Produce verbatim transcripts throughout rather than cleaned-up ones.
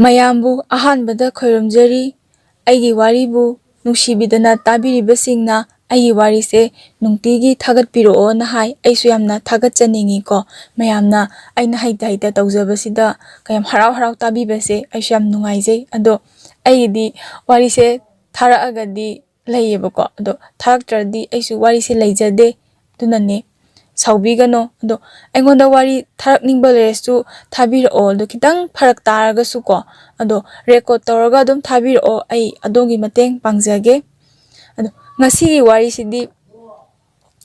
ꯃꯌꯥꯝꯕꯨ ꯑꯍꯥꯟꯕꯗ ꯈꯣꯏꯔꯨꯝꯖꯔꯤ꯫ ꯑꯩꯒꯤ ꯋꯥꯔꯤꯕꯨ ꯅꯨꯡꯁꯤꯕꯤꯗꯅ ꯇꯥꯕꯤꯔꯤꯕꯁꯤꯡꯅ ꯑꯩꯒꯤ ꯋꯥꯔꯤꯁꯦ ꯅꯨꯡꯇꯤꯒꯤ ꯊꯥꯒꯠꯄꯤꯔꯛꯑꯣꯅ ꯍꯥꯏ꯫ ꯑꯩꯁꯨ ꯌꯥꯝꯅ ꯊꯥꯒꯠꯆꯅꯤꯡꯉꯤꯀꯣ꯫ ꯃꯌꯥꯝꯅ ꯑꯩꯅ ꯍꯩꯇ ꯍꯩꯇ ꯇꯧꯖꯕꯁꯤꯗ ꯀꯌꯥꯝ ꯍꯔꯥꯎ ꯍꯔꯥꯎ ꯇꯥꯕꯤꯕꯁꯦ ꯑꯩꯁꯨ ꯌꯥꯝ ꯅꯨꯡꯉꯥꯏꯖꯩ꯫ ꯑꯗꯣ ꯑꯩꯒꯤꯗꯤ ꯋꯥꯔꯤꯁꯦ ꯊꯥꯔꯛꯑꯒꯗꯤ ꯂꯩꯌꯦꯕꯀꯣ꯫ ꯑꯗꯣ ꯊꯥꯔꯛꯇ꯭ꯔꯗꯤ ꯑꯩꯁꯨ ꯋꯥꯔꯤꯁꯦ ꯂꯩꯖꯗꯦ꯫ ꯑꯗꯨꯅꯅꯦ, ꯁꯥꯎꯕꯤꯒꯅꯣ꯫ ꯑꯗꯣ ꯑꯩꯉꯣꯟꯗ ꯋꯥꯔꯤ ꯊꯥꯔꯛꯅꯤꯡꯕ ꯂꯩꯔꯁꯨ ꯊꯥꯕꯤꯔꯛꯑꯣ꯫ ꯑꯗꯣ ꯈꯤꯇꯪ ꯐꯔꯛ ꯇꯥꯔꯒꯁꯨꯀꯣ, ꯑꯗꯣ ꯔꯦꯀꯣꯔꯠ ꯇꯧꯔꯒ ꯑꯗꯨꯝ ꯊꯥꯕꯤꯔꯛꯑꯣ, ꯑꯩ ꯑꯗꯣꯝꯒꯤ ꯃꯇꯦꯡ ꯄꯥꯡꯖꯒꯦ꯫ ꯑꯗꯣ ꯉꯁꯤꯒꯤ ꯋꯥꯔꯤꯁꯤꯗꯤ,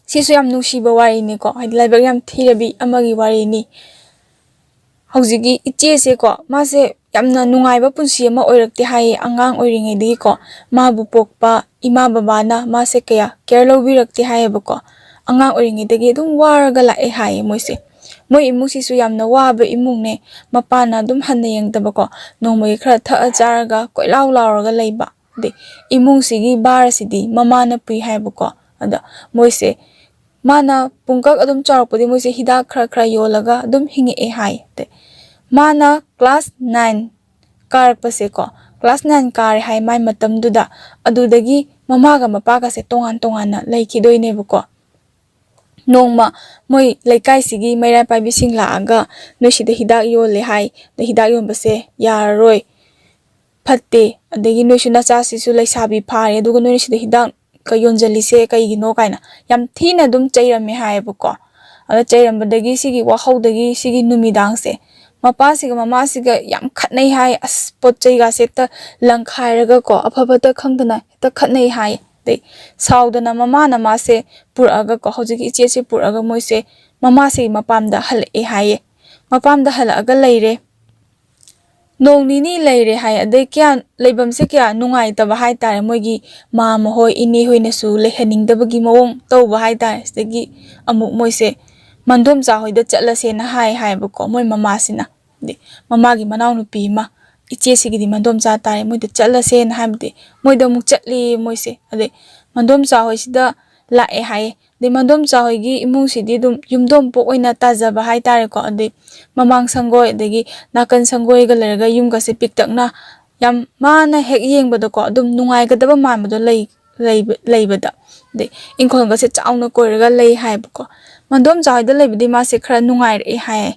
ꯁꯤꯁꯨ ꯌꯥꯝ ꯅꯨꯡꯁꯤꯕ ꯋꯥꯔꯤꯅꯤꯀꯣ, ꯍꯥꯏꯗꯤ ꯂꯥꯏꯕꯛ ꯌꯥꯝ ꯊꯤꯔꯕꯤ ꯑꯃꯒꯤ ꯋꯥꯔꯤꯅꯤ꯫ ꯍꯧꯖꯤꯛꯀꯤ ꯏꯆꯦꯁꯦꯀꯣ, ꯃꯥꯁꯦ ꯌꯥꯝꯅ ꯅꯨꯡꯉꯥꯏꯕ ꯄꯨꯟꯁꯤ ꯑꯃ ꯑꯣꯏꯔꯛꯇꯦ ꯍꯥꯏꯌꯦ꯫ ꯑꯉꯥꯡ ꯑꯣꯏꯔꯤꯉꯩꯗꯒꯤꯀꯣ, ꯃꯥꯕꯨ ꯄꯣꯛꯄ ꯏꯃꯥ ꯕꯕꯥꯅ ꯃꯥꯁꯦ ꯀꯌꯥ ꯀꯦꯌꯔ ꯂꯧꯕꯤꯔꯛꯇꯦ ꯍꯥꯏꯌꯦꯕꯀꯣ꯫ ꯑꯉꯥꯡ ꯑꯣꯏꯔꯤꯉꯩꯗꯒꯤ ꯑꯗꯨꯝ ꯋꯥꯔꯒ ꯂꯥꯛꯑꯦ ꯍꯥꯏꯌꯦ ꯃꯣꯏꯁꯦ꯫ ꯃꯣꯏ ꯏꯃꯨꯡꯁꯤꯁꯨ ꯌꯥꯝꯅ ꯋꯥꯕ ꯏꯃꯨꯡꯅꯦ꯫ ꯃꯄꯥꯅ ꯑꯗꯨꯝ ꯍꯟꯅ ꯌꯦꯡꯗꯕꯀꯣ, ꯅꯣꯡꯃꯒꯤ ꯈꯔ ꯊꯛꯑ ꯆꯥꯔꯒ ꯀꯣꯏꯂꯥꯎ ꯂꯥꯎꯔꯒ ꯂꯩꯕ꯫ ꯑꯗꯩ ꯏꯃꯨꯡꯁꯤꯒꯤ ꯚꯥꯔꯁꯤꯗꯤ ꯃꯃꯥꯅ ꯄꯨꯏ ꯍꯥꯏꯕꯀꯣ꯫ ꯑꯗ ꯃꯣꯏꯁꯦ, ꯃꯥꯅ ꯄꯨꯡꯀꯛ ꯑꯗꯨꯝ ꯆꯥꯎꯔꯛꯄꯗꯤ ꯃꯣꯏꯁꯦ ꯍꯤꯗꯥꯛ ꯈꯔ ꯈꯔ ꯌꯣꯜꯂꯒ ꯑꯗꯨꯝ ꯍꯤꯡꯉꯛꯑꯦ ꯍꯥꯏ꯫ ꯑꯗꯩ ꯃꯥꯅ ꯀ꯭ꯂꯥꯁ ꯅꯥꯏꯟ ꯀꯥꯔꯛꯄꯁꯦꯀꯣ, ꯀ꯭ꯂꯥꯁ ꯅꯥꯏꯟ ꯀꯥꯔꯦ ꯍꯥꯏ ꯃꯥꯏ ꯃꯇꯝꯗꯨꯗ, ꯑꯗꯨꯗꯒꯤ ꯃꯃꯥꯒ ꯃꯄꯥꯒꯁꯦ ꯇꯣꯉꯥꯟ ꯇꯣꯉꯥꯟꯅ ꯂꯩꯈꯤꯗꯣꯏꯅꯦꯕꯀꯣ꯫ ꯅꯣꯡꯃ ꯃꯣꯏ ꯂꯩꯀꯥꯏꯁꯤꯒꯤ ꯃꯩꯔꯥ ꯄꯥꯏꯕꯤꯁꯤꯡ ꯂꯥꯛꯑꯒ, "ꯅꯣꯏ ꯁꯤꯗ ꯍꯤꯗꯥꯛ ꯌꯣꯜꯂꯦ ꯍꯥꯏ, ꯑꯗ ꯍꯤꯗꯥꯛ ꯌꯣꯟꯕꯁꯦ ꯌꯥꯔꯔꯣꯏ, ꯐꯠꯇꯦ, ꯑꯗꯒꯤ ꯅꯣꯏꯁꯨ ꯅꯆꯥꯁꯤꯁꯨ ꯂꯩꯁꯥꯕꯤ ꯐꯥꯔꯦ, ꯑꯗꯨꯒ ꯅꯣꯏꯅ ꯁꯤꯗ ꯍꯤꯗꯥꯛꯀ ꯌꯣꯟꯁꯤꯜꯂꯤꯁꯦ ꯀꯩꯒꯤꯅꯣ?" ꯀꯥꯏꯅ ꯌꯥꯝ ꯊꯤꯅ ꯑꯗꯨꯝ ꯆꯩꯔꯝꯃꯦ ꯍꯥꯏꯌꯦꯕꯀꯣ꯫ ꯑꯗ ꯆꯩꯔꯝꯕꯗꯒꯤ, ꯁꯤꯒꯤ ꯋꯥꯍꯧꯗꯒꯤ ꯁꯤꯒꯤ ꯅꯨꯃꯤꯗꯥꯡꯁꯦ ꯃꯄꯥꯁꯤꯒ ꯃꯃꯥꯁꯤꯒ ꯌꯥꯝ ꯈꯠꯅꯩ ꯍꯥꯏ꯫ ꯑꯁ, ꯄꯣꯠ ꯆꯩꯒꯥꯁꯦ ꯍꯦꯛꯇ ꯂꯪꯈꯥꯏꯔꯒꯀꯣ, ꯑꯐ ꯐꯠꯇ ꯈꯪꯗꯅ ꯍꯦꯛꯇ ꯈꯠꯅꯩ ꯍꯥꯏ꯫ ꯑꯗꯩ ꯁꯥꯎꯗꯅ ꯃꯃꯥꯅ ꯃꯥꯁꯦ ꯄꯨꯔꯛꯑꯒꯀꯣ, ꯍꯧꯖꯤꯛꯀꯤ ꯏꯆꯦꯁꯦ ꯄꯨꯔꯛꯑꯒ ꯃꯣꯏꯁꯦ ꯃꯃꯥꯁꯤꯒꯤ ꯃꯄꯥꯝꯗ ꯍꯜꯂꯛꯑꯦ ꯍꯥꯏꯌꯦ꯫ ꯃꯄꯥꯝꯗ ꯍꯜꯂꯛꯑꯒ ꯂꯩꯔꯦ꯫ ꯅꯣꯡ ꯅꯤꯅꯤ ꯂꯩꯔꯦ ꯍꯥꯏ꯫ ꯑꯗꯩ ꯀꯌꯥ, ꯂꯩꯐꯝꯁꯦ ꯀꯌꯥ ꯅꯨꯡꯉꯥꯏꯇꯕ ꯍꯥꯏꯇꯥꯔꯦ꯫ ꯃꯣꯏꯒꯤ ꯃꯥꯝꯃ ꯍꯣꯏ, ꯏꯅꯦ ꯍꯣꯏꯅꯁꯨ ꯂꯩꯍꯟꯅꯤꯡꯗꯕꯒꯤ ꯃꯑꯣꯡ ꯇꯧꯕ ꯍꯥꯏꯇꯥꯔꯦ꯫ ꯁꯤꯗꯒꯤ ꯑꯃꯨꯛ ꯃꯣꯏꯁꯦ ꯃꯟꯗꯣꯝꯆꯥ ꯍꯣꯏꯗ ꯆꯠꯂꯁꯦꯅ ꯍꯥꯏ ꯍꯥꯏꯌꯦꯕꯀꯣ, ꯃꯣꯏ ꯃꯃꯥꯁꯤꯅ꯫ ꯑꯗꯩ ꯃꯃꯥꯒꯤ ꯃꯅꯥꯎꯅꯨꯄꯤ ꯑꯃ, ꯏꯆꯦꯁꯤꯒꯤꯗꯤ ꯃꯟꯗꯣꯝꯆꯥ ꯇꯥꯔꯦ, ꯃꯣꯏꯗ ꯆꯠꯂꯁꯦꯅ ꯍꯥꯏꯕꯗꯤ ꯃꯣꯏꯗ ꯑꯃꯨꯛ ꯆꯠꯂꯦ ꯃꯣꯏꯁꯦ꯫ ꯑꯗꯩ ꯃꯟꯗꯣꯝꯆꯥ ꯍꯣꯏꯁꯤꯗ ꯂꯥꯛꯑꯦ ꯍꯥꯏꯌꯦ꯫ ꯑꯗꯩ ꯃꯟꯗꯣꯝꯆꯥ ꯍꯣꯏꯒꯤ ꯏꯃꯨꯡꯁꯤꯗꯤ ꯑꯗꯨꯝ ꯌꯨꯝꯗꯣꯝꯄꯣꯛ ꯑꯣꯏꯅ ꯇꯥꯖꯕ ꯍꯥꯏꯇꯥꯔꯦꯀꯣ꯫ ꯑꯗꯩ ꯃꯃꯥꯡ ꯁꯪꯒꯣꯏ ꯑꯗꯒꯤ ꯅꯥꯀꯟ ꯁꯪꯒꯣꯏꯒ ꯂꯩꯔꯒ ꯌꯨꯝꯒꯁꯦ ꯄꯤꯛꯇꯛꯅ, ꯌꯥꯝ, ꯃꯥꯅ ꯍꯦꯛ ꯌꯦꯡꯕꯗꯀꯣ ꯑꯗꯨꯝ ꯅꯨꯡꯉꯥꯏꯒꯗꯕ ꯃꯥꯟꯕꯗꯣ ꯂꯩ, ꯂꯩꯕ, ꯂꯩꯕꯗ꯫ ꯑꯗꯩ ꯏꯪꯈꯣꯜꯒꯁꯦ ꯆꯥꯎꯅ ꯀꯣꯏꯔꯒ ꯂꯩ ꯍꯥꯏꯕꯀꯣ꯫ ꯃꯟꯗꯣꯝꯆꯥ ꯍꯣꯏꯗ ꯂꯩꯕꯗꯤ ꯃꯥꯁꯦ ꯈꯔ ꯅꯨꯡꯉꯥꯏꯔꯛꯑꯦ ꯍꯥꯏꯌꯦ꯫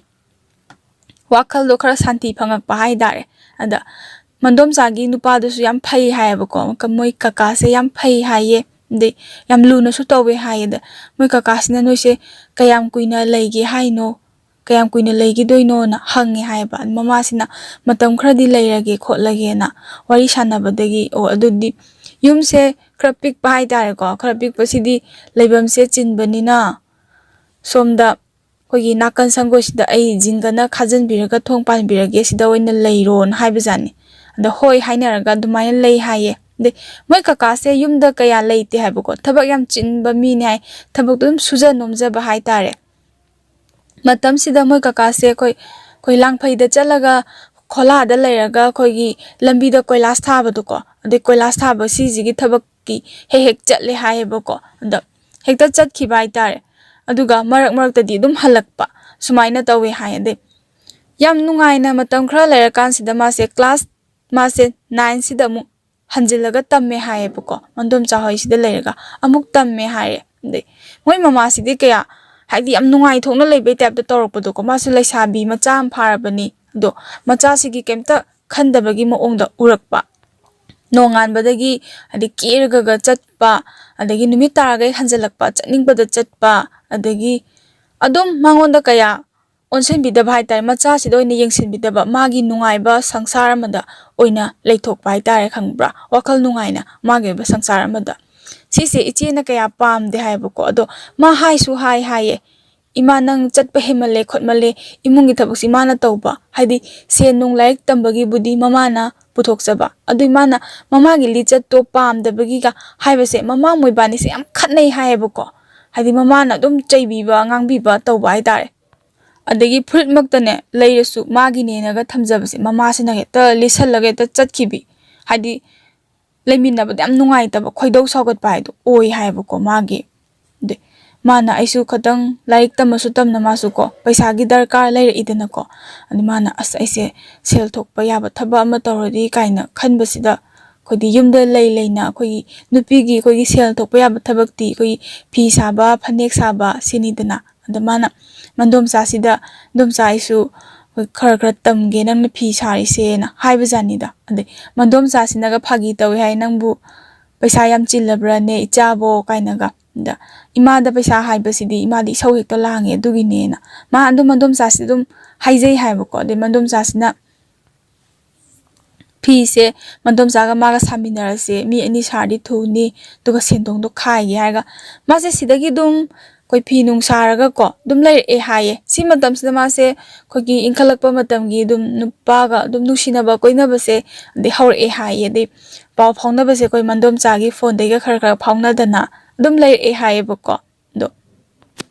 ꯋꯥꯈꯜꯗꯣ ꯈꯔ ꯁꯥꯟꯇꯤ ꯐꯪꯉꯛꯄ ꯍꯥꯏꯇꯥꯔꯦ꯫ ꯑꯗ ꯃꯟꯗꯣꯝꯆꯥꯒꯤ ꯅꯨꯄꯥꯗꯨꯁꯨ ꯌꯥꯝ ꯐꯩ ꯍꯥꯏꯌꯦꯕꯀꯣ꯫ ꯀ-, ꯃꯣꯏ ꯀꯀꯥꯁꯦ ꯌꯥꯝ ꯐꯩ ꯍꯥꯏꯌꯦ꯫ ꯑꯗꯩ ꯌꯥꯝ ꯂꯨꯅꯁꯨ ꯇꯧꯋꯦ ꯍꯥꯏꯌꯦ꯫ ꯑꯗ ꯃꯣꯏ ꯀꯀꯥꯁꯤꯅ, "ꯅꯣꯏꯁꯦ ꯀꯌꯥꯝ ꯀꯨꯏꯅ ꯂꯩꯒꯦ ꯍꯥꯏꯅꯣ? ꯀꯌꯥꯝ ꯀꯨꯏꯅ ꯂꯩꯈꯤꯗꯣꯏꯅꯣꯅ?" ꯍꯪꯉꯦ ꯍꯥꯏꯌꯦꯕ꯫ ꯃꯃꯥꯁꯤꯅ, "ꯃꯇꯝ ꯈꯔꯗꯤ ꯂꯩꯔꯒꯦ ꯈꯣꯠꯂꯒꯦꯅ ꯋꯥꯔꯤ ꯁꯥꯟꯅꯕꯗꯒꯤ"꯫ ꯑꯣ, ꯑꯗꯨꯗꯤ ꯌꯨꯝꯁꯦ ꯈꯔ ꯄꯤꯛꯄ ꯍꯥꯏꯇꯥꯔꯦꯀꯣ꯫ ꯈꯔ ꯄꯤꯛꯄꯁꯤꯗꯤ ꯂꯩꯐꯝꯁꯦ ꯆꯤꯟꯕꯅꯤꯅ, ꯁꯣꯝꯗ ꯑꯩꯈꯣꯏꯒꯤ ꯅꯥꯀꯟ ꯁꯪꯒꯣꯏꯁꯤꯗ ꯑꯩ ꯖꯤꯡꯒꯅ ꯈꯥꯖꯤꯟꯕꯤꯔꯒ ꯊꯣꯡ ꯄꯥꯟꯕꯤꯔꯒꯦ, ꯁꯤꯗ ꯑꯣꯏꯅ ꯂꯩꯔꯣꯅ ꯍꯥꯏꯕꯖꯥꯠꯅꯤ꯫ ꯑꯗ ꯍꯣꯏ ꯍꯥꯏꯅꯔꯒ ꯑꯗꯨꯃꯥꯏꯅ ꯂꯩ ꯍꯥꯏꯌꯦ꯫ ꯑꯗꯩ ꯃꯣꯏ ꯀꯀꯥꯁꯦ ꯌꯨꯝꯗ ꯀꯌꯥ ꯂꯩꯇꯦ ꯍꯥꯏꯕꯀꯣ, ꯊꯕꯛ ꯌꯥꯝ ꯆꯤꯟꯕ ꯃꯤꯅꯦ ꯍꯥꯏ꯫ ꯊꯕꯛꯇꯣ ꯑꯗꯨꯝ ꯁꯨꯖ ꯅꯣꯝꯖꯕ ꯍꯥꯏꯇꯥꯔꯦ꯫ ꯃꯇꯝꯁꯤꯗ ꯃꯣꯏ ꯀꯀꯥꯁꯦ ꯑꯩꯈꯣꯏ, ꯑꯩꯈꯣꯏ ꯂꯥꯡꯐꯩꯗ ꯆꯠꯂꯒ, ꯈꯣꯂꯥꯗ ꯂꯩꯔꯒ ꯑꯩꯈꯣꯏꯒꯤ ꯂꯝꯕꯤꯗ ꯀꯣꯏꯂꯥꯁ ꯊꯥꯕꯗꯣꯀꯣ, ꯑꯗꯩ ꯀꯣꯏꯂꯥꯁ ꯊꯥꯕ ꯁꯤꯁꯤꯒꯤ ꯊꯕꯛꯀꯤ ꯍꯦꯛ ꯍꯦꯛ ꯆꯠꯂꯦ ꯍꯥꯏꯌꯦꯕꯀꯣ꯫ ꯑꯗ ꯍꯦꯛꯇ ꯆꯠꯈꯤꯕ ꯍꯥꯏꯇꯥꯔꯦ꯫ ꯑꯗꯨꯒ ꯃꯔꯛ ꯃꯔꯛꯇꯗꯤ ꯑꯗꯨꯝ ꯍꯜꯂꯛꯄ, ꯁꯨꯃꯥꯏꯅ ꯇꯧꯋꯦ ꯍꯥꯏ꯫ ꯑꯗꯩ ꯌꯥꯝ ꯅꯨꯡꯉꯥꯏꯅ ꯃꯇꯝ ꯈꯔ ꯂꯩꯔꯀꯥꯟꯁꯤꯗ ꯃꯥꯁꯦ ꯀ꯭ꯂꯥꯁ, ꯃꯥꯁꯦ ꯅꯥꯏꯟꯁꯤꯗ ꯑꯃꯨꯛ ꯍꯟꯖꯤꯜꯂꯒ ꯇꯝꯃꯦ ꯍꯥꯏꯌꯦꯕꯀꯣ꯫ ꯃꯟꯗꯣꯝꯆꯥ ꯍꯣꯏꯁꯤꯗ ꯂꯩꯔꯒ ꯑꯃꯨꯛ ꯇꯝꯃꯦ ꯍꯥꯏꯌꯦ꯫ ꯑꯗꯩ ꯃꯣꯏ ꯃꯃꯥꯁꯤꯗꯤ ꯀꯌꯥ, ꯍꯥꯏꯗꯤ, ꯌꯥꯝ ꯅꯨꯡꯉꯥꯏꯊꯣꯛꯅ ꯂꯩꯕꯩ ꯇꯥꯏꯞꯇ ꯇꯧꯔꯛꯄꯗꯣꯀꯣ꯫ ꯃꯥꯁꯨ ꯂꯩꯁꯥꯕꯤ ꯃꯆꯥ ꯑꯃ ꯐꯥꯔꯕꯅꯤ, ꯑꯗꯣ ꯃꯆꯥꯁꯤꯒꯤ ꯀꯩꯝꯇ ꯈꯟꯗꯕꯒꯤ ꯃꯑꯣꯡꯗ ꯎꯔꯛꯄ꯫ ꯅꯣꯡꯉꯥꯟꯕꯗꯒꯤ, ꯍꯥꯏꯗꯤ, ꯀꯦꯔꯒꯒ ꯆꯠꯄ, ꯑꯗꯒꯤ ꯅꯨꯃꯤꯠ ꯇꯥꯔꯒ ꯍꯦꯛ ꯍꯟꯖꯜꯂꯛꯄ, ꯆꯠꯅꯤꯡꯕꯗ ꯆꯠꯄ, ꯑꯗꯒꯤ ꯑꯗꯨꯝ ꯃꯉꯣꯟꯗ ꯀꯌꯥ ꯑꯣꯟꯁꯤꯟꯕꯤꯗꯕ ꯍꯥꯏꯇꯥꯔꯦ, ꯃꯆꯥꯁꯤꯗ ꯑꯣꯏꯅ ꯌꯦꯡꯁꯤꯟꯕꯤꯗꯕ, ꯃꯥꯒꯤ ꯅꯨꯡꯉꯥꯏꯕ ꯁꯪꯁꯥꯔ ꯑꯃꯗ ꯑꯣꯏꯅ ꯂꯩꯊꯣꯛꯄ ꯍꯥꯏꯇꯥꯔꯦ, ꯈꯪꯕ꯭ꯔꯥ? ꯋꯥꯈꯜ ꯅꯨꯡꯉꯥꯏꯅ ꯃꯥꯒꯤ ꯑꯣꯏꯕ ꯁꯪꯁꯥꯔ ꯑꯃꯗ꯫ ꯁꯤꯁꯦ ꯏꯆꯦꯅ ꯀꯌꯥ ꯄꯥꯝꯗꯦ ꯍꯥꯏꯕꯀꯣ꯫ ꯑꯗꯣ ꯃꯥ ꯍꯥꯏꯁꯨ ꯍꯥꯏ ꯍꯥꯏꯌꯦ, "ꯏꯃꯥ, ꯅꯪ ꯆꯠꯄ ꯍꯦꯟꯃꯜꯂꯦ ꯈꯣꯠꯃꯜꯂꯦ, ꯏꯃꯨꯡꯒꯤ ꯊꯕꯛꯁꯤ ꯏꯃꯥꯅ ꯇꯧꯕ", ꯍꯥꯏꯗꯤ ꯁꯦꯟ ꯅꯨꯡ ꯂꯥꯏꯔꯤꯛ ꯇꯝꯕꯒꯤꯕꯨꯗꯤ ꯃꯃꯥꯅ ꯄꯨꯊꯣꯛꯆꯕ, ꯑꯗꯨ ꯏꯃꯥꯅ ꯃꯃꯥꯒꯤ ꯂꯤꯆꯠꯇꯣ ꯄꯥꯝꯗꯕꯒꯤꯒ ꯍꯥꯏꯕꯁꯦ, ꯃꯃꯥ ꯃꯣꯏꯕꯥꯅꯤꯁꯦ ꯌꯥꯝ ꯈꯠꯅꯩ ꯍꯥꯏꯌꯦꯕꯀꯣ꯫ ꯍꯥꯏꯗꯤ ꯃꯃꯥꯅ ꯑꯗꯨꯝ ꯆꯩꯕꯤꯕ, ꯉꯥꯡꯕꯤꯕ ꯇꯧꯕ ꯍꯥꯏꯇꯥꯔꯦ꯫ ꯑꯗꯒꯤ ꯐꯨꯔꯤꯠꯃꯛꯇꯅꯦ ꯂꯩꯔꯁꯨ, ꯃꯥꯒꯤꯅꯦꯅꯒ ꯊꯝꯖꯕꯁꯦ ꯃꯃꯥꯁꯤꯅ ꯍꯦꯛꯇ ꯂꯤꯠꯁꯜꯂꯒ ꯍꯦꯛꯇ ꯆꯠꯈꯤꯕꯤ꯫ ꯍꯥꯏꯗꯤ ꯂꯩꯃꯤꯟꯅꯕꯗ ꯌꯥꯝ ꯅꯨꯡꯉꯥꯏꯇꯕ, ꯈꯣꯏꯗꯧ ꯁꯥꯎꯒꯠꯄ ꯍꯥꯏꯗꯣ ꯑꯣꯏ ꯍꯥꯏꯌꯦꯕꯀꯣ ꯃꯥꯒꯤ꯫ ꯑꯗꯩ ꯃꯥꯅ ꯑꯩꯁꯨ ꯈꯇꯪ ꯂꯥꯏꯔꯤꯛ ꯇꯝꯃꯁꯨ ꯇꯝꯅ ꯃꯥꯁꯨ ꯀꯣ ꯄꯩꯁꯥꯒꯤ ꯗꯔꯀꯥꯔ ꯂꯩꯔꯛꯏꯗꯅꯀꯣ꯫ ꯑꯗꯨ ꯃꯥꯅ "ꯑꯁ, ꯑꯩꯁꯦ ꯁꯦꯜ ꯊꯣꯛꯄ ꯌꯥꯕ ꯊꯕꯛ ꯑꯃ ꯇꯧꯔꯗꯤ" ꯀꯥꯏꯅ ꯈꯟꯕꯁꯤꯗ, ꯑꯩꯈꯣꯏꯗꯤ ꯌꯨꯝꯗ ꯂꯩ ꯂꯩꯅ ꯑꯩꯈꯣꯏꯒꯤ ꯅꯨꯄꯤꯒꯤ ꯑꯩꯈꯣꯏꯒꯤ ꯁꯦꯜ ꯊꯣꯛꯄ ꯌꯥꯕ ꯊꯕꯛꯇꯤ ꯑꯩꯈꯣꯏꯒꯤ ꯐꯤ ꯁꯥꯕ, ꯐꯅꯦꯛ ꯁꯥꯕ ꯁꯤꯅꯤꯗꯅ꯫ ꯑꯗ ꯃꯥꯅ ꯃꯟꯗꯣꯝꯆꯥꯁꯤꯗ, "ꯃꯟꯗꯣꯝꯆꯥ, ꯑꯩꯁꯨ ꯈꯔ ꯈꯔ ꯇꯝꯒꯦ ꯅꯪꯅ ꯐꯤ ꯁꯥꯔꯤꯁꯦꯅ" ꯍꯥꯏꯕꯖꯥꯠꯅꯤꯗ꯫ ꯑꯗꯩ ꯃꯟꯗꯣꯝꯆꯥꯁꯤꯅꯒ ꯐꯥꯒꯤ ꯇꯧꯏ ꯍꯥꯏ, "ꯅꯪꯕꯨ ꯄꯩꯁꯥ ꯌꯥꯝ ꯆꯤꯜꯂꯕ꯭ꯔꯥꯅꯦ ꯏꯆꯥꯕꯣ?" ꯀꯥꯏꯅꯒ꯫ ꯑꯗ ꯏꯃꯥꯗ ꯄꯩꯁꯥ ꯍꯥꯏꯕꯁꯤꯗꯤ ꯏꯃꯥꯗꯤ ꯏꯁꯧ ꯍꯦꯛꯇ ꯂꯥꯡꯉꯦ, ꯑꯗꯨꯒꯤꯅꯦꯅ ꯃꯥ ꯑꯗꯨꯝ ꯃꯟꯗꯣꯝꯆꯥꯁꯤ ꯑꯗꯨꯝ ꯍꯥꯏꯖꯩ ꯍꯥꯏꯕꯀꯣ꯫ ꯑꯗꯩ ꯃꯟꯗꯣꯝꯆꯥꯁꯤꯅ ꯐꯤꯁꯦ ꯃꯟꯗꯣꯝꯆꯥꯒ ꯃꯥꯒ ꯁꯥꯃꯤꯟꯅꯔꯁꯦ, ꯃꯤ ꯑꯅꯤ ꯁꯥꯔꯗꯤ ꯊꯨꯅꯤ, ꯑꯗꯨꯒ ꯁꯦꯟꯗꯣꯡꯗꯣ ꯈꯥꯏꯒꯦ ꯍꯥꯏꯔꯒ ꯃꯥꯁꯦ ꯁꯤꯗꯒꯤ ꯑꯗꯨꯝ ꯑꯩꯈꯣꯏ ꯐꯤ ꯅꯨꯡ ꯁꯥꯔꯒꯀꯣ ꯑꯗꯨꯝ ꯂꯩꯔꯛꯑꯦ ꯍꯥꯏꯌꯦ꯫ ꯁꯤ ꯃꯇꯝꯁꯤꯗ ꯃꯥꯁꯦ ꯑꯩꯈꯣꯏꯒꯤ ꯏꯟꯈꯠꯂꯛꯄ ꯃꯇꯝꯒꯤ ꯑꯗꯨꯝ ꯅꯨꯄꯥꯒ ꯑꯗꯨꯝ ꯅꯨꯡꯁꯤꯅꯕ ꯀꯣꯏꯅꯕꯁꯦ ꯑꯗꯩ ꯍꯧꯔꯛꯑꯦ ꯍꯥꯏꯌꯦ꯫ ꯑꯗꯩ ꯄꯥꯎ ꯐꯥꯎꯅꯕꯁꯦ ꯑꯩꯈꯣꯏ ꯃꯟꯗꯣꯝꯆꯥꯒꯤ ꯐꯣꯟꯗꯒꯤꯒ ꯈꯔ ꯈꯔ ꯐꯥꯎꯅꯗꯅ ꯑꯗꯨꯝ ꯂꯩꯔꯛꯑꯦ ꯍꯥꯏꯌꯦꯕꯀꯣ꯫ ꯑꯗꯣ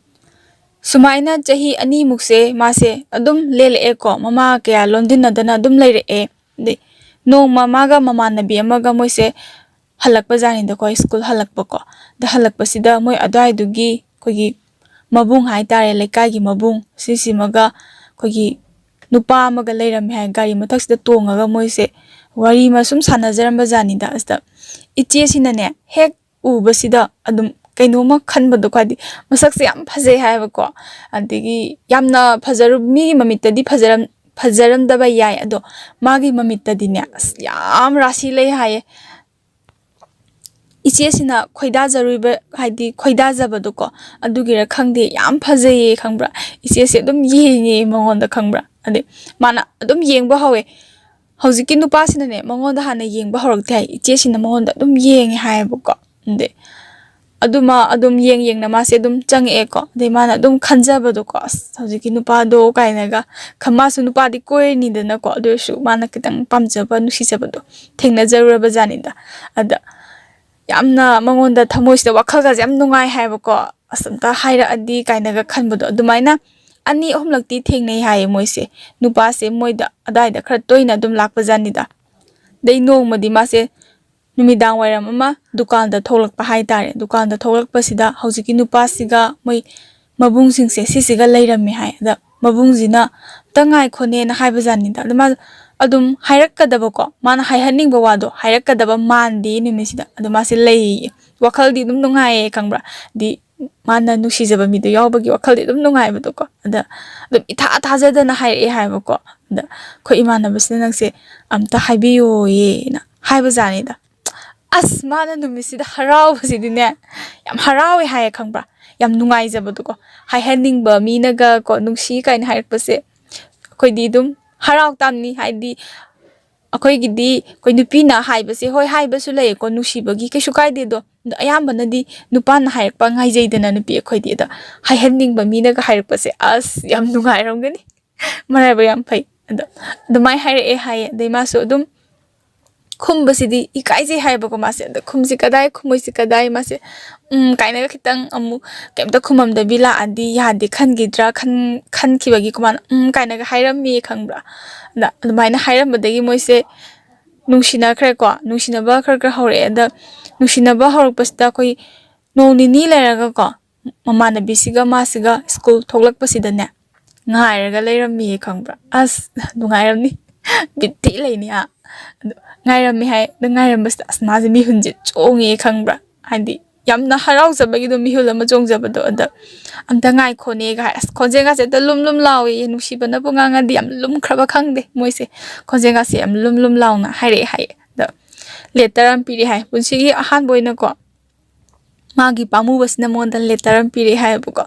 ꯁꯨꯃꯥꯏꯅ ꯆꯍꯤ ꯑꯅꯤꯃꯨꯛꯁꯦ ꯃꯥꯁꯦ ꯑꯗꯨꯝ ꯂꯦꯜꯂꯛꯑꯦꯀꯣ, ꯃꯃꯥ ꯀꯌꯥ ꯂꯣꯟꯗꯤꯟꯅꯗꯅ ꯑꯗꯨꯝ ꯂꯩꯔꯛꯑꯦ꯫ ꯑꯗꯩ ꯅꯣꯡꯃ ꯃꯥꯒ ꯃꯃꯥꯟꯅꯕꯤ ꯑꯃꯒ ꯃꯣꯏꯁꯦ ꯍꯜꯂꯛꯄ ꯖꯥꯠꯅꯤꯗꯀꯣ, ꯁ꯭ꯀꯨꯜ ꯍꯜꯂꯛꯄꯀꯣ꯫ ꯑꯗ ꯍꯜꯂꯛꯄꯁꯤꯗ ꯃꯣꯏ ꯑꯗꯨꯋꯥꯏꯗꯨꯒꯤ ꯑꯩꯈꯣꯏꯒꯤ ꯃꯕꯨꯡ ꯍꯥꯏꯇꯥꯔꯦ, ꯂꯩꯀꯥꯏꯒꯤ ꯃꯕꯨꯡ, ꯁꯤꯁꯤꯃꯒ ꯑꯩꯈꯣꯏꯒꯤ ꯅꯨꯄꯥ ꯑꯃꯒ ꯂꯩꯔꯝꯃꯦ ꯍꯥꯏ, ꯒꯥꯔꯤ ꯃꯊꯛꯁꯤꯗ ꯇꯣꯡꯉꯒ ꯃꯣꯏꯁꯦ ꯋꯥꯔꯤ ꯑꯃ ꯁꯨꯝ ꯁꯥꯟꯅꯖꯔꯝꯕ ꯖꯥꯠꯅꯤꯗ꯫ ꯑꯁꯤꯗ ꯏꯆꯦꯁꯤꯅꯅꯦ, ꯍꯦꯛ ꯎꯕꯁꯤꯗ ꯑꯗꯨꯝ ꯀꯩꯅꯣꯝꯃ ꯈꯟꯕꯗꯣ, ꯍꯥꯏꯗꯤ ꯃꯁꯛꯁꯦ ꯌꯥꯝ ꯐꯖꯩ ꯍꯥꯏꯌꯦꯕꯀꯣ꯫ ꯑꯗꯒꯤ ꯌꯥꯝꯅ ꯐꯖꯔꯨ-, ꯃꯤꯒꯤ ꯃꯃꯤꯠꯇꯗꯤ ꯐꯖꯔꯝ-, ꯐꯖꯔꯝꯗꯕ ꯌꯥꯏ, ꯑꯗꯣ ꯃꯥꯒꯤ ꯃꯃꯤꯠꯇꯗꯤꯅꯦ, ꯑꯁ, ꯌꯥꯝ ꯔꯥꯁꯤ ꯂꯩ ꯍꯥꯏꯌꯦ꯫ ꯏꯆꯦꯁꯤꯅ ꯈꯣꯏꯗꯥꯖꯔꯨꯏꯕ, ꯍꯥꯏꯗꯤ ꯈꯣꯏꯗꯥꯖꯕꯗꯣꯀꯣ, ꯑꯗꯨꯒꯤꯔ ꯈꯪꯗꯦ, ꯌꯥꯝ ꯐꯖꯩꯌꯦ, ꯈꯪꯕ꯭ꯔꯥ? ꯏꯆꯦꯁꯦ ꯑꯗꯨꯝ ꯌꯦꯡꯉꯦ ꯃꯉꯣꯟꯗ, ꯈꯪꯕ꯭ꯔꯥ? ꯑꯗꯩ ꯃꯥꯅ ꯑꯗꯨꯝ ꯌꯦꯡꯕ ꯍꯧꯋꯦ꯫ ꯍꯧꯖꯤꯛꯀꯤ ꯅꯨꯄꯥꯁꯤꯅꯅꯦ ꯃꯉꯣꯟꯗ ꯍꯥꯟꯅ ꯌꯦꯡꯕ ꯍꯧꯔꯛꯇꯦ ꯍꯥꯏ, ꯏꯆꯦꯁꯤꯅ ꯃꯉꯣꯟꯗ ꯑꯗꯨꯝ ꯌꯦꯡꯉꯦ ꯍꯥꯏꯌꯦꯕꯀꯣ꯫ ꯑꯗꯩ ꯑꯗꯨꯃ ꯑꯗꯨꯝ ꯌꯦꯡ ꯌꯦꯡꯅ ꯃꯥꯁꯦ ꯑꯗꯨꯝ ꯆꯪꯉꯛꯑꯦꯀꯣ꯫ ꯑꯗꯩ ꯃꯥꯅ ꯑꯗꯨꯝ ꯈꯟꯖꯕꯗꯣꯀꯣ, "ꯑꯁ, ꯍꯧꯖꯤꯛꯀꯤ ꯅꯨꯄꯥꯗꯣ" ꯀꯥꯏꯅꯒ꯫ ꯈ-, ꯃꯥꯁꯨ ꯅꯨꯄꯥꯗꯤ ꯀꯣꯏꯔꯅꯤꯗꯅꯀꯣ, ꯑꯗꯨ ꯑꯣꯏꯔꯁꯨ ꯃꯥꯅ ꯈꯤꯇꯪ ꯄꯥꯝꯖꯕ, ꯅꯨꯡꯁꯤꯖꯕꯗꯣ ꯊꯦꯡꯅꯖꯔꯨꯔꯕ ꯖꯥꯠꯅꯤꯗ꯫ ꯑꯗ ꯌꯥꯝꯅ ꯃꯉꯣꯟꯗ ꯊꯃꯣꯏꯁꯤꯗ ꯋꯥꯈꯜꯒꯁꯦ ꯌꯥꯝ ꯅꯨꯡꯉꯥꯏ ꯍꯥꯏꯕꯀꯣ, "ꯑꯁ, ꯑꯝꯇ ꯍꯥꯏꯔꯛꯑꯗꯤ" ꯀꯥꯏꯅꯒ ꯈꯟꯕꯗꯣ꯫ ꯑꯗꯨꯃꯥꯏꯅ ꯑꯅꯤ ꯑꯍꯨꯝꯂꯛꯇꯤ ꯊꯦꯡꯅꯩ ꯍꯥꯏꯌꯦ ꯃꯣꯏꯁꯦ꯫ ꯅꯨꯄꯥꯁꯦ ꯃꯣꯏꯗ ꯑꯗꯥꯏꯗ ꯈꯔ ꯇꯣꯏꯅ ꯑꯗꯨꯝ ꯂꯥꯛꯄ ꯖꯥꯠꯅꯤꯗ꯫ ꯑꯗꯩ ꯅꯣꯡꯃꯗꯤ ꯃꯥꯁꯦ ꯅꯨꯃꯤꯗꯥꯡ ꯋꯥꯏꯔꯝ ꯑꯃ ꯗꯨꯀꯥꯟꯗ ꯊꯣꯛꯂꯛꯄ ꯍꯥꯏꯇꯥꯔꯦ꯫ ꯗꯨꯀꯥꯟꯗ ꯊꯣꯛꯂꯛꯄꯁꯤꯗ ꯍꯧꯖꯤꯛꯀꯤ ꯅꯨꯄꯥꯁꯤꯒ ꯃꯣꯏ ꯃꯕꯨꯡꯁꯤꯡꯁꯦ ꯁꯤꯁꯤꯒ ꯂꯩꯔꯝꯃꯦ ꯍꯥꯏ꯫ ꯑꯗ ꯃꯕꯨꯡꯁꯤꯅ "ꯑꯝꯇ ꯉꯥꯏꯈꯣꯅꯦꯅ" ꯍꯥꯏꯕꯖꯥꯠꯅꯤꯗ꯫ ꯑꯗ ꯃꯥ ꯑꯗꯨꯝ ꯍꯥꯏꯔꯛꯀꯗꯕꯀꯣ, ꯃꯥꯅ ꯍꯥꯏꯍꯟꯅꯤꯡꯕ ꯋꯥꯗꯣ ꯍꯥꯏꯔꯛꯀꯗꯕ ꯃꯥꯟꯗꯦ ꯅꯨꯃꯤꯠꯁꯤꯗ꯫ ꯑꯗ ꯃꯥꯁꯦ ꯂꯩꯌꯦ꯫ ꯋꯥꯈꯜꯗꯤ ꯑꯗꯨꯝ ꯅꯨꯡꯉꯥꯏꯌꯦ, ꯈꯪꯕ꯭ꯔꯥ? ꯗꯤ ꯃꯥꯅ ꯅꯨꯡꯁꯤꯖꯕ ꯃꯤꯗꯣ ꯌꯥꯎꯕꯒꯤ ꯋꯥꯈꯜꯗꯤ ꯑꯗꯨꯝ ꯅꯨꯡꯉꯥꯏꯕꯗꯣꯀꯣ꯫ ꯑꯗ ꯑꯗꯨꯝ ꯏꯊꯥ ꯊꯥꯖꯗꯅ ꯍꯥꯏꯔꯛꯑꯦ ꯍꯥꯏꯕꯀꯣ꯫ ꯑꯗ ꯑꯩꯈꯣꯏ ꯏꯃꯥꯟꯅꯕꯁꯤꯅ "ꯅꯪꯁꯦ ꯑꯝꯇ ꯍꯥꯏꯕꯤꯌꯣꯌꯦꯅ" ꯍꯥꯏꯕꯖꯥꯠꯅꯤꯗ꯫ ꯑꯁ, ꯃꯥꯅ ꯅꯨꯃꯤꯠꯁꯤꯗ ꯍꯔꯥꯎꯕꯁꯤꯗꯤꯅꯦ, ꯌꯥꯝ ꯍꯔꯥꯎꯋꯦ ꯍꯥꯏꯌꯦ, ꯈꯪꯕ꯭ꯔꯥ? ꯌꯥꯝ ꯅꯨꯡꯉꯥꯏꯖꯕꯗꯣꯀꯣ꯫ ꯍꯥꯏꯍꯟꯅꯤꯡꯕ ꯃꯤꯅꯒ ꯀꯣ "ꯅꯨꯡꯁꯤ" ꯀꯥꯏꯅ ꯍꯥꯏꯔꯛꯄꯁꯦ ꯑꯩꯈꯣꯏꯗꯤ ꯑꯗꯨꯝ ꯍꯔꯥꯎ ꯇꯥꯝꯅꯤ꯫ ꯍꯥꯏꯗꯤ ꯑꯩꯈꯣꯏꯒꯤꯗꯤ ꯑꯩꯈꯣꯏ ꯅꯨꯄꯤꯅ ꯍꯥꯏꯕꯁꯦ, ꯍꯣꯏ, ꯍꯥꯏꯕꯁꯨ ꯂꯩꯌꯦꯀꯣ, ꯅꯨꯡꯁꯤꯕꯒꯤ ꯀꯩꯁꯨ ꯀꯥꯏꯗꯦꯗꯣ꯫ ꯑꯗꯣ ꯑꯌꯥꯝꯕꯅꯗꯤ ꯅꯨꯄꯥꯅ ꯍꯥꯏꯔꯛꯄ ꯉꯥꯏꯖꯩꯗꯅ ꯅꯨꯄꯤ ꯑꯩꯈꯣꯏꯗꯤ꯫ ꯑꯗꯣ ꯍꯥꯏꯍꯟꯅꯤꯡꯕ ꯃꯤꯅꯒ ꯍꯥꯏꯔꯛꯄꯁꯦ, ꯑꯁ, ꯌꯥꯝ ꯅꯨꯡꯉꯥꯏꯔꯝꯒꯅꯤ꯫ ꯃꯔꯥꯏꯕꯛ ꯌꯥꯝ ꯐꯩ꯫ ꯑꯗꯣ ꯑꯗꯨꯃꯥꯏꯅ ꯍꯥꯏꯔꯛꯑꯦ ꯍꯥꯏꯌꯦ꯫ ꯑꯗꯩ ꯃꯥꯁꯨ ꯑꯗꯨꯝ ꯈꯨꯝꯕꯁꯤꯗꯤ ꯏꯀꯥꯏꯖꯩ ꯍꯥꯏꯕꯀꯣ ꯃꯥꯁꯦ꯫ ꯑꯗ ꯈꯨꯝꯁꯤ ꯀꯗꯥꯏ, ꯈꯨꯝꯃꯣꯏꯁꯤ ꯀꯗꯥꯏ, ꯃꯥꯁꯦ "ꯎꯝ" ꯀꯥꯏꯅꯒ ꯈꯤꯇꯪ ꯑꯃꯨꯛ ꯀꯩꯝꯇ ꯈꯨꯝꯃꯝꯗꯕꯤ ꯂꯥꯛꯑꯗꯤ ꯌꯥꯗꯦ ꯈꯟꯈꯤꯗ꯭ꯔꯥ ꯈꯟ-, ꯈꯟꯈꯤꯕꯒꯤꯀꯣ ꯃꯥꯅ "ꯎꯝ" ꯀꯥꯏꯅꯒ ꯍꯥꯏꯔꯝꯃꯤ, ꯈꯪꯕ꯭ꯔꯥ? ꯑꯗ ꯑꯗꯨꯃꯥꯏꯅ ꯍꯥꯏꯔꯝꯕꯗꯒꯤ ꯃꯣꯏꯁꯦ ꯅꯨꯡꯁꯤꯅꯈ꯭ꯔꯦꯀꯣ꯫ ꯅꯨꯡꯁꯤꯅꯕ ꯈꯔ ꯈꯔ ꯍꯧꯔꯛꯑꯦ꯫ ꯑꯗ ꯅꯨꯡꯁꯤꯅꯕ ꯍꯧꯔꯛꯄꯁꯤꯗ ꯑꯩꯈꯣꯏ ꯅꯣꯡ ꯅꯤꯅꯤ ꯂꯩꯔꯒꯀꯣ, ꯃꯃꯥꯟꯅꯕꯤꯁꯤꯒ ꯃꯥꯁꯤꯒ ꯁ꯭ꯀꯨꯜ ꯊꯣꯛꯂꯛꯄꯁꯤꯗꯅꯦ, ꯉꯥꯏꯔꯒ ꯂꯩꯔꯝꯃꯤꯌꯦ, ꯈꯪꯕ꯭ꯔꯥ? ꯑꯁ, ꯅꯨꯡꯉꯥꯏꯔꯝꯅꯤ꯫ ꯕꯤꯠ ꯊꯤ ꯂꯩꯅꯤ, ꯍꯥ? ꯑꯗꯣ ꯉꯥꯏꯔꯝꯃꯤ ꯍꯥꯏ꯫ ꯑꯗꯣ ꯉꯥꯏꯔꯝꯕꯁꯤꯗ, ꯑꯁ, ꯃꯥꯁꯦ ꯃꯤꯍꯨꯟꯁꯦ ꯆꯣꯡꯉꯦ, ꯈꯪꯕ꯭ꯔꯥ? ꯍꯥꯏꯗꯤ ꯌꯥꯝꯅ ꯍꯔꯥꯎꯖꯕꯒꯤꯗꯣ, ꯃꯤꯍꯨꯜ ꯑꯃ ꯆꯣꯡꯖꯕꯗꯣ꯫ ꯑꯗ "ꯑꯝꯇ ꯉꯥꯏꯈꯣꯅꯦꯒ" ꯍꯥꯏ꯫ ꯑꯁ, ꯈꯣꯟꯖꯦꯜꯒꯁꯦ ꯍꯦꯛꯇ ꯂꯨꯝ ꯂꯨꯝ ꯂꯥꯎꯋꯦ꯫ ꯅꯨꯡꯁꯤꯕꯅꯕꯨ ꯉꯥꯡꯉꯗꯤ ꯌꯥꯝ ꯂꯨꯝꯈ꯭ꯔꯕ ꯈꯪꯗꯦ ꯃꯣꯏꯁꯦ꯫ ꯈꯣꯟꯖꯦꯜꯒꯁꯦ ꯌꯥꯝ ꯂꯨꯝ ꯂꯨꯝ ꯂꯥꯎꯅ ꯍꯥꯏꯔꯛꯑꯦ ꯍꯥꯏꯌꯦ꯫ ꯑꯗ ꯂꯦꯇꯔ ꯑꯃ ꯄꯤꯔꯛꯑꯦ ꯍꯥꯏ꯫ ꯄꯨꯟꯁꯤꯒꯤ ꯑꯍꯥꯟꯕ ꯑꯣꯏꯅꯀꯣ, ꯃꯥꯒꯤ ꯄꯥꯝꯃꯨꯕꯁꯤꯅ ꯃꯉꯣꯟꯗ ꯂꯦꯇꯔ ꯑꯃ ꯄꯤꯔꯛꯑꯦ ꯍꯥꯏꯌꯦꯕꯀꯣ꯫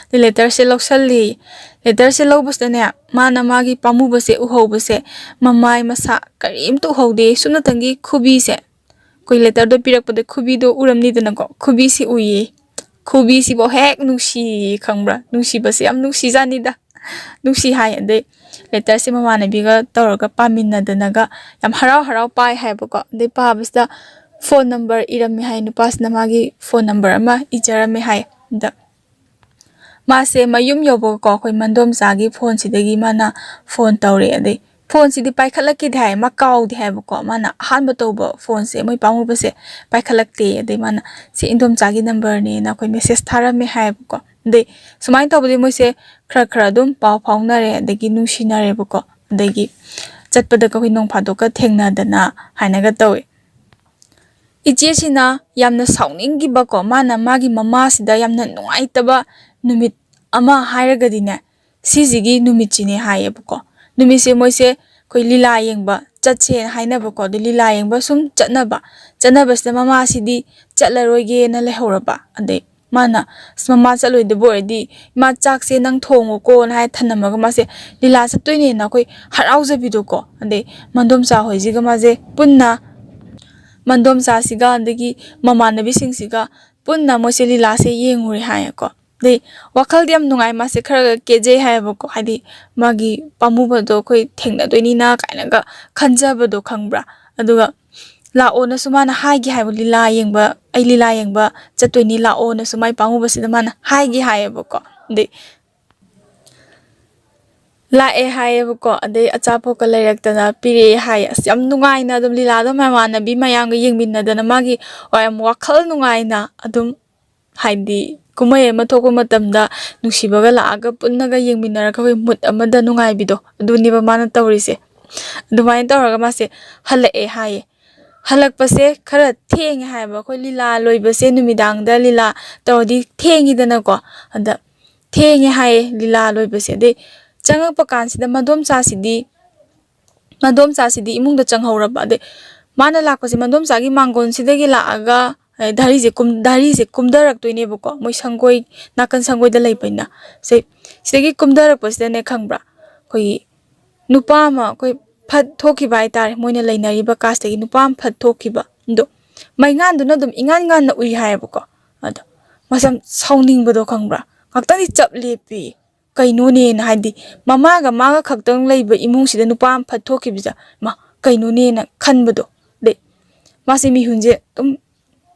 ꯑꯗ ꯂꯦꯇꯔꯁꯦ ꯂꯧꯁꯜꯂꯤ꯫ ꯂꯦꯇꯔꯁꯦ ꯂꯧꯕꯁꯤꯗꯅꯦ, ꯃꯥꯅ ꯃꯥꯒꯤ ꯄꯥꯝꯃꯨꯕꯁꯦ ꯎꯍꯧꯕꯁꯦ, ꯃꯃꯥꯏ, ꯃꯁꯥ ꯀꯔꯤꯝꯇ ꯎꯍꯧꯗꯦ꯫ ꯁꯨꯞꯅꯇꯪꯒꯤ ꯈꯨꯕꯤꯁꯦ, ꯑꯩꯈꯣꯏ ꯂꯦꯇꯔꯗꯣ ꯄꯤꯔꯛꯄꯗ ꯈꯨꯕꯤꯗꯣ ꯎꯔꯝꯅꯤꯗꯅꯀꯣ, ꯈꯨꯕꯤꯁꯤ ꯎꯏꯌꯦ꯫ ꯈꯨꯕꯤꯁꯤꯐꯥꯎ ꯍꯦꯛ ꯅꯨꯡꯁꯤꯌꯦ, ꯈꯪꯕ꯭ꯔꯥ? ꯅꯨꯡꯁꯤꯕꯁꯦ ꯌꯥꯝ ꯅꯨꯡꯁꯤꯖꯥꯠꯅꯤꯗ꯫ ꯅꯨꯡꯁꯤ ꯍꯥꯏ꯫ ꯑꯗꯩ ꯂꯦꯇꯔꯁꯦ ꯃꯃꯥꯟꯅꯕꯤꯒ ꯇꯧꯔꯒ ꯄꯥꯃꯤꯟꯅꯗꯅꯒ ꯌꯥꯝ ꯍꯔꯥꯎ ꯍꯔꯥꯎ ꯄꯥꯏ ꯍꯥꯏꯕꯀꯣ꯫ ꯑꯗꯩ ꯄꯥꯕꯁꯤꯗ ꯐꯣꯟ ꯅꯝꯕꯔ ꯏꯔꯝꯃꯦ ꯍꯥꯏ, ꯅꯨꯄꯥꯁꯤꯅ ꯃꯥꯒꯤ ꯐꯣꯟ ꯅꯝꯕꯔ ꯑꯃ ꯏꯖꯔꯝꯃꯦ ꯍꯥꯏ꯫ ꯑꯗ ꯃꯥꯁꯦ ꯃꯌꯨꯝ ꯌꯧꯕꯒꯀꯣ, ꯑꯩꯈꯣꯏ ꯃꯟꯗꯣꯝꯆꯥꯒꯤ ꯐꯣꯟꯁꯤꯗꯒꯤ ꯃꯥꯅ ꯐꯣꯟ ꯇꯧꯔꯦ꯫ ꯑꯗꯩ ꯐꯣꯟꯁꯤꯗꯤ ꯄꯥꯏꯈꯠꯂꯛꯈꯤꯗꯦ ꯍꯥꯏ, ꯃꯥ ꯀꯥꯎꯗꯦ ꯍꯥꯏꯕꯀꯣ꯫ ꯃꯥꯅ ꯑꯍꯥꯟꯕ ꯇꯧꯕ ꯐꯣꯟꯁꯦ ꯃꯣꯏ ꯄꯥꯝꯃꯨꯕꯁꯦ ꯄꯥꯏꯈꯠꯂꯛꯇꯦ꯫ ꯑꯗꯩ ꯃꯥꯅ "ꯁꯤ ꯏꯟꯗꯣꯝꯆꯥꯒꯤ ꯅꯝꯕꯔꯅꯦꯅ" ꯑꯩꯈꯣꯏ ꯃꯦꯁꯦꯖ ꯊꯥꯔꯝꯃꯦ ꯍꯥꯏꯌꯦꯕꯀꯣ꯫ ꯑꯗꯩ ꯁꯨꯃꯥꯏꯅ ꯇꯧꯕꯗꯤ ꯃꯣꯏꯁꯦ ꯈꯔ ꯈꯔ ꯑꯗꯨꯝ ꯄꯥꯎ ꯐꯥꯎꯅꯔꯦ, ꯑꯗꯒꯤ ꯅꯨꯡꯁꯤꯅꯔꯦꯕꯀꯣ꯫ ꯑꯗꯒꯤ ꯆꯠꯄꯗꯒ ꯑꯩꯈꯣꯏ ꯅꯣꯡ ꯐꯥꯗꯣꯛꯀ ꯊꯦꯡꯅꯗꯅ ꯍꯥꯏꯅꯒ ꯇꯧꯋꯦ꯫ ꯏꯆꯦꯁꯤꯅ ꯌꯥꯝꯅ ꯁꯥꯎꯅꯤꯡꯈꯤꯕꯀꯣ, ꯃꯥꯅ ꯃꯥꯒꯤ ꯃꯃꯥꯁꯤꯗ ꯌꯥꯝꯅ ꯅꯨꯡꯉꯥꯏꯇꯕ ꯅꯨꯃꯤꯠ ꯑꯃ ꯍꯥꯏꯔꯒꯗꯤꯅꯦ, ꯁꯤꯁꯤꯒꯤ ꯅꯨꯃꯤꯠꯁꯤꯅꯦ ꯍꯥꯏꯌꯦꯕꯀꯣ꯫ ꯅꯨꯃꯤꯠꯁꯦ ꯃꯣꯏꯁꯦ ꯑꯩꯈꯣꯏ ꯂꯤꯂꯥ ꯌꯦꯡꯕ ꯆꯠꯁꯦꯅ ꯍꯥꯏꯅꯕꯀꯣ꯫ ꯑꯗꯨ ꯂꯤꯂꯥ ꯌꯦꯡꯕ ꯁꯨꯝ ꯆꯠꯅꯕ, ꯆꯠꯅꯕꯁꯤꯗ ꯃꯃꯥꯁꯤꯗꯤ ꯆꯠꯂꯔꯣꯏꯒꯦꯅ ꯂꯩꯍꯧꯔꯕ꯫ ꯑꯗꯩ ꯃꯥꯅ "ꯑꯁ, ꯃꯃꯥ ꯆꯠꯂꯣꯏꯗꯕ ꯑꯣꯏꯔꯗꯤ ꯏꯃꯥ, ꯆꯥꯛꯁꯦ ꯅꯪ ꯊꯣꯡꯉꯨꯀꯣꯅ" ꯍꯥꯏꯔ ꯊꯅꯝꯃꯒ ꯃꯥꯁꯦ ꯂꯤꯂꯥ ꯆꯠꯇꯣꯏꯅꯦꯅ ꯑꯩꯈꯣꯏ ꯍꯔꯥꯎꯖꯕꯤꯗꯣꯀꯣ꯫ ꯑꯗꯩ ꯃꯟꯗꯣꯝꯆꯥ ꯍꯣꯏꯁꯤꯒ ꯃꯥꯁꯦ ꯄꯨꯟꯅ, ꯃꯟꯗꯣꯝꯆꯥꯁꯤꯒ ꯑꯗꯒꯤ ꯃꯃꯥꯟꯅꯕꯤꯁꯤꯡꯁꯤꯒ ꯄꯨꯟꯅ ꯃꯣꯏꯁꯦ ꯂꯤꯂꯥꯁꯦ ꯌꯦꯡꯉꯨꯔꯦ ꯍꯥꯏꯌꯦꯀꯣ꯫ ꯑꯗꯩ ꯋꯥꯈꯜꯗꯤ ꯌꯥꯝ ꯅꯨꯡꯉꯥꯏ, ꯃꯥꯁꯦ ꯈꯔꯒ ꯀꯦꯖꯩ ꯍꯥꯏꯌꯦꯕꯀꯣ, ꯍꯥꯏꯗꯤ ꯃꯥꯒꯤ ꯄꯥꯝꯃꯨꯕꯗꯣ ꯑꯩꯈꯣꯏ ꯊꯦꯡꯅꯗꯣꯏꯅꯤꯅ ꯀꯥꯏꯅꯒ ꯈꯟꯖꯕꯗꯣ, ꯈꯪꯕ꯭ꯔꯥ? ꯑꯗꯨꯒ ꯂꯥꯛꯑꯣꯅꯁꯨ ꯃꯥꯅ ꯍꯥꯏꯒꯦ ꯍꯥꯏꯕ, "ꯂꯤꯂꯥ ꯌꯦꯡꯕ, ꯑꯩ ꯂꯤꯂꯥ ꯌꯦꯡꯕ ꯆꯠꯇꯣꯏꯅꯤ, ꯂꯥꯛꯑꯣꯅꯁꯨ" ꯃꯥꯏ ꯄꯥꯝꯃꯨꯕꯁꯤꯗ ꯃꯥꯅ ꯍꯥꯏꯒꯦ ꯍꯥꯏꯌꯦꯕꯀꯣ꯫ ꯑꯗꯩ ꯂꯥꯛꯑꯦ ꯍꯥꯏꯌꯦꯕꯀꯣ꯫ ꯑꯗꯩ ꯑꯆꯥꯄꯣꯠꯀ ꯂꯩꯔꯛꯇꯅ ꯄꯤꯔꯛꯑꯦ ꯍꯥꯏꯌꯦ꯫ ꯑꯁ, ꯌꯥꯝ ꯅꯨꯡꯉꯥꯏꯅ ꯑꯗꯨꯝ ꯂꯤꯂꯥꯗꯣ ꯃꯃꯥꯟꯅꯕꯤ ꯃꯌꯥꯝꯒ ꯌꯦꯡꯃꯤꯟꯅꯗꯅ ꯃꯥꯒꯤ ꯌꯥꯝ ꯋꯥꯈꯜ ꯅꯨꯡꯉꯥꯏꯅ ꯑꯗꯨꯝ, ꯍꯥꯏꯗꯤ ꯀꯨꯝꯍꯩ ꯑꯃ ꯊꯣꯛꯄ ꯃꯇꯝꯗ ꯅꯨꯡꯁꯤꯕꯒ ꯂꯥꯛꯑꯒ ꯄꯨꯟꯅꯒ ꯌꯦꯡꯃꯤꯟꯅꯔꯒ ꯑꯩꯈꯣꯏ ꯃꯨꯠ ꯑꯃꯗ ꯅꯨꯡꯉꯥꯏꯕꯤꯗꯣ, ꯑꯗꯨꯅꯦꯕ ꯃꯥꯅ ꯇꯧꯔꯤꯁꯦ꯫ ꯑꯗꯨꯃꯥꯏꯅ ꯇꯧꯔꯒ ꯃꯥꯁꯦ ꯍꯜꯂꯛꯑꯦ ꯍꯥꯏꯌꯦ꯫ ꯍꯜꯂꯛꯄꯁꯦ ꯈꯔ ꯊꯦꯡꯉꯦ ꯍꯥꯏꯌꯦꯕ꯫ ꯑꯩꯈꯣꯏ ꯂꯤꯂꯥ ꯂꯣꯏꯕꯁꯦ ꯅꯨꯃꯤꯗꯥꯡꯗ ꯂꯤꯂꯥ ꯇꯧꯔꯗꯤ ꯊꯦꯡꯉꯤꯗꯅꯀꯣ꯫ ꯑꯗ ꯊꯦꯡꯉꯦ ꯍꯥꯏꯌꯦ ꯂꯤꯂꯥ ꯂꯣꯏꯕꯁꯦ꯫ ꯑꯗꯩ ꯆꯪꯉꯛꯄ ꯀꯥꯟꯁꯤꯗ ꯃꯗꯣꯝꯆꯥꯁꯤꯗꯤ, ꯃꯗꯣꯝꯆꯥꯁꯤꯗꯤ ꯏꯃꯨꯡꯗ ꯆꯪꯍꯧꯔꯕ꯫ ꯑꯗꯩ ꯃꯥꯅ ꯂꯥꯛꯄꯁꯦ ꯃꯗꯣꯝꯆꯥꯒꯤ ꯃꯥꯡꯒꯣꯟꯁꯤꯗꯒꯤ ꯂꯥꯛꯑꯒ, ꯑꯦ, ꯙꯥꯔꯤꯁꯦ ꯀꯨꯝ-, ꯙꯥꯔꯤꯁꯦ ꯀꯨꯝꯊꯔꯛꯇꯣꯏꯅꯦꯕꯀꯣ, ꯃꯣꯏ ꯁꯪꯒꯣꯏ, ꯅꯥꯀꯟ ꯁꯪꯒꯣꯏꯗ ꯂꯩꯕꯅꯤꯅ꯫ ꯁꯦ, ꯁꯤꯗꯒꯤ ꯀꯨꯝꯊꯔꯛꯄꯁꯤꯗꯅꯦ, ꯈꯪꯕ꯭ꯔꯥ, ꯑꯩꯈꯣꯏꯒꯤ ꯅꯨꯄꯥ ꯑꯃ ꯑꯩꯈꯣꯏ ꯐꯠ ꯊꯣꯛꯈꯤꯕ ꯍꯥꯏꯇꯥꯔꯦ, ꯃꯣꯏꯅ ꯂꯩꯅꯔꯤꯕ ꯀꯥꯁꯇꯒꯤ ꯅꯨꯄꯥ ꯑꯃ ꯐꯠ ꯊꯣꯛꯈꯤꯕ꯫ ꯑꯗꯣ ꯃꯩꯉꯥꯟꯗꯨꯅ ꯑꯗꯨꯝ ꯏꯉꯥꯟ ꯉꯥꯟꯅ ꯎꯏ ꯍꯥꯏꯌꯦꯕꯀꯣ꯫ ꯑꯗꯣ ꯃꯥꯁꯦ ꯌꯥꯝ ꯁꯥꯎꯅꯤꯡꯕꯗꯣ, ꯈꯪꯕ꯭ꯔꯥ? ꯉꯥꯛꯇꯪꯗꯤ ꯆꯞ ꯂꯦꯞꯄꯤ꯫ ꯀꯩꯅꯣꯅꯦꯅ, ꯍꯥꯏꯗꯤ ꯃꯃꯥꯒ ꯃꯥꯒ ꯈꯛꯇꯪ ꯂꯩꯕ ꯏꯃꯨꯡꯁꯤꯗ ꯅꯨꯄꯥ ꯑꯃ ꯐꯠ ꯊꯣꯛꯈꯤꯕꯁꯦ, ꯃꯥ ꯀꯩꯅꯣꯅꯦꯅ ꯈꯟꯕꯗꯣ꯫ ꯑꯗꯩ ꯃꯥꯁꯦ ꯃꯤꯍꯨꯟꯁꯦ ꯑꯗꯨꯝ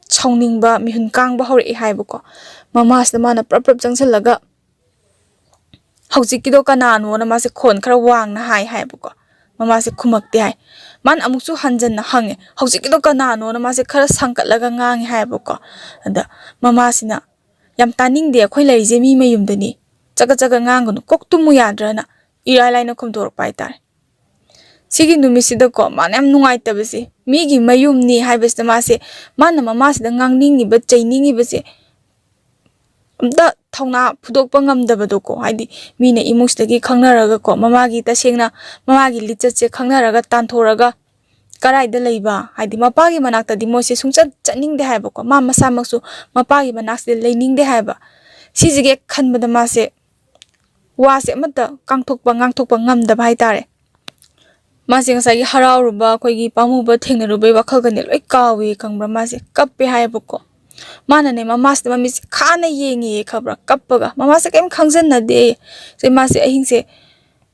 ꯁꯥꯎꯅꯤꯡꯕ, ꯃꯤꯍꯨꯟ ꯀꯥꯡꯕ ꯍꯧꯔꯛꯑꯦ ꯍꯥꯏꯕꯀꯣ꯫ ꯃꯃꯥꯁꯤꯗ ꯃꯥꯅ ꯄ꯭ꯔꯞ ꯄ꯭ꯔꯞ ꯆꯪꯁꯤꯜꯂꯒ, "ꯍꯧꯖꯤꯛꯀꯤꯗꯣ ꯀꯅꯥꯅꯣꯅ?" ꯃꯥꯁꯦ ꯈꯣꯟ ꯈꯔ ꯋꯥꯡꯅ ꯍꯥꯏ ꯍꯥꯏꯕꯀꯣ꯫ ꯃꯃꯥꯁꯦ ꯈꯨꯝꯃꯛꯇꯦ ꯍꯥꯏ꯫ ꯃꯥꯅ ꯑꯃꯨꯛꯁꯨ ꯍꯟꯖꯟꯅ ꯍꯪꯉꯦ, "ꯍꯧꯖꯤꯛꯀꯤꯗꯣ ꯀꯅꯥꯅꯣꯅ?" ꯃꯥꯁꯦ ꯈꯔ ꯁꯪꯀꯠꯂꯒ ꯉꯥꯡꯉꯦ ꯍꯥꯏꯌꯦꯕꯀꯣ꯫ ꯑꯗ ꯃꯃꯥꯁꯤꯅ, "ꯌꯥꯝ ꯇꯥꯅꯤꯡꯗꯦ, ꯑꯩꯈꯣꯏ ꯂꯩꯔꯤꯁꯦ ꯃꯤ ꯃꯌꯨꯝꯗꯅꯤ, ꯆꯒꯠ ꯆꯒꯠ ꯉꯥꯡꯒꯅꯨ, ꯀꯣꯛ ꯇꯨꯝꯃꯨ ꯌꯥꯗ꯭ꯔꯅ?" ꯏꯔꯥꯏ ꯂꯥꯏꯅ ꯈꯨꯝꯗꯣꯔꯛꯄ ꯍꯥꯏꯇꯥꯔꯦ꯫ ꯁꯤꯒꯤ ꯅꯨꯃꯤꯠꯁꯤꯗꯀꯣ ꯃꯥꯅ ꯌꯥꯝ ꯅꯨꯡꯉꯥꯏꯇꯕꯁꯦ, ꯃꯤꯒꯤ ꯃꯌꯨꯝꯅꯤ ꯍꯥꯏꯕꯁꯤꯗ ꯃꯥꯁꯦ, ꯃꯥꯅ ꯃꯃꯥꯁꯤꯗ ꯉꯥꯡꯅꯤꯡꯉꯤꯕ, ꯆꯩꯅꯤꯡꯉꯤꯕꯁꯦ ꯑꯝꯇ ꯊꯧꯅꯥ ꯐꯨꯗꯣꯛꯄ ꯉꯝꯗꯕꯗꯣꯀꯣ꯫ ꯍꯥꯏꯗꯤ ꯃꯤꯅ ꯏꯃꯨꯡꯁꯤꯗꯒꯤ ꯈꯪꯅꯔꯒꯀꯣ, ꯃꯃꯥꯒꯤ ꯇꯁꯦꯡꯅ ꯃꯃꯥꯒꯤ ꯂꯤꯆꯠꯁꯦ ꯈꯪꯅꯔꯒ, ꯇꯥꯟꯊꯣꯔꯒ, ꯀꯔꯥꯏꯗ ꯂꯩꯕ, ꯍꯥꯏꯗꯤ ꯃꯄꯥꯒꯤ ꯃꯅꯥꯛꯇꯗꯤ ꯃꯣꯏꯁꯦ ꯁꯨꯡꯆꯠ ꯆꯠꯅꯤꯡꯗꯦ ꯍꯥꯏꯕꯀꯣ, ꯃꯥ ꯃꯁꯥꯃꯛꯁꯨ ꯃꯄꯥꯒꯤ ꯃꯅꯥꯛꯁꯤꯗ ꯂꯩꯅꯤꯡꯗꯦ ꯍꯥꯏꯕ꯫ ꯁꯤꯁꯤꯒꯤ ꯍꯦꯛ ꯈꯟꯕꯗ ꯃꯥꯁꯦ ꯋꯥꯁꯦ ꯑꯃꯠꯇ ꯀꯥꯡꯊꯣꯛꯄ, ꯉꯥꯡꯊꯣꯛꯄ ꯉꯝꯗꯕ ꯍꯥꯏꯇꯥꯔꯦ꯫ ꯃꯥꯁꯦ ꯉꯁꯥꯏꯒꯤ ꯍꯔꯥꯎꯔꯨꯕ, ꯑꯩꯈꯣꯏꯒꯤ ꯄꯥꯝꯃꯨꯕ ꯊꯦꯡꯅꯔꯨꯕꯩ ꯋꯥꯈꯜꯒꯅꯦ ꯂꯣꯏ ꯀꯥꯎꯏ ꯈꯪꯕ꯭ꯔꯥ? ꯃꯥꯁꯦ ꯀꯞꯄꯦ ꯍꯥꯏꯌꯦꯕꯀꯣ꯫ ꯃꯥꯅꯅꯦ ꯃꯃꯥꯁꯤꯗ ꯃꯃꯤꯠꯁꯦ ꯈꯥꯅ ꯌꯦꯡꯉꯦ ꯈꯪꯕ꯭ꯔꯥ? ꯀꯞꯄꯒ꯫ ꯃꯃꯥꯁꯦ ꯀꯔꯤꯝ ꯈꯪꯖꯟꯅꯗꯦ꯫ ꯁꯦ ꯃꯥꯁꯦ ꯑꯍꯤꯡꯁꯦ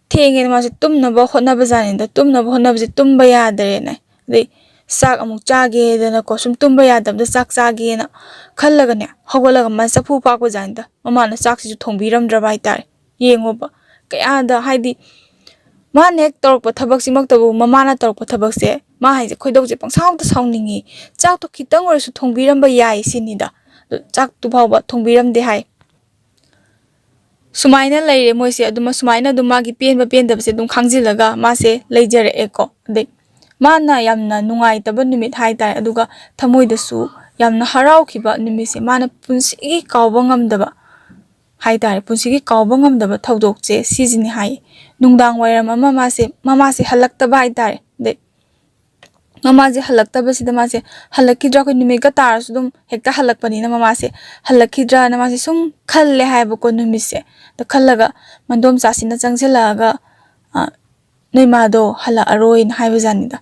ꯊꯦꯡꯉꯦꯅ ꯃꯥꯁꯦ ꯇꯨꯝꯅꯕ ꯍꯣꯠꯅꯕ ꯖꯥꯠꯅꯤꯗ꯫ ꯇꯨꯝꯅꯕ ꯍꯣꯠꯅꯕꯁꯦ ꯇꯨꯝꯕ ꯌꯥꯗ꯭ꯔꯦꯅꯦ꯫ ꯑꯗꯩ ꯆꯥꯛ ꯑꯃꯨꯛ ꯆꯥꯒꯦꯗꯅꯀꯣ, ꯁꯨꯝ ꯇꯨꯝꯕ ꯌꯥꯗꯕꯗ ꯆꯥꯛ ꯆꯥꯒꯦꯅ ꯈꯜꯂꯒꯅꯦ, ꯍꯧꯒꯠꯂꯒ ꯃꯥ ꯆꯐꯨ ꯄꯥꯛꯄ ꯖꯥꯠꯅꯤꯗ꯫ ꯃꯃꯥꯅ ꯆꯥꯛꯁꯤꯁꯨ ꯊꯣꯡꯕꯤꯔꯝꯗ꯭ꯔꯕ ꯍꯥꯏꯇꯥꯔꯦ꯫ ꯌꯦꯡꯉꯣꯕ, ꯀꯌꯥꯗ, ꯍꯥꯏꯗꯤ ꯃꯥꯅ ꯍꯦꯛ ꯇꯧꯔꯛꯄ ꯊꯕꯛꯁꯤꯃꯛꯇꯕꯨ, ꯃꯃꯥꯅ ꯇꯧꯔꯛꯄ ꯊꯕꯛꯁꯦ, ꯃꯥ ꯍꯥꯏꯁꯦ ꯈꯣꯏꯗꯧꯁꯦ ꯄꯪꯁꯥꯎꯗ ꯁꯥꯎꯅꯤꯡꯉꯤ꯫ ꯆꯥꯛꯇꯣ ꯈꯤꯇꯪ ꯑꯣꯏꯔꯁꯨ ꯊꯣꯡꯕꯤꯔꯝꯕ ꯌꯥꯏ ꯁꯤꯅꯤꯗ꯫ ꯑꯗꯨ ꯆꯥꯛꯇꯨ ꯐꯥꯎꯕ ꯊꯣꯡꯕꯤꯔꯝꯗꯦ ꯍꯥꯏ꯫ ꯁꯨꯃꯥꯏꯅ ꯂꯩꯔꯦ ꯃꯣꯏꯁꯦ꯫ ꯑꯗꯨꯝ ꯁꯨꯃꯥꯏꯅ ꯑꯗꯨꯝ ꯃꯥꯒꯤ ꯄꯦꯟꯕ ꯄꯦꯟꯗꯕꯁꯦ ꯑꯗꯨꯝ ꯈꯥꯡꯖꯤꯜꯂꯒ ꯃꯥꯁꯦ ꯂꯩꯖꯔꯛꯑꯦꯀꯣ꯫ ꯑꯗꯩ ꯃꯥꯅ ꯌꯥꯝꯅ ꯅꯨꯡꯉꯥꯏꯇꯕ ꯅꯨꯃꯤꯠ ꯍꯥꯏꯇꯥꯔꯦ, ꯑꯗꯨꯒ ꯊꯃꯣꯏꯗꯁꯨ ꯌꯥꯝꯅ ꯍꯔꯥꯎꯈꯤꯕ ꯅꯨꯃꯤꯠꯁꯦ, ꯃꯥꯅ ꯄꯨꯟꯁꯤꯒꯤ ꯀꯥꯎꯕ ꯉꯝꯗꯕ ꯍꯥꯏꯇꯥꯔꯦ, ꯄꯨꯟꯁꯤꯒꯤ ꯀꯥꯎꯕ ꯉꯝꯗꯕ ꯊꯧꯗꯣꯛꯁꯦ ꯁꯤꯁꯤꯅꯤ ꯍꯥꯏꯌꯦ꯫ ꯅꯨꯡꯗꯥꯡ ꯋꯥꯏꯔꯝ ꯑꯃ ꯃꯥꯁꯦ, ꯃꯃꯥꯁꯦ ꯍꯜꯂꯛꯇꯕ ꯍꯥꯏꯇꯥꯔꯦ꯫ ꯑꯗꯩ ꯃꯃꯥꯁꯦ ꯍꯜꯂꯛꯇꯕꯁꯤꯗ ꯃꯥꯁꯦ ꯍꯜꯂꯛꯈꯤꯗ꯭ꯔꯥ, ꯑꯩꯈꯣꯏ ꯅꯨꯃꯤꯠꯀ ꯇꯥꯔꯁꯨ ꯑꯗꯨꯝ ꯍꯦꯛꯇ ꯍꯜꯂꯛꯄꯅꯤꯅ ꯃꯃꯥꯁꯦ ꯍꯜꯂꯛꯈꯤꯗ꯭ꯔꯥꯅ ꯃꯥꯁꯦ ꯁꯨꯝ ꯈꯜꯂꯦ ꯍꯥꯏꯌꯦꯕꯀꯣ ꯅꯨꯃꯤꯠꯁꯦ꯫ ꯑꯗꯣ ꯈꯜꯂꯒ ꯃꯟꯗꯣꯝꯆꯥꯁꯤꯅ ꯆꯪꯁꯤꯜꯂꯛꯑꯒ, "ꯑ, ꯅꯣꯏ ꯃꯥꯗꯣ ꯍꯜꯂꯛꯑꯔꯣꯏꯅ" ꯍꯥꯏꯕ ꯖꯥꯠꯅꯤꯗ꯫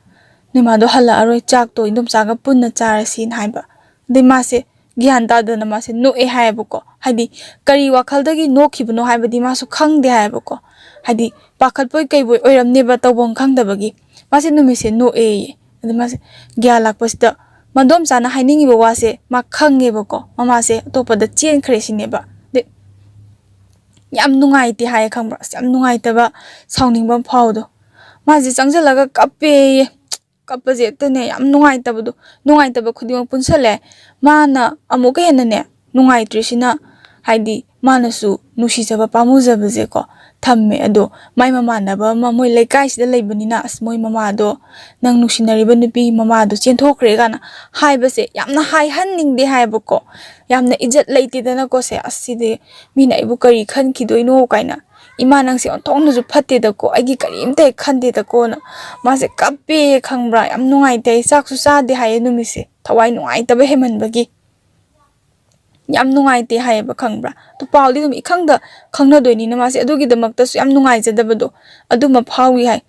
"ꯅꯣꯏ ꯃꯥꯗꯣ ꯍꯜꯂꯛꯑꯔꯣꯏ, ꯆꯥꯛꯇꯣ ꯏꯟꯗꯣꯝꯆꯥꯒ ꯄꯨꯟꯅ ꯆꯥꯔꯁꯤꯅ" ꯍꯥꯏꯕ꯫ ꯑꯗꯩ ꯃꯥꯁꯦ ꯒ꯭ꯌꯥꯟ ꯇꯥꯗꯅ ꯃꯥꯁꯦ ꯅꯣꯛꯑꯦ ꯍꯥꯏꯌꯦꯕꯀꯣ꯫ ꯍꯥꯏꯗꯤ ꯀꯔꯤ ꯋꯥꯈꯜꯗꯒꯤ ꯅꯣꯛꯈꯤꯕꯅꯣ ꯍꯥꯏꯕꯗꯤ ꯃꯥꯁꯨ ꯈꯪꯗꯦ ꯍꯥꯏꯌꯦꯕꯀꯣ꯫ ꯍꯥꯏꯗꯤ ꯄꯥꯈꯠꯄꯣꯏ ꯀꯩꯕꯣꯏ ꯑꯣꯏꯔꯝꯅꯦꯕ, ꯇꯧꯐꯝ ꯈꯪꯗꯕꯒꯤ꯫ ꯃꯥꯁꯦ ꯅꯨꯃꯤꯠꯁꯦ ꯅꯣꯛꯑꯦꯌꯦ꯫ ꯑꯗ ꯃꯥꯁꯦ ꯒ꯭ꯌꯥꯟ ꯂꯥꯛꯄꯁꯤꯗ ꯃꯟꯗꯣꯝꯆꯥꯅ ꯍꯥꯏꯅꯤꯡꯉꯤꯕ ꯋꯥꯁꯦ ꯃꯥ ꯈꯪꯉꯦꯕꯀꯣ꯫ ꯃꯃꯥꯁꯦ ꯑꯇꯣꯞꯄꯗ ꯆꯦꯟꯈ꯭ꯔꯦ ꯁꯤꯅꯦꯕ꯫ ꯑꯗꯩ ꯌꯥꯝ ꯅꯨꯡꯉꯥꯏꯇꯦ ꯍꯥꯏꯌꯦ ꯈꯪꯕ꯭ꯔꯥ? ꯑꯁ, ꯌꯥꯝ ꯅꯨꯡꯉꯥꯏꯇꯕ, ꯁꯥꯎꯅꯤꯡꯕ ꯑꯃ ꯐꯥꯎꯕꯗꯣ꯫ ꯃꯥꯁꯦ ꯆꯪꯁꯤꯜꯂꯒ ꯀꯞꯄꯦꯌꯦ꯫ ꯀꯞꯄꯁꯦ ꯍꯦꯛꯇꯅꯦ ꯌꯥꯝ ꯅꯨꯡꯉꯥꯏꯇꯕꯗꯣ, ꯅꯨꯡꯉꯥꯏꯇꯕ ꯈꯨꯗꯤꯡꯃꯛ ꯄꯨꯟꯁꯜꯂꯦ꯫ ꯃꯥꯅ ꯑꯃꯨꯛꯀ ꯍꯦꯟꯅꯅꯦ ꯅꯨꯡꯉꯥꯏꯇ꯭ꯔꯤꯁꯤꯅ, ꯍꯥꯏꯗꯤ ꯃꯥꯅꯁꯨ ꯅꯨꯡꯁꯤꯖꯕ ꯄꯥꯝꯃꯨꯖꯕꯁꯦꯀꯣ ꯊꯝꯃꯦ꯫ ꯑꯗꯣ ꯃꯥꯏ ꯃꯃꯥꯟꯅꯕ ꯑꯃ ꯃꯣꯏ ꯂꯩꯀꯥꯏꯁꯤꯗ ꯂꯩꯕꯅꯤꯅ, "ꯑꯁ, ꯃꯣꯏ ꯃꯃꯥꯗꯣ, ꯅꯪ ꯅꯨꯡꯁꯤꯅꯔꯤꯕ ꯅꯨꯄꯤꯒꯤ ꯃꯃꯥꯗꯣ ꯆꯦꯟꯊꯣꯛꯈ꯭ꯔꯦ" ꯀꯥꯏꯅ ꯍꯥꯏꯕꯁꯦ ꯌꯥꯝꯅ ꯍꯥꯏꯍꯟꯅꯤꯡꯗꯦ ꯍꯥꯏꯕꯀꯣ꯫ ꯌꯥꯝꯅ ꯏꯖꯠ ꯂꯩꯇꯦꯗꯅꯀꯣ ꯁꯦ꯫ "ꯑꯁ, ꯁꯤꯗꯤ ꯃꯤꯅ ꯑꯩꯕꯨ ꯀꯔꯤ ꯈꯟꯈꯤꯗꯣꯏꯅꯣ" ꯀꯥꯏꯅ꯫ "ꯏꯃꯥ, ꯅꯪꯁꯦ ꯑꯣꯟꯊꯣꯛꯅꯁꯨ ꯐꯠꯇꯦꯗꯀꯣ, ꯑꯩꯒꯤ ꯀꯔꯤꯝꯇ ꯍꯦꯛ ꯈꯟꯗꯦꯗꯀꯣꯅ" ꯃꯥꯁꯦ ꯀꯞꯄꯦ, ꯈꯪꯕ꯭ꯔꯥ? ꯌꯥꯝ ꯅꯨꯡꯉꯥꯏꯇꯦ꯫ ꯆꯥꯛꯁꯨ ꯆꯥꯗꯦ ꯍꯥꯏꯌꯦ ꯅꯨꯃꯤꯠꯁꯦ, ꯊꯋꯥꯏ ꯅꯨꯡꯉꯥꯏꯇꯕ ꯍꯦꯟꯃꯟꯕꯒꯤ꯫ ꯌꯥꯝ ꯅꯨꯡꯉꯥꯏꯇꯦ ꯍꯥꯏꯌꯦꯕ, ꯈꯪꯕ꯭ꯔꯥ? ꯑꯗꯨ ꯄꯥꯎꯗꯤ ꯑꯗꯨꯝ ꯏꯈꯪꯗ ꯈꯪꯅꯗꯣꯏꯅꯤꯅ ꯃꯥꯁꯦ ꯑꯗꯨꯒꯤꯗꯃꯛꯇꯁꯨ ꯌꯥꯝ ꯅꯨꯡꯉꯥꯏꯖꯗꯕꯗꯣ ꯑꯗꯨꯃ ꯐꯥꯎꯏ ꯍꯥꯏ꯫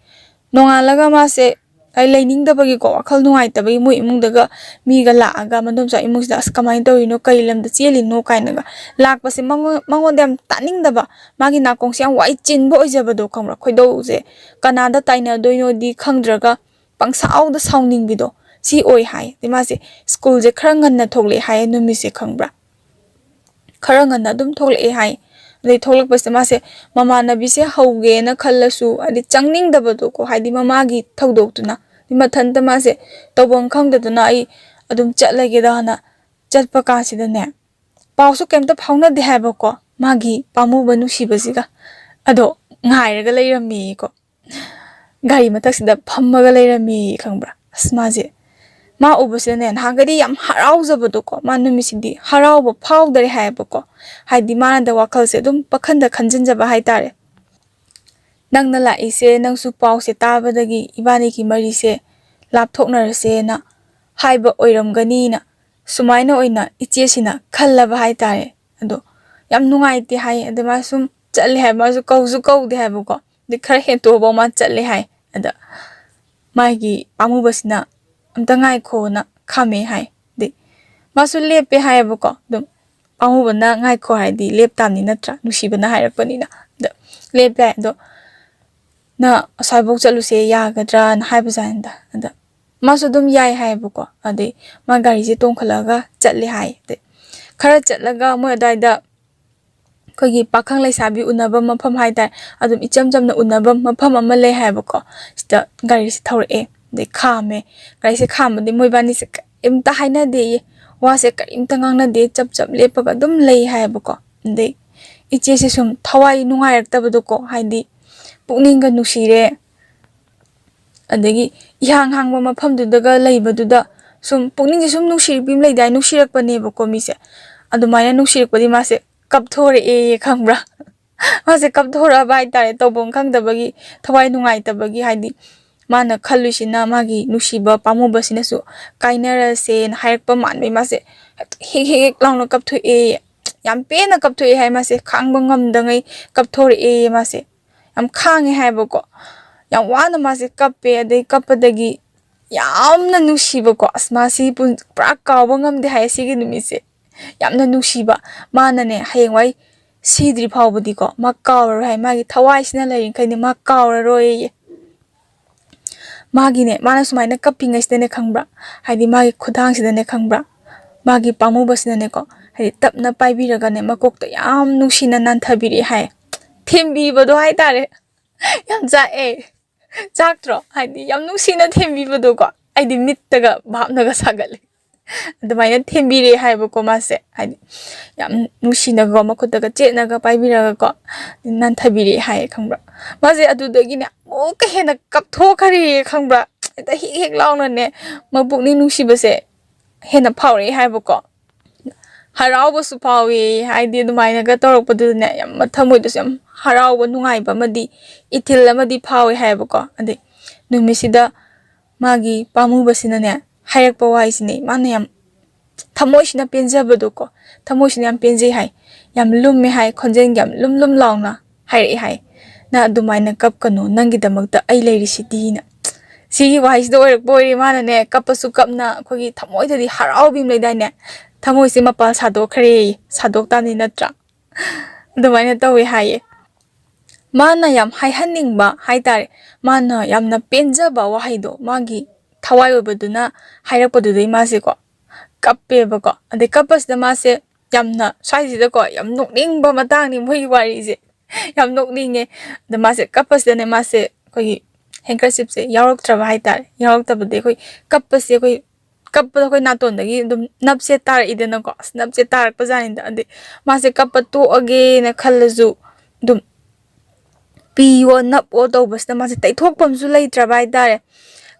ꯅꯣꯡꯉꯥꯜꯂꯒ ꯃꯥꯁꯦ, ꯑꯩ ꯂꯩꯅꯤꯡꯗꯕꯒꯤꯀꯣ, ꯋꯥꯈꯜ ꯅꯨꯡꯉꯥꯏꯇꯕꯒꯤ ꯃꯣꯏ ꯏꯃꯨꯡꯗꯒ ꯃꯤꯒ ꯂꯥꯛꯑꯒ, ꯃꯗꯣꯝꯆꯥ ꯏꯃꯨꯡꯁꯤꯗ, "ꯑꯁ, ꯀꯃꯥꯏꯅ ꯇꯧꯔꯤꯅꯣ? ꯀꯔꯤ ꯂꯝꯗ ꯆꯦꯜꯂꯤꯅꯣ?" ꯀꯥꯏꯅꯒ ꯂꯥꯛꯄꯁꯦ ꯃꯉꯣꯟ-, ꯃꯉꯣꯟꯗ ꯌꯥꯝ ꯇꯥꯅꯤꯡꯗꯕ, ꯃꯥꯒꯤ ꯅꯥꯀꯣꯡꯁꯦ ꯌꯥꯝ ꯋꯥꯏ ꯆꯤꯟꯕ ꯑꯣꯏꯖꯕꯗꯣ, ꯈꯪꯕ꯭ꯔꯥ? ꯈꯣꯏꯗꯧꯁꯦ ꯀꯅꯥꯗ ꯇꯥꯏꯅꯗꯣꯏꯅꯣꯗꯤ ꯈꯪꯗ꯭ꯔꯒ ꯄꯪꯁꯥꯎꯗ ꯁꯥꯎꯅꯤꯡꯕꯤꯗꯣ, ꯁꯤ ꯑꯣꯏ ꯍꯥꯏ꯫ ꯑꯗꯩ ꯃꯥꯁꯦ ꯁ꯭ꯀꯨꯜꯁꯦ ꯈꯔ ꯉꯟꯅ ꯊꯣꯛꯂꯛꯑꯦ ꯍꯥꯏꯌꯦ ꯅꯨꯃꯤꯠꯁꯦ, ꯈꯪꯕ꯭ꯔꯥ? ꯈꯔ ꯉꯟꯅ ꯑꯗꯨꯝ ꯊꯣꯛꯂꯛꯑꯦ ꯍꯥꯏ꯫ ꯑꯗꯩ ꯊꯣꯛꯂꯛꯄꯁꯤꯗ ꯃꯥꯁꯦ ꯃꯃꯥꯟꯅꯕꯤꯁꯦ ꯍꯧꯒꯦꯅ ꯈꯜꯂꯁꯨ, ꯍꯥꯏꯗꯤ ꯆꯪꯅꯤꯡꯗꯕꯗꯣꯀꯣ, ꯍꯥꯏꯗꯤ ꯃꯃꯥꯒꯤ ꯊꯧꯗꯣꯛꯇꯨꯅ꯫ ꯑꯗꯩ ꯃꯊꯟꯇ ꯃꯥꯁꯦ ꯇꯧꯐꯝ ꯈꯪꯗꯗꯅ ꯑꯩ ꯑꯗꯨꯝ ꯆꯠꯂꯒꯦꯗꯅ ꯆꯠꯄ ꯀꯥꯟꯁꯤꯗꯅꯦ, ꯄꯥꯎꯁꯨ ꯀꯩꯝꯇ ꯐꯥꯎꯅꯗꯦ ꯍꯥꯏꯕꯀꯣ, ꯃꯥꯒꯤ ꯄꯥꯝꯃꯨꯕ ꯅꯨꯡꯁꯤꯕꯁꯤꯒ꯫ ꯑꯗꯣ ꯉꯥꯏꯔꯒ ꯂꯩꯔꯝꯃꯦꯌꯦꯀꯣ꯫ ꯒꯥꯔꯤ ꯃꯊꯛꯁꯤꯗ ꯐꯝꯃꯒ ꯂꯩꯔꯝꯃꯦꯌꯦ, ꯈꯪꯕ꯭ꯔꯥ? ꯑꯁ, ꯃꯥꯁꯦ, ꯃꯥ ꯎꯕꯁꯤꯗꯅꯦ, ꯅꯍꯥꯟꯒꯗꯤ ꯌꯥꯝ ꯍꯔꯥꯎꯖꯕꯗꯣꯀꯣ, ꯃꯥ ꯅꯨꯃꯤꯠꯁꯤꯗꯤ ꯍꯔꯥꯎꯕ ꯐꯥꯎꯗꯔꯦ ꯍꯥꯏꯌꯦꯕꯀꯣ꯫ ꯍꯥꯏꯗꯤ ꯃꯥꯅꯗ ꯋꯥꯈꯜꯁꯦ ꯑꯗꯨꯝ ꯄꯥꯈꯟꯗ ꯈꯟꯖꯤꯟꯖꯕ ꯍꯥꯏꯇꯥꯔꯦ꯫ "ꯅꯪꯅ ꯂꯥꯛꯏꯁꯦ, ꯅꯪꯁꯨ ꯄꯥꯎꯁꯦ ꯇꯥꯕꯗꯒꯤ ꯏꯕꯥꯅꯤꯒꯤ ꯃꯔꯤꯁꯦ ꯂꯥꯞꯊꯣꯛꯅꯔꯁꯦꯅ ꯍꯥꯏꯕ ꯑꯣꯏꯔꯝꯒꯅꯤꯅ" ꯁꯨꯃꯥꯏꯅ ꯑꯣꯏꯅ ꯏꯆꯦꯁꯤꯅ ꯈꯜꯂꯕ ꯍꯥꯏꯇꯥꯔꯦ꯫ ꯑꯗꯣ ꯌꯥꯝ ꯅꯨꯡꯉꯥꯏꯇꯦ ꯍꯥꯏ꯫ ꯑꯗ ꯃꯥ ꯁꯨꯝ ꯆꯠꯂꯦ ꯍꯥꯏ, ꯃꯥꯁꯨ ꯀꯧꯁꯨ ꯀꯧꯗꯦ ꯍꯥꯏꯕꯀꯣ꯫ ꯑꯗꯩ ꯈꯔ ꯍꯦꯟꯇꯣꯛꯑꯕ ꯃꯥ ꯆꯠꯂꯦ ꯍꯥꯏ꯫ ꯑꯗ ꯃꯥꯒꯤ ꯄꯥꯝꯃꯨꯕꯁꯤꯅ "ꯑꯝꯇ ꯉꯥꯏꯈꯣꯅ" ꯈꯥꯝꯃꯦ ꯍꯥꯏ꯫ ꯑꯗꯩ ꯃꯥꯁꯨ ꯂꯦꯞꯄꯦ ꯍꯥꯏꯌꯦꯕꯀꯣ꯫ ꯑꯗꯨꯝ ꯄꯥꯝꯃꯨꯕꯅ "ꯉꯥꯏꯈꯣ" ꯍꯥꯏꯗꯤ ꯂꯦꯞ ꯇꯥꯕꯅꯤ ꯅꯠꯇ꯭ꯔꯥ, ꯅꯨꯡꯁꯤꯕꯅ ꯍꯥꯏꯔꯛꯄꯅꯤꯅ꯫ ꯑꯗ ꯂꯦꯞꯄꯦ ꯍꯥꯏ꯫ ꯑꯗꯣ "ꯅ ꯑꯁ꯭ꯋꯥꯏꯐꯥꯎ ꯆꯠꯂꯨꯁꯦ ꯌꯥꯒꯗ꯭ꯔꯥꯅ" ꯍꯥꯏꯕꯖꯥꯠꯅꯤꯗ꯫ ꯑꯗ ꯃꯥꯁꯨ ꯑꯗꯨꯝ ꯌꯥꯏ ꯍꯥꯏꯌꯦꯕꯀꯣ꯫ ꯑꯗꯩ ꯃꯥ ꯒꯥꯔꯤꯁꯦ ꯇꯣꯡꯈꯠꯂꯒ ꯆꯠꯂꯦ ꯍꯥꯏ꯫ ꯑꯗꯩ ꯈꯔ ꯆꯠꯂꯒ ꯃꯣꯏ ꯑꯗꯨꯋꯥꯏꯗ ꯑꯩꯈꯣꯏꯒꯤ ꯄꯥꯈꯪ ꯂꯩꯁꯥꯕꯤ ꯎꯅꯕ ꯃꯐꯝ ꯍꯥꯏꯇꯥꯔꯦ, ꯑꯗꯨꯝ ꯏꯆꯝ ꯆꯝꯅ ꯎꯅꯕ ꯃꯐꯝ ꯑꯃ ꯂꯩ ꯍꯥꯏꯕꯀꯣ꯫ ꯁꯤꯗ ꯒꯥꯔꯤꯁꯦ ꯊꯧꯔꯛꯑꯦ, ꯑꯗꯩ ꯈꯥꯝꯃꯦ꯫ ꯒꯥꯔꯤꯁꯦ ꯈꯥꯝꯕꯗꯤ ꯃꯣꯏꯕꯥꯅꯤꯁꯦ ꯀꯔꯤꯝꯇ ꯍꯥꯏꯅꯗꯦꯌꯦ, ꯋꯥꯁꯦ ꯀꯔꯤꯝꯇ ꯉꯥꯡꯅꯗꯦ, ꯆꯞ ꯆꯞ ꯂꯦꯞꯄꯒ ꯑꯗꯨꯝ ꯂꯩ ꯍꯥꯏꯌꯦꯕꯀꯣ꯫ ꯑꯗꯩ ꯏꯆꯦꯁꯦ ꯁꯨꯝ ꯊꯋꯥꯏ ꯅꯨꯡꯉꯥꯏꯔꯛꯇꯕꯗꯣꯀꯣ, ꯍꯥꯏꯗꯤ ꯄꯨꯛꯅꯤꯡꯒ ꯅꯨꯡꯁꯤꯔꯦ, ꯑꯗꯒꯤ ꯏꯍꯥꯡ ꯍꯥꯡꯕ ꯃꯐꯝꯗꯨꯗꯒ ꯂꯩꯕꯗꯨꯗ ꯁꯨꯝ ꯄꯨꯛꯅꯤꯡꯁꯦ ꯁꯨꯝ ꯅꯨꯡꯁꯤꯔꯛꯄꯤ ꯑꯃ ꯂꯩꯗꯥꯏ, ꯅꯨꯡꯁꯤꯔꯛꯄꯅꯦꯕꯀꯣ ꯃꯤꯁꯦ꯫ ꯑꯗꯨꯃꯥꯏꯅ ꯅꯨꯡꯁꯤꯔꯛꯄꯗꯤ ꯃꯥꯁꯦ ꯀꯞꯊꯣꯔꯛꯑꯦ, ꯈꯪꯕ꯭ꯔꯥ? ꯃꯥꯁꯦ ꯀꯞꯊꯣꯔꯛꯑꯕ ꯍꯥꯏꯇꯥꯔꯦ, ꯇꯧꯐꯝ ꯈꯪꯗꯕꯒꯤ, ꯊꯋꯥꯏ ꯅꯨꯡꯉꯥꯏꯇꯕꯒꯤ, ꯍꯥꯏꯗꯤ ꯃꯥꯅ ꯈꯜꯂꯨꯏꯁꯤꯅ ꯃꯥꯒꯤ ꯅꯨꯡꯁꯤꯕ ꯄꯥꯝꯃꯨꯕꯁꯤꯅꯁꯨ ꯀꯥꯏꯅꯔꯁꯦꯅ ꯍꯥꯏꯔꯛꯄ ꯃꯥꯟꯕꯩ ꯃꯥꯁꯦ ꯍꯦꯛꯇ ꯍꯦꯛ ꯍꯦꯛ ꯂꯥꯎꯅ ꯀꯞꯊꯣꯛꯑꯦ꯫ ꯌꯥꯝ ꯄꯦꯟꯅ ꯀꯞꯊꯣꯛꯑꯦ ꯍꯥꯏ ꯃꯥꯁꯦ, ꯈꯥꯡꯕ ꯉꯝꯗꯉꯩ ꯀꯞꯊꯣꯔꯛꯑꯦ ꯃꯥꯁꯦ꯫ ꯌꯥꯝ ꯈꯥꯡꯉꯦ ꯍꯥꯏꯕꯀꯣ, ꯌꯥꯝ ꯋꯥꯅ ꯃꯥꯁꯦ ꯀꯞꯄꯦ꯫ ꯑꯗꯩ ꯀꯞꯄꯗꯒꯤ ꯌꯥꯝꯅ ꯅꯨꯡꯁꯤꯕꯀꯣ, ꯑꯁ, ꯃꯥꯁꯤ ꯄꯨꯟ-, ꯄꯨꯔꯥ ꯀꯥꯎꯕ ꯉꯝꯗꯦ ꯍꯥꯏ ꯁꯤꯒꯤ ꯅꯨꯃꯤꯠꯁꯦ꯫ ꯌꯥꯝꯅ ꯅꯨꯡꯁꯤꯕ, ꯃꯥꯅꯅꯦ ꯍꯌꯦꯡꯋꯥꯏ ꯁꯤꯗ꯭ꯔꯤ ꯐꯥꯎꯕꯗꯤꯀꯣ ꯃꯥ ꯀꯥꯎꯔꯔꯣꯏ ꯍꯥꯏ, ꯃꯥꯒꯤ ꯊꯋꯥꯏꯁꯤꯅ ꯂꯩꯔꯤꯈꯩꯗꯤ ꯃꯥ ꯀꯥꯎꯔꯔꯣꯏꯌꯦ꯫ ꯃꯥꯒꯤꯅꯦ, ꯃꯥꯅ ꯁꯨꯃꯥꯏꯅ ꯀꯞꯄꯤꯉꯩꯁꯤꯗꯅꯦ, ꯈꯪꯕ꯭ꯔꯥ? ꯍꯥꯏꯗꯤ ꯃꯥꯒꯤ ꯈꯨꯗꯥꯡꯁꯤꯗꯅꯦ, ꯈꯪꯕ꯭ꯔꯥ? ꯃꯥꯒꯤ ꯄꯥꯝꯃꯨꯕꯁꯤꯅꯅꯦꯀꯣ, ꯍꯥꯏꯗꯤ ꯇꯞꯅ ꯄꯥꯏꯕꯤꯔꯒꯅꯦ, ꯃꯀꯣꯛꯇ ꯌꯥꯝ ꯅꯨꯡꯁꯤꯅ ꯅꯥꯟꯊꯕꯤꯔꯛꯑꯦ ꯍꯥꯏ꯫ ꯊꯦꯝꯕꯤꯕꯗꯣ ꯍꯥꯏꯇꯥꯔꯦ꯫ ꯌꯥꯝ ꯆꯥꯛꯑꯦ꯫ ꯆꯥꯛꯇ꯭ꯔꯣ? ꯍꯥꯏꯗꯤ ꯌꯥꯝ ꯅꯨꯡꯁꯤꯅ ꯊꯦꯝꯕꯤꯕꯗꯣꯀꯣ꯫ ꯑꯩꯗꯤ ꯃꯤꯠꯇꯒ ꯚꯥꯞꯅꯒ ꯁꯥꯒꯠꯂꯦ꯫ ꯑꯗꯨꯃꯥꯏꯅ ꯊꯦꯝꯕꯤꯔꯦ ꯍꯥꯏꯕꯀꯣ ꯃꯥꯁꯦ꯫ ꯍꯥꯏꯗꯤ ꯌꯥꯝ ꯅꯨꯡꯁꯤꯅꯒ ꯃꯈꯨꯠꯇꯒ ꯆꯦꯠꯅꯒ ꯄꯥꯏꯕꯤꯔꯒꯀꯣ, ꯅꯥꯟꯊꯕꯤꯔꯦ ꯍꯥꯏꯌꯦ, ꯈꯪꯕ꯭ꯔꯥ? ꯃꯥꯁꯦ ꯑꯗꯨꯗꯒꯤꯅꯦ ꯑꯃꯨꯛꯀ ꯍꯦꯟꯅ ꯀꯞꯊꯣꯛꯈ꯭ꯔꯦ, ꯈꯪꯕ꯭ꯔꯥ? ꯍꯦꯛꯇ ꯍꯦꯛ ꯍꯦꯛ ꯂꯥꯎꯅꯅꯦ ꯃꯄꯨꯛꯅꯤꯡ ꯅꯨꯡꯁꯤꯕꯁꯦ ꯍꯦꯟꯅ ꯐꯥꯎꯔꯛꯑꯦ ꯍꯥꯏꯕꯀꯣ꯫ ꯍꯔꯥꯎꯕꯁꯨ ꯐꯥꯎꯋꯦ, ꯍꯥꯏꯗꯤ ꯑꯗꯨꯃꯥꯏꯅꯒ ꯇꯧꯔꯛꯄꯗꯨꯗꯅꯦ ꯌꯥꯝ ꯊꯃꯣꯏꯗꯁꯨ ꯌꯥꯝ ꯍꯔꯥꯎꯕ, ꯅꯨꯡꯉꯥꯏꯕ ꯑꯃꯗꯤ, ꯏꯊꯤꯜ ꯑꯃꯗꯤ ꯐꯥꯎꯋꯦ ꯍꯥꯏꯌꯦꯕꯀꯣ꯫ ꯑꯗꯩ ꯅꯨꯃꯤꯠꯁꯤꯗ ꯃꯥꯒꯤ ꯄꯥꯝꯃꯨꯕꯁꯤꯅꯅꯦ ꯍꯥꯏꯔꯛꯄ ꯋꯥꯍꯩꯁꯤꯅꯦ, ꯃꯥꯅ ꯌꯥꯝ ꯊꯃꯣꯏꯁꯤꯅ ꯄꯦꯟꯖꯕꯗꯣꯀꯣ, ꯊꯃꯣꯏꯁꯤꯅ ꯌꯥꯝ ꯄꯦꯟꯖꯩ ꯍꯥꯏ, ꯌꯥꯝ ꯂꯨꯝꯃꯦ ꯍꯥꯏ, ꯈꯣꯟꯖꯦꯜꯒ ꯌꯥꯝ ꯂꯨꯝ ꯂꯨꯝ ꯂꯥꯎꯅ ꯍꯥꯏꯔꯛꯑꯦ ꯍꯥꯏ, "ꯅꯪ ꯑꯗꯨꯃꯥꯏꯅ ꯀꯞꯀꯅꯨ, ꯅꯪꯒꯤꯗꯃꯛꯇ ꯑꯩ ꯂꯩꯔꯤꯁꯤꯗꯤꯅ"꯫ ꯁꯤꯒꯤ ꯋꯥꯍꯩꯁꯤꯗ ꯑꯣꯏꯔꯛꯄ ꯑꯣꯏꯔꯦ, ꯃꯥꯅꯅꯦ ꯀꯞꯄꯁꯨ ꯀꯞꯅ ꯑꯩꯈꯣꯏꯒꯤ ꯊꯃꯣꯏꯗꯗꯤ ꯍꯔꯥꯎꯕꯤ ꯑꯃ ꯂꯩꯗꯥꯏꯅꯦ, ꯊꯃꯣꯏꯁꯦ ꯃꯄꯥꯜ ꯁꯥꯗꯣꯛꯈ꯭ꯔꯦ, ꯁꯥꯗꯣꯛ ꯇꯥꯕꯅꯤ ꯅꯠꯇ꯭ꯔꯥ? ꯑꯗꯨꯃꯥꯏꯅ ꯇꯧꯋꯦ ꯍꯥꯏꯌꯦ꯫ ꯃꯥꯅ ꯌꯥꯝ ꯍꯥꯏꯍꯟꯅꯤꯡꯕ ꯍꯥꯏꯇꯥꯔꯦ, ꯃꯥꯅ ꯌꯥꯝꯅ ꯄꯦꯟꯖꯕ ꯋꯥꯍꯩꯗꯣ ꯃꯥꯒꯤ ꯊꯋꯥꯏ ꯑꯣꯏꯕꯗꯨꯅ ꯍꯥꯏꯔꯛꯄꯗꯨꯗꯩ ꯃꯥꯁꯦꯀꯣ ꯀꯞꯄꯦꯕꯀꯣ꯫ ꯑꯗꯩ ꯀꯞꯄꯁꯤꯗ ꯃꯥꯁꯦ ꯌꯥꯝꯅ ꯁ꯭ꯋꯥꯏꯁꯤꯗꯀꯣ ꯌꯥꯝ ꯅꯣꯛꯅꯤꯡꯕ ꯃꯇꯥꯡꯅꯤ ꯃꯣꯏꯒꯤ ꯋꯥꯔꯤꯁꯦ꯫ ꯌꯥꯝ ꯅꯣꯛꯅꯤꯡꯉꯦ꯫ ꯑꯗ ꯃꯥꯁꯦ ꯀꯞꯄꯁꯤꯗꯅꯦ, ꯃꯥꯁꯦ ꯑꯩꯈꯣꯏꯒꯤ ꯍꯦꯟꯀꯔꯆꯤꯞꯁꯦ ꯌꯥꯎꯔꯛꯇ꯭ꯔꯕ ꯍꯥꯏꯇꯥꯔꯦ꯫ ꯌꯥꯎꯔꯛꯇꯕꯗꯤ ꯑꯩꯈꯣꯏ ꯀꯞꯄꯁꯦ, ꯑꯩꯈꯣꯏ ꯀꯞꯄꯗ ꯑꯩꯈꯣꯏ ꯅꯥꯇꯣꯟꯗꯒꯤ ꯑꯗꯨꯝ ꯅꯞꯁꯦ ꯇꯥꯔꯛꯏꯗꯅꯀꯣ꯫ ꯑꯁ, ꯅꯞꯁꯦ ꯇꯥꯔꯛꯄ ꯖꯥꯠꯅꯤꯗ꯫ ꯑꯗꯩ ꯃꯥꯁꯦ ꯀꯞꯄ ꯇꯣꯛꯑꯒꯦꯅ ꯈꯜꯂꯁꯨ ꯑꯗꯨꯝ ꯄꯤꯌꯣ ꯅꯞꯑꯣ ꯇꯧꯕꯁꯤꯗ ꯃꯥꯁꯦ ꯇꯩꯊꯣꯛꯐꯝꯁꯨ ꯂꯩꯇ꯭ꯔꯕ ꯍꯥꯏꯇꯥꯔꯦ꯫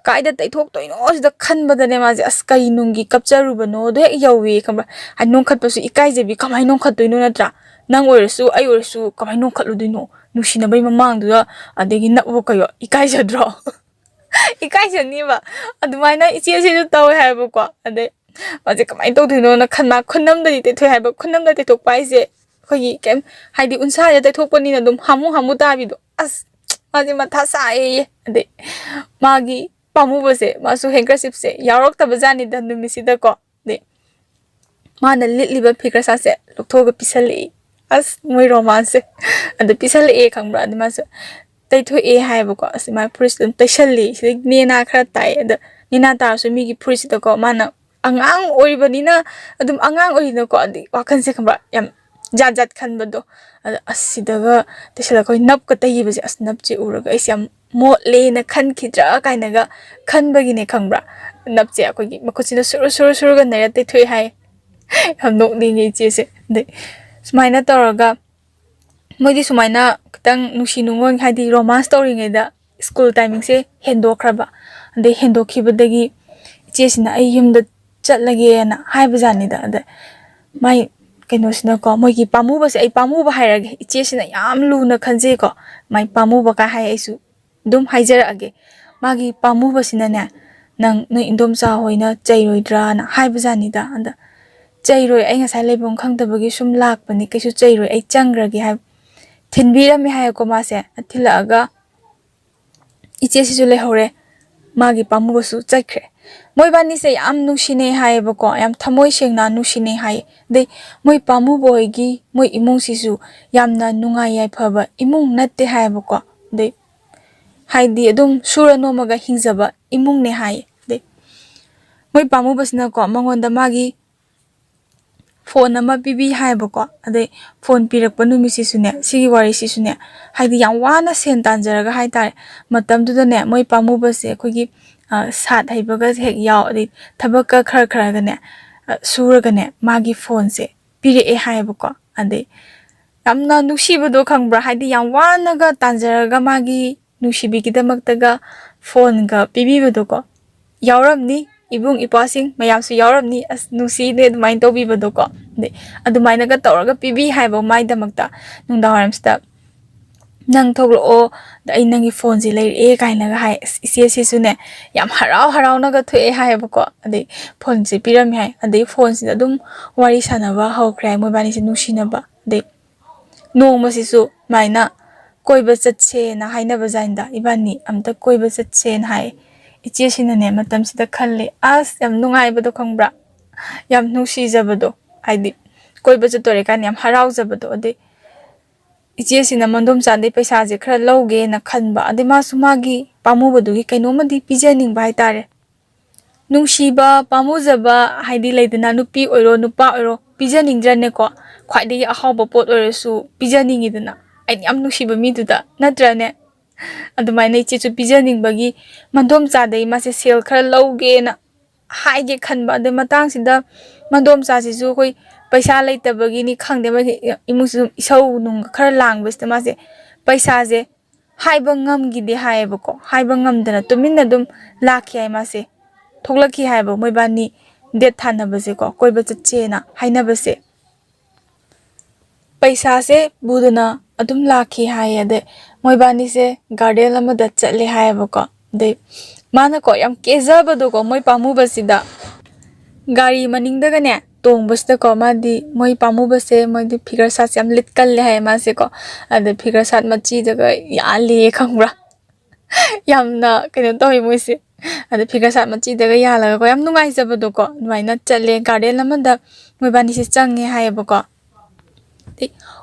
ꯀꯥꯏꯗ ꯇꯩꯊꯣꯛꯇꯣꯏꯅꯣ ꯁꯤꯗ ꯈꯟꯕꯗꯅꯦ ꯃꯥꯁꯦ, ꯑꯁ, ꯀꯩ ꯅꯨꯡꯒꯤ ꯀꯞꯆꯔꯨꯕꯅꯣꯗꯣ ꯍꯦꯛ ꯌꯧꯋꯦ, ꯈꯪꯕ꯭ꯔꯥ? ꯍꯥꯏꯗꯤ ꯅꯣꯡꯈꯠꯄꯁꯨ ꯏꯀꯥꯏꯖꯕꯤ, ꯀꯃꯥꯏꯅ ꯅꯣꯡꯈꯠꯇꯣꯏꯅꯣ ꯅꯠꯇ꯭ꯔꯥ? ꯅꯪ ꯑꯣꯏꯔꯁꯨ ꯑꯩ ꯑꯣꯏꯔꯁꯨ ꯀꯃꯥꯏꯅ ꯅꯣꯡꯈꯠꯂꯨꯗꯣꯏꯅꯣ? ꯅꯨꯡꯁꯤꯅꯕꯩ ꯃꯃꯥꯡꯗꯨꯗ ꯑꯗꯒꯤ ꯅꯞꯑꯣ ꯀꯩꯌꯣ, ꯏꯀꯥꯏꯖꯗ꯭ꯔꯣ? ꯏꯀꯥꯏꯖꯅꯤꯕ꯫ ꯑꯗꯨꯃꯥꯏꯅ ꯏꯆꯦꯁꯤꯁꯨ ꯇꯧꯋꯦ ꯍꯥꯏꯕꯀꯣ꯫ ꯑꯗꯩ ꯃꯥꯁꯦ ꯀꯃꯥꯏꯅ ꯇꯧꯗꯣꯏꯅꯣꯅ ꯈꯟ, ꯃꯥ ꯈꯨꯅꯝꯗꯗꯤ ꯇꯩꯊꯣꯛꯑꯦ ꯍꯥꯏꯕ꯫ ꯈꯨꯅꯝꯗ ꯇꯩꯊꯣꯛꯄ ꯍꯥꯏꯁꯦ ꯑꯩꯈꯣꯏꯒꯤ ꯀꯩꯝ, ꯍꯥꯏꯗꯤ ꯎꯟꯁꯥꯁꯦ ꯇꯩꯊꯣꯛꯄꯅꯤꯅ ꯑꯗꯨꯝ ꯍꯥꯃꯨ ꯍꯥꯃꯨ ꯇꯥꯕꯤꯗꯣ꯫ ꯑꯁ, ꯃꯥꯁꯦ ꯃꯊꯥ ꯁꯥꯏꯌꯦ꯫ ꯑꯗꯩ ꯃꯥꯒꯤ ꯄꯥꯝꯃꯨꯕꯁꯦ, ꯃꯥꯁꯨ ꯍꯦꯟꯀꯔꯆꯤꯞꯁꯦ ꯌꯥꯎꯔꯛꯇꯕ ꯖꯥꯠꯅꯤꯗ ꯅꯨꯃꯤꯠꯁꯤꯗꯀꯣ꯫ ꯑꯗꯩ ꯃꯥꯅ ꯂꯤꯠꯂꯤꯕ ꯐꯤꯒꯔ ꯁꯥꯠꯁꯦ ꯂꯧꯊꯣꯛꯑꯒ ꯄꯤꯁꯜꯂꯛꯏ꯫ ꯑꯁ, ꯃꯣꯏ ꯔꯣꯃꯥꯟꯁꯁꯦ꯫ ꯑꯗꯨ ꯄꯤꯁꯜꯂꯛꯑꯦ, ꯈꯪꯕ꯭ꯔꯥ? ꯑꯗꯨ ꯃꯥꯁꯨ ꯇꯩꯊꯣꯛꯑꯦ ꯍꯥꯏꯌꯦꯕꯀꯣ꯫ ꯑꯁ, ꯃꯥ ꯐꯨꯔꯤꯠꯁꯦ ꯑꯗꯨꯝ ꯇꯩꯁꯜꯂꯤ꯫ ꯁꯤꯗꯩ ꯅꯦꯅꯥ ꯈꯔ ꯇꯥꯏ꯫ ꯑꯗ ꯅꯦꯅꯥ ꯇꯥꯔꯁꯨ ꯃꯤꯒꯤ ꯐꯨꯔꯤꯠꯁꯤꯗꯀꯣ, ꯃꯥꯅ ꯑꯉꯥꯡ ꯑꯣꯏꯔꯤꯕꯅꯤꯅ, ꯑꯗꯨꯝ ꯑꯉꯥꯡ ꯑꯣꯏꯔꯤꯅꯀꯣ, ꯑꯗꯩ ꯋꯥꯈꯜꯁꯦ, ꯈꯪꯕ꯭ꯔꯥ, ꯌꯥꯝ ꯖꯥꯠ ꯖꯥꯠ ꯈꯟꯕꯗꯣ꯫ ꯑꯗ ꯑꯁ, ꯁꯤꯗꯒ ꯇꯩꯁꯜꯂꯛꯄ, ꯑꯩꯈꯣꯏ ꯅꯞꯀ ꯇꯩꯈꯤꯕꯁꯦ, ꯑꯁ, ꯅꯞꯁꯦ ꯎꯔꯒ ꯑꯩꯁꯦ ꯌꯥꯝ ꯃꯣꯠꯂꯦꯅ ꯈꯟꯈꯤꯗ꯭ꯔꯥ ꯀꯥꯏꯅꯒ ꯈꯟꯕꯒꯤꯅꯦ, ꯈꯪꯕ꯭ꯔꯥ? ꯅꯞꯁꯦ ꯑꯩꯈꯣꯏꯒꯤ ꯃꯈꯨꯠꯁꯤꯅ ꯁꯨꯔꯨ ꯁꯨꯔꯨ ꯁꯨꯔꯨꯒ ꯅꯩꯔ ꯇꯩꯊꯣꯛꯑꯦ ꯍꯥꯏ꯫ ꯌꯥꯝ ꯅꯣꯛꯅꯤꯡꯉꯦ ꯏꯆꯦꯁꯦ꯫ ꯑꯗꯩ ꯁꯨꯃꯥꯏꯅ ꯇꯧꯔꯒ ꯃꯣꯏꯗꯤ ꯁꯨꯃꯥꯏꯅ ꯈꯤꯇꯪ ꯅꯨꯡꯁꯤ ꯅꯨꯡꯉꯣꯟ, ꯍꯥꯏꯗꯤ ꯔꯣꯃꯥꯟꯁ ꯇꯧꯔꯤꯉꯩꯗ ꯁ꯭ꯀꯨꯜ ꯇꯥꯏꯃꯤꯡꯁꯦ ꯍꯦꯟꯗꯣꯛꯈ꯭ꯔꯕ꯫ ꯑꯗꯩ ꯍꯦꯟꯗꯣꯛꯈꯤꯕꯗꯒꯤ ꯏꯆꯦꯁꯤꯅ ꯑꯩ ꯌꯨꯝꯗ ꯆꯠꯂꯒꯦꯅ ꯍꯥꯏꯕꯖꯥꯠꯅꯤꯗ꯫ ꯑꯗ ꯃꯥꯏ ꯀꯩꯅꯣꯁꯤꯅꯀꯣ, ꯃꯣꯏꯒꯤ ꯄꯥꯝꯃꯨꯕꯁꯦ, ꯑꯩ ꯄꯥꯝꯃꯨꯕ ꯍꯥꯏꯔꯒꯦ, ꯏꯆꯦꯁꯤꯅ ꯌꯥꯝ ꯂꯨꯅ ꯈꯟꯖꯩꯀꯣ꯫ ꯃꯥꯏ ꯄꯥꯝꯃꯨꯕ ꯀꯥꯏ ꯍꯥꯏ, ꯑꯩꯁꯨ ꯑꯗꯨꯝ ꯍꯥꯏꯖꯔꯛꯑꯒꯦ꯫ ꯃꯥꯒꯤ ꯄꯥꯝꯃꯨꯕꯁꯤꯅꯅꯦ, "ꯅꯪ, ꯅꯣꯏ ꯏꯟꯗꯣꯝꯆꯥ ꯍꯣꯏꯅ ꯆꯩꯔꯣꯏꯗ꯭ꯔꯥꯅ?" ꯍꯥꯏꯕꯖꯥꯠꯅꯤꯗ꯫ ꯑꯗ, "ꯆꯩꯔꯣꯏ, ꯑꯩ ꯉꯁꯥꯏ ꯂꯩꯐꯝ ꯈꯪꯗꯕꯒꯤ ꯁꯨꯝ ꯂꯥꯛꯄꯅꯤ, ꯀꯩꯁꯨ ꯆꯩꯔꯣꯏ, ꯑꯩ ꯆꯪꯈ꯭ꯔꯒꯦ" ꯍꯥꯏ, ꯊꯤꯟꯕꯤꯔꯝꯃꯦ ꯍꯥꯏꯌꯦꯀꯣ ꯃꯥꯁꯦ꯫ ꯊꯤꯜꯂꯛꯑꯒ ꯏꯆꯦꯁꯤꯁꯨ ꯂꯩꯍꯧꯔꯦ, ꯃꯥꯒꯤ ꯄꯥꯝꯃꯨꯕꯁꯨ ꯆꯠꯈ꯭ꯔꯦ꯫ ꯃꯣꯏꯕꯥꯅꯤꯁꯦ ꯌꯥꯝ ꯅꯨꯡꯁꯤꯅꯩ ꯍꯥꯏꯌꯦꯕꯀꯣ, ꯌꯥꯝ ꯊꯃꯣꯏ ꯁꯦꯡꯅ ꯅꯨꯡꯁꯤꯅꯩ ꯍꯥꯏ꯫ ꯑꯗꯩ ꯃꯣꯏ ꯄꯥꯝꯃꯨꯕ ꯍꯣꯏꯒꯤ ꯃꯣꯏ ꯏꯃꯨꯡꯁꯤꯁꯨ ꯌꯥꯝꯅ ꯅꯨꯡꯉꯥꯏ ꯌꯥꯏꯐꯕ ꯏꯃꯨꯡ ꯅꯠꯇꯦ ꯍꯥꯏꯌꯦꯕꯀꯣ꯫ ꯑꯗꯩ ꯍꯥꯏꯗꯤ ꯑꯗꯨꯝ ꯁꯨꯔ ꯅꯣꯝꯃꯒ ꯍꯤꯡꯖꯕ ꯏꯃꯨꯡꯅꯦ ꯍꯥꯏꯌꯦ꯫ ꯑꯗꯩ ꯃꯣꯏ ꯄꯥꯝꯃꯨꯕꯁꯤꯅꯀꯣ, ꯃꯉꯣꯟꯗ ꯃꯥꯒꯤ ꯐꯣꯟ ꯑꯃ ꯄꯤꯕꯤ ꯍꯥꯏꯌꯦꯕꯀꯣ꯫ ꯑꯗꯩ ꯐꯣꯟ ꯄꯤꯔꯛꯄ ꯅꯨꯃꯤꯠꯁꯤꯁꯨꯅꯦ, ꯁꯤꯒꯤ ꯋꯥꯔꯤꯁꯤꯁꯨꯅꯦ, ꯍꯥꯏꯗꯤ ꯌꯥꯝ ꯋꯥꯅ ꯁꯦꯟ ꯇꯥꯟꯖꯔꯒ ꯍꯥꯏꯇꯥꯔꯦ, ꯃꯇꯝꯗꯨꯗꯅꯦ ꯃꯣꯏ ꯄꯥꯝꯃꯨꯕꯁꯦ ꯑꯩꯈꯣꯏꯒꯤ, ꯑ, ꯁꯥꯠ ꯍꯩꯕꯒ ꯍꯦꯛ ꯌꯥꯎ, ꯑꯗꯩ ꯊꯕꯛꯀ ꯈꯔ ꯈꯔꯒꯅꯦ, ꯑ, ꯁꯨꯔꯒꯅꯦ ꯃꯥꯒꯤ ꯐꯣꯟꯁꯦ ꯄꯤꯔꯛꯑꯦ ꯍꯥꯏꯌꯦꯕꯀꯣ꯫ ꯑꯗꯩ ꯌꯥꯝꯅ ꯅꯨꯡꯁꯤꯕꯗꯣ ꯈꯪꯕ꯭ꯔꯥ? ꯍꯥꯏꯗꯤ ꯌꯥꯝ ꯋꯥꯅꯒ ꯇꯥꯟꯖꯔꯒ ꯃꯥꯒꯤ ꯅꯨꯡꯁꯤꯕꯤꯒꯤꯗꯃꯛꯇꯒ ꯐꯣꯟꯒ ꯄꯤꯕꯤꯕꯗꯣꯀꯣ꯫ ꯌꯥꯎꯔꯝꯅꯤ, ꯏꯕꯨꯡ ꯏꯄ꯭ꯋꯥꯁꯤꯡ ꯃꯌꯥꯝꯁꯨ ꯌꯥꯎꯔꯝꯅꯤ, "ꯑꯁ, ꯅꯨꯡꯁꯤꯅꯦ" ꯑꯗꯨꯃꯥꯏꯅ ꯇꯧꯕꯤꯕꯗꯣꯀꯣ꯫ ꯑꯗꯩ ꯑꯗꯨꯃꯥꯏꯅꯒ ꯇꯧꯔꯒ ꯄꯤꯕꯤ ꯍꯥꯏꯕ ꯃꯥꯏꯗꯃꯛꯇ, ꯅꯨꯡꯗꯥꯡꯋꯥꯏꯔꯝꯁꯤꯗ, "ꯅꯪ ꯊꯣꯛꯂꯛꯑꯣ, ꯑꯗ ꯑꯩ ꯅꯪꯒꯤ ꯐꯣꯟꯁꯦ ꯂꯩꯔꯛꯑꯦ" ꯀꯥꯏꯅꯒ ꯍꯥꯏ꯫ ꯑꯁ, ꯏꯆꯦꯁꯤꯁꯨꯅꯦ ꯌꯥꯝ ꯍꯔꯥꯎ ꯍꯔꯥꯎꯅꯒ ꯊꯣꯛꯑꯦ ꯍꯥꯏꯌꯦꯕꯀꯣ꯫ ꯑꯗꯩ ꯐꯣꯟꯁꯦ ꯄꯤꯔꯝꯃꯦ ꯍꯥꯏ꯫ ꯑꯗꯩ ꯐꯣꯟꯁꯤꯗ ꯑꯗꯨꯝ ꯋꯥꯔꯤ ꯁꯥꯟꯅꯕ ꯍꯧꯈ꯭ꯔꯦ ꯍꯥꯏ, ꯃꯣꯏꯕꯥꯅꯤꯁꯦ ꯅꯨꯡꯁꯤꯅꯕ꯫ ꯑꯗꯩ ꯅꯣꯡꯃꯁꯤꯁꯨ ꯁꯨꯃꯥꯏꯅ ꯀꯣꯏꯕ ꯆꯠꯁꯦꯅ ꯍꯥꯏꯅꯕꯖꯥꯠꯅꯤꯗ, ꯏꯕꯥꯅꯤ ꯑꯝꯇ ꯀꯣꯏꯕ ꯆꯠꯁꯦꯅ ꯍꯥꯏ꯫ ꯏꯆꯦꯁꯤꯅꯅꯦ ꯃꯇꯝꯁꯤꯗ ꯈꯜꯂꯤ, ꯑꯁ, ꯌꯥꯝ ꯅꯨꯡꯉꯥꯏꯕꯗꯣ ꯈꯪꯕ꯭ꯔꯥ? ꯌꯥꯝ ꯅꯨꯡꯁꯤꯖꯕꯗꯣ, ꯍꯥꯏꯗꯤ ꯀꯣꯏꯕ ꯆꯠꯇꯣꯔꯦ ꯀꯥꯏꯅ ꯌꯥꯝ ꯍꯔꯥꯎꯖꯕꯗꯣ꯫ ꯑꯗꯩ ꯏꯆꯦꯁꯤꯅ ꯃꯟꯗꯣꯝꯆꯥꯗꯩ ꯄꯩꯁꯥꯁꯦ ꯈꯔ ꯂꯧꯒꯦꯅ ꯈꯟꯕ, ꯑꯗꯩ ꯃꯥꯁꯨ ꯃꯥꯒꯤ ꯄꯥꯝꯃꯨꯕꯗꯨꯒꯤ ꯀꯩꯅꯣꯝꯃꯗꯤ ꯄꯤꯖꯅꯤꯡꯕ ꯍꯥꯏꯇꯥꯔꯦ꯫ ꯅꯨꯡꯁꯤꯕ, ꯄꯥꯝꯃꯨꯖꯕ, ꯍꯥꯏꯗꯤ ꯂꯩꯗꯅ, ꯅꯨꯄꯤ ꯑꯣꯏꯔꯣ ꯅꯨꯄꯥ ꯑꯣꯏꯔꯣ, ꯄꯤꯖꯅꯤꯡꯗ꯭ꯔꯅꯦꯀꯣ? ꯈ꯭ꯋꯥꯏꯗꯒꯤ ꯑꯍꯥꯎꯕ ꯄꯣꯠ ꯑꯣꯏꯔꯁꯨ ꯄꯤꯖꯅꯤꯡꯉꯤꯗꯅ, ꯑꯩꯅ ꯌꯥꯝ ꯅꯨꯡꯁꯤꯕ ꯃꯤꯗꯨꯗ, ꯅꯠꯇ꯭ꯔꯅꯦ? ꯑꯗꯨꯃꯥꯏꯅ ꯏꯆꯦꯁꯨ ꯄꯤꯖꯅꯤꯡꯕꯒꯤ ꯃꯟꯗꯣꯝꯆꯥꯗꯩ ꯃꯥꯁꯦ ꯁꯦꯜ ꯈꯔ ꯂꯧꯒꯦꯅ ꯍꯥꯏꯒꯦ ꯈꯟꯕ꯫ ꯑꯗꯩ ꯃꯇꯥꯡꯁꯤꯗ ꯃꯟꯗꯣꯝꯆꯥꯁꯤꯁꯨ ꯑꯩꯈꯣꯏ ꯄꯩꯁꯥ ꯂꯩꯇꯕꯒꯤꯅꯤ ꯈꯪꯗꯦ, ꯃꯥꯒꯤ ꯏꯃꯨꯡꯁꯤ ꯑꯗꯨꯝ ꯏꯁꯧ ꯅꯨꯡ ꯈꯔ ꯂꯥꯡꯕꯁꯤꯗ ꯃꯥꯁꯦ ꯄꯩꯁꯥꯁꯦ ꯍꯥꯏꯕ ꯉꯝꯈꯤꯗꯦ ꯍꯥꯏꯌꯦꯕꯀꯣ꯫ ꯍꯥꯏꯕ ꯉꯝꯗꯅ ꯇꯨꯃꯤꯟꯅ ꯑꯗꯨꯝ ꯂꯥꯛꯈꯤ ꯍꯥꯏ ꯃꯥꯁꯦ꯫ ꯊꯣꯛꯂꯛꯈꯤ ꯍꯥꯏꯕ, ꯃꯣꯏꯕꯥꯅꯤ ꯗꯦꯠ ꯊꯥꯅꯕꯁꯦꯀꯣ, ꯀꯣꯏꯕ ꯆꯠꯁꯦꯅ ꯍꯥꯏꯅꯕꯁꯦ꯫ ꯄꯩꯁꯥꯁꯦ ꯄꯨꯗꯅ ꯑꯗꯨꯝ ꯂꯥꯛꯈꯤ ꯍꯥꯏꯌꯦ꯫ ꯑꯗꯩ ꯃꯣꯏꯕꯥꯅꯤꯁꯦ ꯒꯥꯔꯗꯦꯟ ꯑꯃꯗ ꯆꯠꯂꯦ ꯍꯥꯏꯌꯦꯕꯀꯣ꯫ ꯑꯗꯩ ꯃꯥꯅꯀꯣ ꯌꯥꯝ ꯀꯦꯖꯕꯗꯣꯀꯣ, ꯃꯣꯏ ꯄꯥꯝꯃꯨꯕꯁꯤꯗ ꯒꯥꯔꯤ ꯃꯅꯤꯡꯗꯒꯅꯦ ꯇꯣꯡꯕꯁꯤꯗꯀꯣ, ꯃꯥꯗꯤ ꯃꯣꯏ ꯄꯥꯝꯃꯨꯕꯁꯦ, ꯃꯣꯏꯗꯤ ꯐꯤꯒꯔ ꯁꯥꯠꯁꯦ ꯌꯥꯝ ꯂꯤꯠꯀꯜꯂꯦ ꯍꯥꯏꯌꯦ ꯃꯥꯁꯦꯀꯣ꯫ ꯑꯗ ꯐꯤꯒꯔ ꯁꯥꯠ ꯃꯆꯤꯗꯒ ꯌꯥꯜꯂꯦ ꯈꯪꯕ꯭ꯔꯥ? ꯌꯥꯝꯅ ꯀꯩꯅꯣ ꯇꯧꯋꯦ ꯃꯣꯏꯁꯦ꯫ ꯑꯗ ꯐꯤꯒꯔ ꯁꯥꯠ ꯃꯆꯤꯗꯒ ꯌꯥꯜꯂꯒꯀꯣ, ꯌꯥꯝ ꯅꯨꯡꯉꯥꯏꯖꯕꯗꯣꯀꯣ, ꯑꯗꯨꯃꯥꯏꯅ ꯆꯠꯂꯦ꯫ ꯒꯥꯔꯗꯦꯟ ꯑꯃꯗ ꯃꯣꯏꯕꯥꯅꯤꯁꯦ ꯆꯪꯉꯦ ꯍꯥꯏꯌꯦꯕꯀꯣ꯫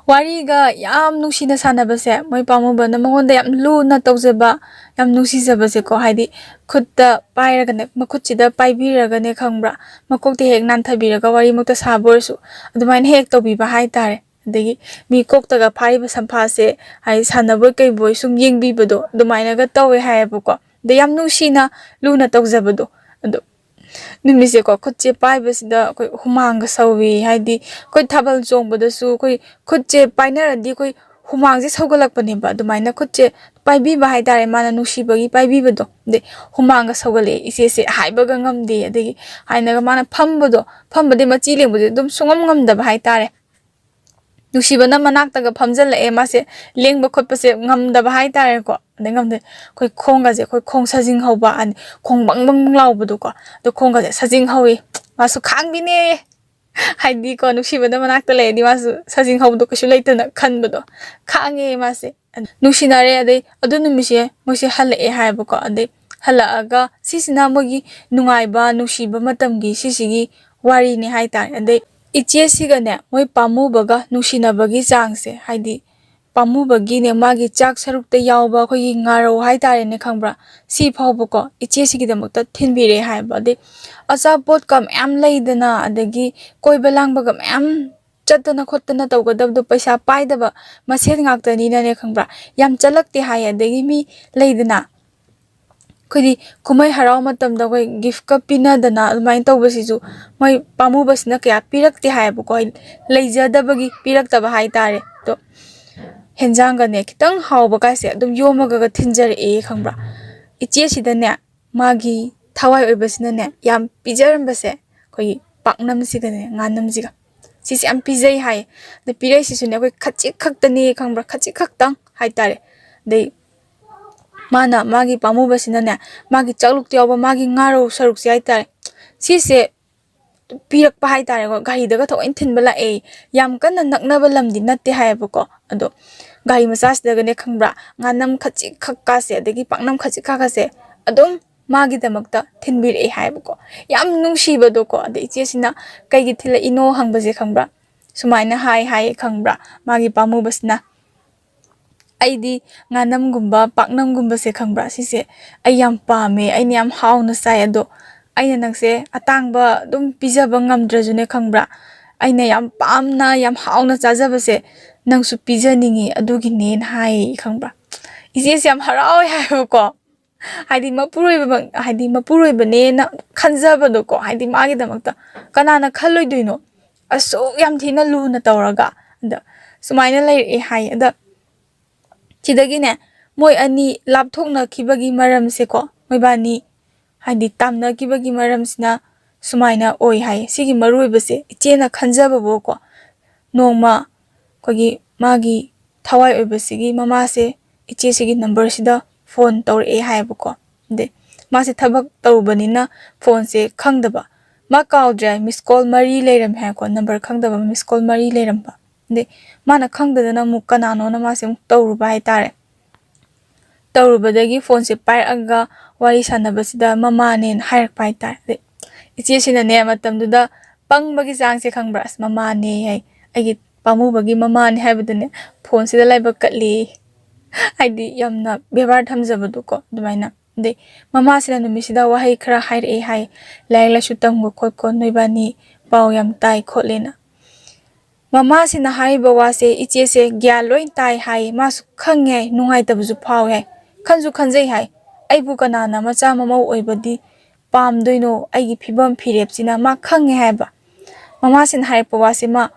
ꯋꯥꯔꯤꯒ ꯌꯥꯝ ꯅꯨꯡꯁꯤꯅ ꯁꯥꯟꯅꯕꯁꯦ, ꯃꯣꯏ ꯄꯥꯝꯃꯨꯕꯅ ꯃꯉꯣꯟꯗ ꯌꯥꯝ ꯂꯨꯅ ꯇꯧꯖꯕ, ꯌꯥꯝ ꯅꯨꯡꯁꯤꯖꯕꯁꯦꯀꯣ, ꯍꯥꯏꯗꯤ ꯈꯨꯠꯇ ꯄꯥꯏꯔꯒꯅꯦ, ꯃꯈꯨꯠꯁꯤꯗ ꯄꯥꯏꯕꯤꯔꯒꯅꯦ, ꯈꯪꯕ꯭ꯔꯥ, ꯃꯀꯣꯛꯇ ꯍꯦꯛ ꯅꯥꯟꯊꯕꯤꯔꯒ ꯋꯥꯔꯤꯃꯛꯇ ꯁꯥꯕ ꯑꯣꯏꯔꯁꯨ ꯑꯗꯨꯃꯥꯏꯅ ꯍꯦꯛ ꯇꯧꯕꯤꯕ ꯍꯥꯏꯇꯥꯔꯦ꯫ ꯑꯗꯒꯤ ꯃꯤ ꯀꯣꯛꯇꯒ ꯐꯥꯔꯤꯕ ꯁꯝꯐꯥꯁꯦ, ꯍꯥꯏꯗꯤ ꯁꯥꯟꯅꯕꯣꯏ ꯀꯩꯕꯣꯏ ꯁꯨꯝ ꯌꯦꯡꯕꯤꯕꯗꯣ ꯑꯗꯨꯃꯥꯏꯅꯒ ꯇꯧꯋꯦ ꯍꯥꯏꯌꯦꯕꯀꯣ꯫ ꯑꯗꯩ ꯌꯥꯝ ꯅꯨꯡꯁꯤꯅ ꯂꯨꯅ ꯇꯧꯖꯕꯗꯣ꯫ ꯑꯗꯣ ꯅꯨꯃꯤꯠꯁꯦꯀꯣ, ꯈꯨꯠꯁꯦ ꯄꯥꯏꯕꯁꯤꯗ ꯑꯩꯈꯣꯏ ꯍꯨꯃꯥꯡꯒ ꯁꯧꯋꯤ꯫ ꯍꯥꯏꯗꯤ ꯑꯩꯈꯣꯏ ꯊꯥꯕꯜ ꯆꯣꯡꯕꯗꯁꯨ ꯑꯩꯈꯣꯏ ꯈꯨꯠꯁꯦ ꯄꯥꯏꯅꯔꯗꯤ ꯑꯩꯈꯣꯏ ꯍꯨꯃꯥꯡꯁꯦ ꯁꯧꯒꯠꯂꯛꯄꯅꯦꯕ꯫ ꯑꯗꯨꯃꯥꯏꯅ ꯈꯨꯠꯁꯦ ꯄꯥꯏꯕꯤꯕ ꯍꯥꯏꯇꯥꯔꯦ, ꯃꯥꯅ ꯅꯨꯡꯁꯤꯕꯒꯤ ꯄꯥꯏꯕꯤꯕꯗꯣ꯫ ꯑꯗꯩ ꯍꯨꯃꯥꯡꯒ ꯁꯧꯒꯠꯂꯛꯑꯦ ꯏꯆꯦꯁꯦ, ꯍꯥꯏꯕꯒ ꯉꯝꯗꯦ꯫ ꯑꯗꯒꯤ ꯍꯥꯏꯅꯒ ꯃꯥꯅ ꯐꯝꯕꯗꯣ, ꯐꯝꯕꯗꯤ ꯃꯆꯤ ꯂꯦꯡꯕꯁꯦ ꯑꯗꯨꯝ ꯁꯨꯡꯉꯝ ꯉꯝꯗꯕ ꯍꯥꯏꯇꯥꯔꯦ꯫ ꯅꯨꯡꯁꯤꯕꯅ ꯃꯅꯥꯛꯇꯒ ꯐꯝꯖꯜꯂꯛꯑꯦ꯫ ꯃꯥꯁꯦ ꯂꯦꯡꯕ ꯈꯣꯠꯄꯁꯦ ꯉꯝꯗꯕ ꯍꯥꯏꯇꯥꯔꯦꯀꯣ꯫ ꯑꯗꯩ ꯉꯝꯗꯦ, ꯑꯩꯈꯣꯏ ꯈꯣꯡꯒꯁꯦ, ꯑꯩꯈꯣꯏ ꯈꯣꯡ ꯁꯥꯖꯤꯡ ꯍꯧꯕ, ꯑꯗꯩ ꯈꯣꯡ ꯕꯪ ꯕꯪ ꯕꯪ ꯂꯥꯎꯕꯗꯣꯀꯣ꯫ ꯑꯗꯣ ꯈꯣꯡꯒꯁꯦ ꯁꯥꯖꯤꯡ ꯍꯧꯋꯤ꯫ ꯃꯥꯁꯨ ꯈꯥꯡꯕꯤꯅꯦ꯫ ꯍꯥꯏꯗꯤꯀꯣ, ꯅꯨꯡꯁꯤꯕꯅ ꯃꯅꯥꯛꯇ ꯂꯩꯔꯗꯤ ꯃꯥꯁꯨ ꯁꯥꯖꯤꯡ ꯍꯧꯕꯗꯣ ꯀꯩꯁꯨ ꯂꯩꯇꯅ ꯈꯟꯕꯗꯣ, ꯈꯥꯡꯉꯦ ꯃꯥꯁꯦ꯫ ꯅꯨꯡꯁꯤꯅꯔꯦ꯫ ꯑꯗꯩ ꯑꯗꯨ ꯅꯨꯃꯤꯠꯁꯦ ꯃꯣꯏꯁꯦ ꯍꯜꯂꯛꯑꯦ ꯍꯥꯏꯌꯦꯕꯀꯣ꯫ ꯑꯗꯩ ꯍꯜꯂꯛꯑꯒ ꯁꯤꯁꯤꯅ ꯃꯣꯏꯒꯤ ꯅꯨꯡꯉꯥꯏꯕ, ꯅꯨꯡꯁꯤꯕ ꯃꯇꯝꯒꯤ ꯁꯤꯁꯤꯒꯤ ꯋꯥꯔꯤꯅꯤ ꯍꯥꯏꯇꯥꯔꯦ꯫ ꯑꯗꯩ ꯏꯆꯦꯁꯤꯒꯅꯦ, ꯃꯣꯏ ꯄꯥꯝꯃꯨꯕꯒ ꯅꯨꯡꯁꯤꯅꯕꯒꯤ ꯆꯥꯡꯁꯦ, ꯍꯥꯏꯗꯤ ꯄꯥꯝꯃꯨꯕꯒꯤꯅꯦ, ꯃꯥꯒꯤ ꯆꯥꯛ ꯁꯔꯨꯛꯇ ꯌꯥꯎꯕ ꯑꯩꯈꯣꯏꯒꯤ ꯉꯥꯔꯧ ꯍꯥꯏꯇꯥꯔꯦꯅꯦ, ꯈꯪꯕ꯭ꯔꯥ? ꯁꯤ ꯐꯥꯎꯕꯀꯣ ꯏꯆꯦꯁꯤꯒꯤꯗꯃꯛꯇ ꯊꯤꯟꯕꯤꯔꯛꯑꯦ ꯍꯥꯏꯕ꯫ ꯑꯗꯩ ꯑꯆꯥꯄꯣꯠꯀ ꯃꯌꯥꯝ ꯂꯩꯗꯅ, ꯑꯗꯒꯤ ꯀꯣꯏꯕ ꯂꯥꯡꯕꯒ ꯃꯌꯥꯝ ꯆꯠꯇꯅ ꯈꯣꯠꯇꯅ ꯇꯧꯒꯗꯕꯗꯣ ꯄꯩꯁꯥ ꯄꯥꯏꯗꯕ ꯃꯁꯦꯟ ꯉꯥꯛꯇꯅꯤꯅꯅꯦ, ꯈꯪꯕ꯭ꯔꯥ? ꯌꯥꯝ ꯆꯠꯂꯛꯇꯦ ꯍꯥꯏꯌꯦ꯫ ꯑꯗꯒꯤ ꯃꯤ ꯂꯩꯗꯅ, ꯑꯩꯈꯣꯏꯗꯤ ꯀꯨꯝꯍꯩ ꯍꯔꯥꯎ ꯃꯇꯝꯗ ꯑꯩꯈꯣꯏ ꯒꯤꯐꯀ ꯄꯤꯅꯗꯅ ꯑꯗꯨꯃꯥꯏꯅ ꯇꯧꯕꯁꯤꯁꯨ ꯃꯣꯏ ꯄꯥꯝꯃꯨꯕꯁꯤꯅ ꯀꯌꯥ ꯄꯤꯔꯛꯇꯦ ꯍꯥꯏꯌꯦꯕꯀꯣ, ꯍꯥꯏꯗꯤ ꯂꯩꯖꯗꯕꯒꯤ ꯄꯤꯔꯛꯇꯕ ꯍꯥꯏꯇꯥꯔꯦ꯫ ꯑꯗꯣ ꯍꯦꯟꯖꯥꯡꯒꯅꯦ, ꯈꯤꯇꯪ ꯍꯥꯎꯕ ꯀꯥꯏꯁꯦ ꯑꯗꯨꯝ ꯌꯣꯝꯃꯒꯒ ꯊꯤꯟꯖꯔꯛꯑꯦ, ꯈꯪꯕ꯭ꯔꯥ? ꯏꯆꯦꯁꯤꯗꯅꯦ, ꯃꯥꯒꯤ ꯊꯋꯥꯏ ꯑꯣꯏꯕꯁꯤꯅꯅꯦ ꯌꯥꯝ ꯄꯤꯖꯔꯝꯕꯁꯦ, ꯑꯩꯈꯣꯏꯒꯤ ꯄꯥꯛꯅꯝꯁꯤꯒꯅꯦ ꯉꯥꯅꯝꯁꯤꯒ, ꯁꯤꯁꯦ ꯌꯥꯝ ꯄꯤꯖꯩ ꯍꯥꯏꯌꯦ꯫ ꯑꯗ ꯄꯤꯔꯛꯏꯁꯤꯁꯨꯅꯦ, ꯑꯩꯈꯣꯏ ꯈꯖꯤꯛ ꯈꯛꯇꯅꯦ, ꯈꯪꯕ꯭ꯔꯥ? ꯈꯖꯤꯛ ꯈꯛꯇꯪ ꯍꯥꯏꯇꯥꯔꯦ꯫ ꯑꯗꯩ ꯃꯥꯅ, ꯃꯥꯒꯤ ꯄꯥꯝꯃꯨꯕꯁꯤꯅꯅꯦ, ꯃꯥꯒꯤ ꯆꯥꯛꯂꯨꯛꯇ ꯌꯥꯎꯕ ꯃꯥꯒꯤ ꯉꯥꯔꯧ ꯁꯔꯨꯛꯁꯦ ꯍꯥꯏꯇꯥꯔꯦ, ꯁꯤꯁꯦ ꯄꯤꯔꯛꯄ ꯍꯥꯏꯇꯥꯔꯦꯀꯣ꯫ ꯒꯥꯔꯤꯗꯒ ꯊꯑꯣꯏꯅ ꯊꯤꯟꯕ ꯂꯥꯛꯑꯦ꯫ ꯌꯥꯝ ꯀꯟꯅ ꯅꯛꯅꯕ ꯂꯝꯗꯤ ꯅꯠꯇꯦ ꯍꯥꯏꯌꯦꯕꯀꯣ꯫ ꯑꯗꯣ ꯒꯥꯔꯤ ꯃꯆꯥꯁꯤꯗꯒꯅꯦ, ꯈꯪꯕ꯭ꯔꯥ, ꯉꯥꯅꯝ ꯈꯖꯤꯛ ꯈꯛꯀꯥꯁꯦ, ꯑꯗꯒꯤ ꯄꯥꯛꯅꯝ ꯈꯖꯤꯛ ꯈꯛꯀꯥꯁꯦ ꯑꯗꯨꯝ ꯃꯥꯒꯤꯗꯃꯛꯇ ꯊꯤꯟꯕꯤꯔꯛꯑꯦ ꯍꯥꯏꯌꯦꯕꯀꯣ꯫ ꯌꯥꯝ ꯅꯨꯡꯁꯤꯕꯗꯣꯀꯣ꯫ ꯑꯗꯩ ꯏꯆꯦꯁꯤꯅ ꯀꯩꯒꯤ ꯊꯤꯜꯂꯛꯏꯅꯣ ꯍꯪꯕꯁꯦ, ꯈꯪꯕ꯭ꯔꯥ, ꯁꯨꯃꯥꯏꯅ ꯍꯥꯏ ꯍꯥꯏꯌꯦ, ꯈꯪꯕ꯭ꯔꯥ? ꯃꯥꯒꯤ ꯄꯥꯝꯃꯨꯕꯁꯤꯅ, "ꯑꯩꯗꯤ ꯉꯥꯅꯝꯒꯨꯝꯕ ꯄꯥꯛꯅꯝꯒꯨꯝꯕꯁꯦ, ꯈꯪꯕ꯭ꯔꯥ, ꯁꯤꯁꯦ ꯑꯩ ꯌꯥꯝ ꯄꯥꯝꯃꯦ, ꯑꯩꯅ ꯌꯥꯝ ꯍꯥꯎꯅ ꯆꯥꯏ꯫ ꯑꯗꯣ ꯑꯩꯅ ꯅꯪꯁꯦ ꯑꯇꯥꯡꯕ ꯑꯗꯨꯝ ꯄꯤꯖꯕ ꯉꯝꯗ꯭ꯔꯁꯨꯅꯦ, ꯈꯪꯕ꯭ꯔꯥ, ꯑꯩꯅ ꯌꯥꯝ ꯄꯥꯝꯅ ꯌꯥꯝ ꯍꯥꯎꯅ ꯆꯥꯖꯕꯁꯦ ꯅꯪꯁꯨ ꯄꯤꯖꯅꯤꯡꯉꯤ, ꯑꯗꯨꯒꯤꯅꯦꯅ" ꯍꯥꯏꯌꯦ, ꯈꯪꯕ꯭ꯔꯥ? ꯏꯆꯦꯁꯦ ꯌꯥꯝ ꯍꯔꯥꯎꯋꯦ ꯍꯥꯏꯕꯀꯣ꯫ ꯍꯥꯏꯗꯤ ꯃꯄꯨꯔꯣꯏꯕ, ꯍꯥꯏꯗꯤ ꯃꯄꯨꯔꯣꯏꯕꯅꯦꯅ ꯈꯟꯖꯕꯗꯣꯀꯣ, ꯍꯥꯏꯗꯤ ꯃꯥꯒꯤꯗꯃꯛꯇ ꯀꯅꯥꯅ ꯈꯜꯂꯣꯏꯗꯣꯏꯅꯣ? ꯑꯁꯨꯛ ꯌꯥꯝ ꯊꯤꯅ ꯂꯨꯅ ꯇꯧꯔꯒ꯫ ꯑꯗ ꯁꯨꯃꯥꯏꯅ ꯂꯩꯔꯛꯑꯦ ꯍꯥꯏ꯫ ꯑꯗ ꯁꯤꯗꯒꯤꯅꯦ, ꯃꯣꯏ ꯑꯅꯤ ꯂꯥꯞꯊꯣꯛꯅꯈꯤꯕꯒꯤ ꯃꯔꯝꯁꯦꯀꯣ, ꯃꯣꯏꯕꯥꯅꯤ ꯍꯥꯏꯗꯤ ꯇꯥꯝꯅꯈꯤꯕꯒꯤ ꯃꯔꯝꯁꯤꯅ ꯁꯨꯃꯥꯏꯅ ꯑꯣꯏ ꯍꯥꯏ꯫ ꯁꯤꯒꯤ ꯃꯔꯨ ꯑꯣꯏꯕꯁꯦ ꯏꯆꯦꯅ ꯈꯟꯖꯕꯕꯨꯀꯣ, ꯅꯣꯡꯃ ꯑꯩꯈꯣꯏꯒꯤ ꯃꯥꯒꯤ ꯊꯋꯥꯏ ꯑꯣꯏꯕꯁꯤꯒꯤ ꯃꯃꯥꯁꯦ ꯏꯆꯦꯁꯤꯒꯤ ꯅꯝꯕꯔꯁꯤꯗ ꯐꯣꯟ ꯇꯧꯔꯛꯑꯦ ꯍꯥꯏꯌꯦꯕꯀꯣ꯫ ꯑꯗꯩ ꯃꯥꯁꯦ ꯊꯕꯛ ꯇꯧꯔꯨꯕꯅꯤꯅ ꯐꯣꯟꯁꯦ ꯈꯪꯗꯕ, ꯃꯥ ꯀꯥꯎꯗ꯭ꯔꯦ, ꯃꯤꯁ ꯀꯣꯜ ꯃꯔꯤ ꯂꯩꯔꯝꯃꯦ ꯍꯥꯏꯀꯣ, ꯅꯝꯕꯔ ꯈꯪꯗꯕ ꯃꯤꯁ ꯀꯣꯜ ꯃꯔꯤ ꯂꯩꯔꯝꯕ꯫ ꯑꯗꯩ ꯃꯥꯅ ꯈꯪꯗꯗꯅ ꯑꯃꯨꯛ ꯀꯅꯥꯅꯣꯅ ꯃꯥꯁꯦ ꯑꯃꯨꯛ ꯇꯧꯔꯨꯕ ꯍꯥꯏꯇꯥꯔꯦ꯫ ꯇꯧꯔꯨꯕꯗꯒꯤ ꯐꯣꯟꯁꯦ ꯄꯥꯏꯔꯛꯑꯒ ꯋꯥꯔꯤ ꯁꯥꯟꯅꯕꯁꯤꯗ ꯃꯃꯥꯅꯦꯅ ꯍꯥꯏꯔꯛꯄ ꯍꯥꯏꯇꯥꯔꯦ꯫ ꯑꯗꯩ ꯏꯆꯦꯁꯤꯅꯅꯦ, ꯃꯇꯝꯗꯨꯗ ꯄꯪꯕꯒꯤ ꯆꯥꯡꯁꯦ ꯈꯪꯕ꯭ꯔꯥ? "ꯑꯁ, ꯃꯃꯥꯅꯦ" ꯍꯥꯏ, "ꯑꯩꯒꯤ ꯄꯥꯝꯃꯨꯕꯒꯤ ꯃꯃꯥꯅꯦ" ꯍꯥꯏꯕꯗꯅꯦ, ꯐꯣꯟꯁꯤꯗ ꯂꯥꯏꯕꯛ ꯀꯠꯂꯤ꯫ ꯍꯥꯏꯗꯤ ꯌꯥꯝꯅ ꯕꯦꯕꯥꯔ ꯊꯝꯖꯕꯗꯣꯀꯣ, ꯑꯗꯨꯃꯥꯏꯅ꯫ ꯑꯗꯩ ꯃꯃꯥꯁꯤꯅ ꯅꯨꯃꯤꯠꯁꯤꯗ ꯋꯥꯍꯩ ꯈꯔ ꯍꯥꯏꯔꯛꯑꯦ ꯍꯥꯏ, "ꯂꯥꯏꯔꯤꯛ ꯂꯥꯏꯁꯨ ꯇꯝꯈꯣ ꯈꯣꯠꯈꯣ, ꯅꯣꯏꯕꯥꯅꯤ ꯄꯥꯎ ꯌꯥꯝ ꯇꯥꯏ" ꯈꯣꯠꯂꯦꯅ꯫ ꯃꯃꯥꯁꯤꯅ ꯍꯥꯏꯔꯤꯕ ꯋꯥꯁꯦ ꯏꯆꯦꯁꯦ ꯒ꯭ꯌꯥꯟ ꯂꯣꯏ ꯇꯥꯏ ꯍꯥꯏ, ꯃꯥꯁꯨ ꯈꯪꯉꯦ ꯍꯥꯏ, ꯅꯨꯡꯉꯥꯏꯇꯕꯁꯨ ꯐꯥꯎꯋꯦ ꯍꯥꯏ, ꯈꯟꯁꯨ ꯈꯟꯖꯩ ꯍꯥꯏ, "ꯑꯩꯕꯨ ꯀꯅꯥꯅ ꯃꯆꯥ ꯃꯃꯧ ꯑꯣꯏꯕꯗꯤ ꯄꯥꯝꯗꯣꯏꯅꯣ? ꯑꯩꯒꯤ ꯐꯤꯕꯝ ꯐꯤꯔꯦꯞꯁꯤꯅ" ꯃꯥ ꯈꯪꯉꯦ ꯍꯥꯏꯕ꯫ ꯃꯃꯥꯁꯤꯅ ꯍꯥꯏꯔꯛꯄ ꯋꯥꯁꯦ ꯃꯥ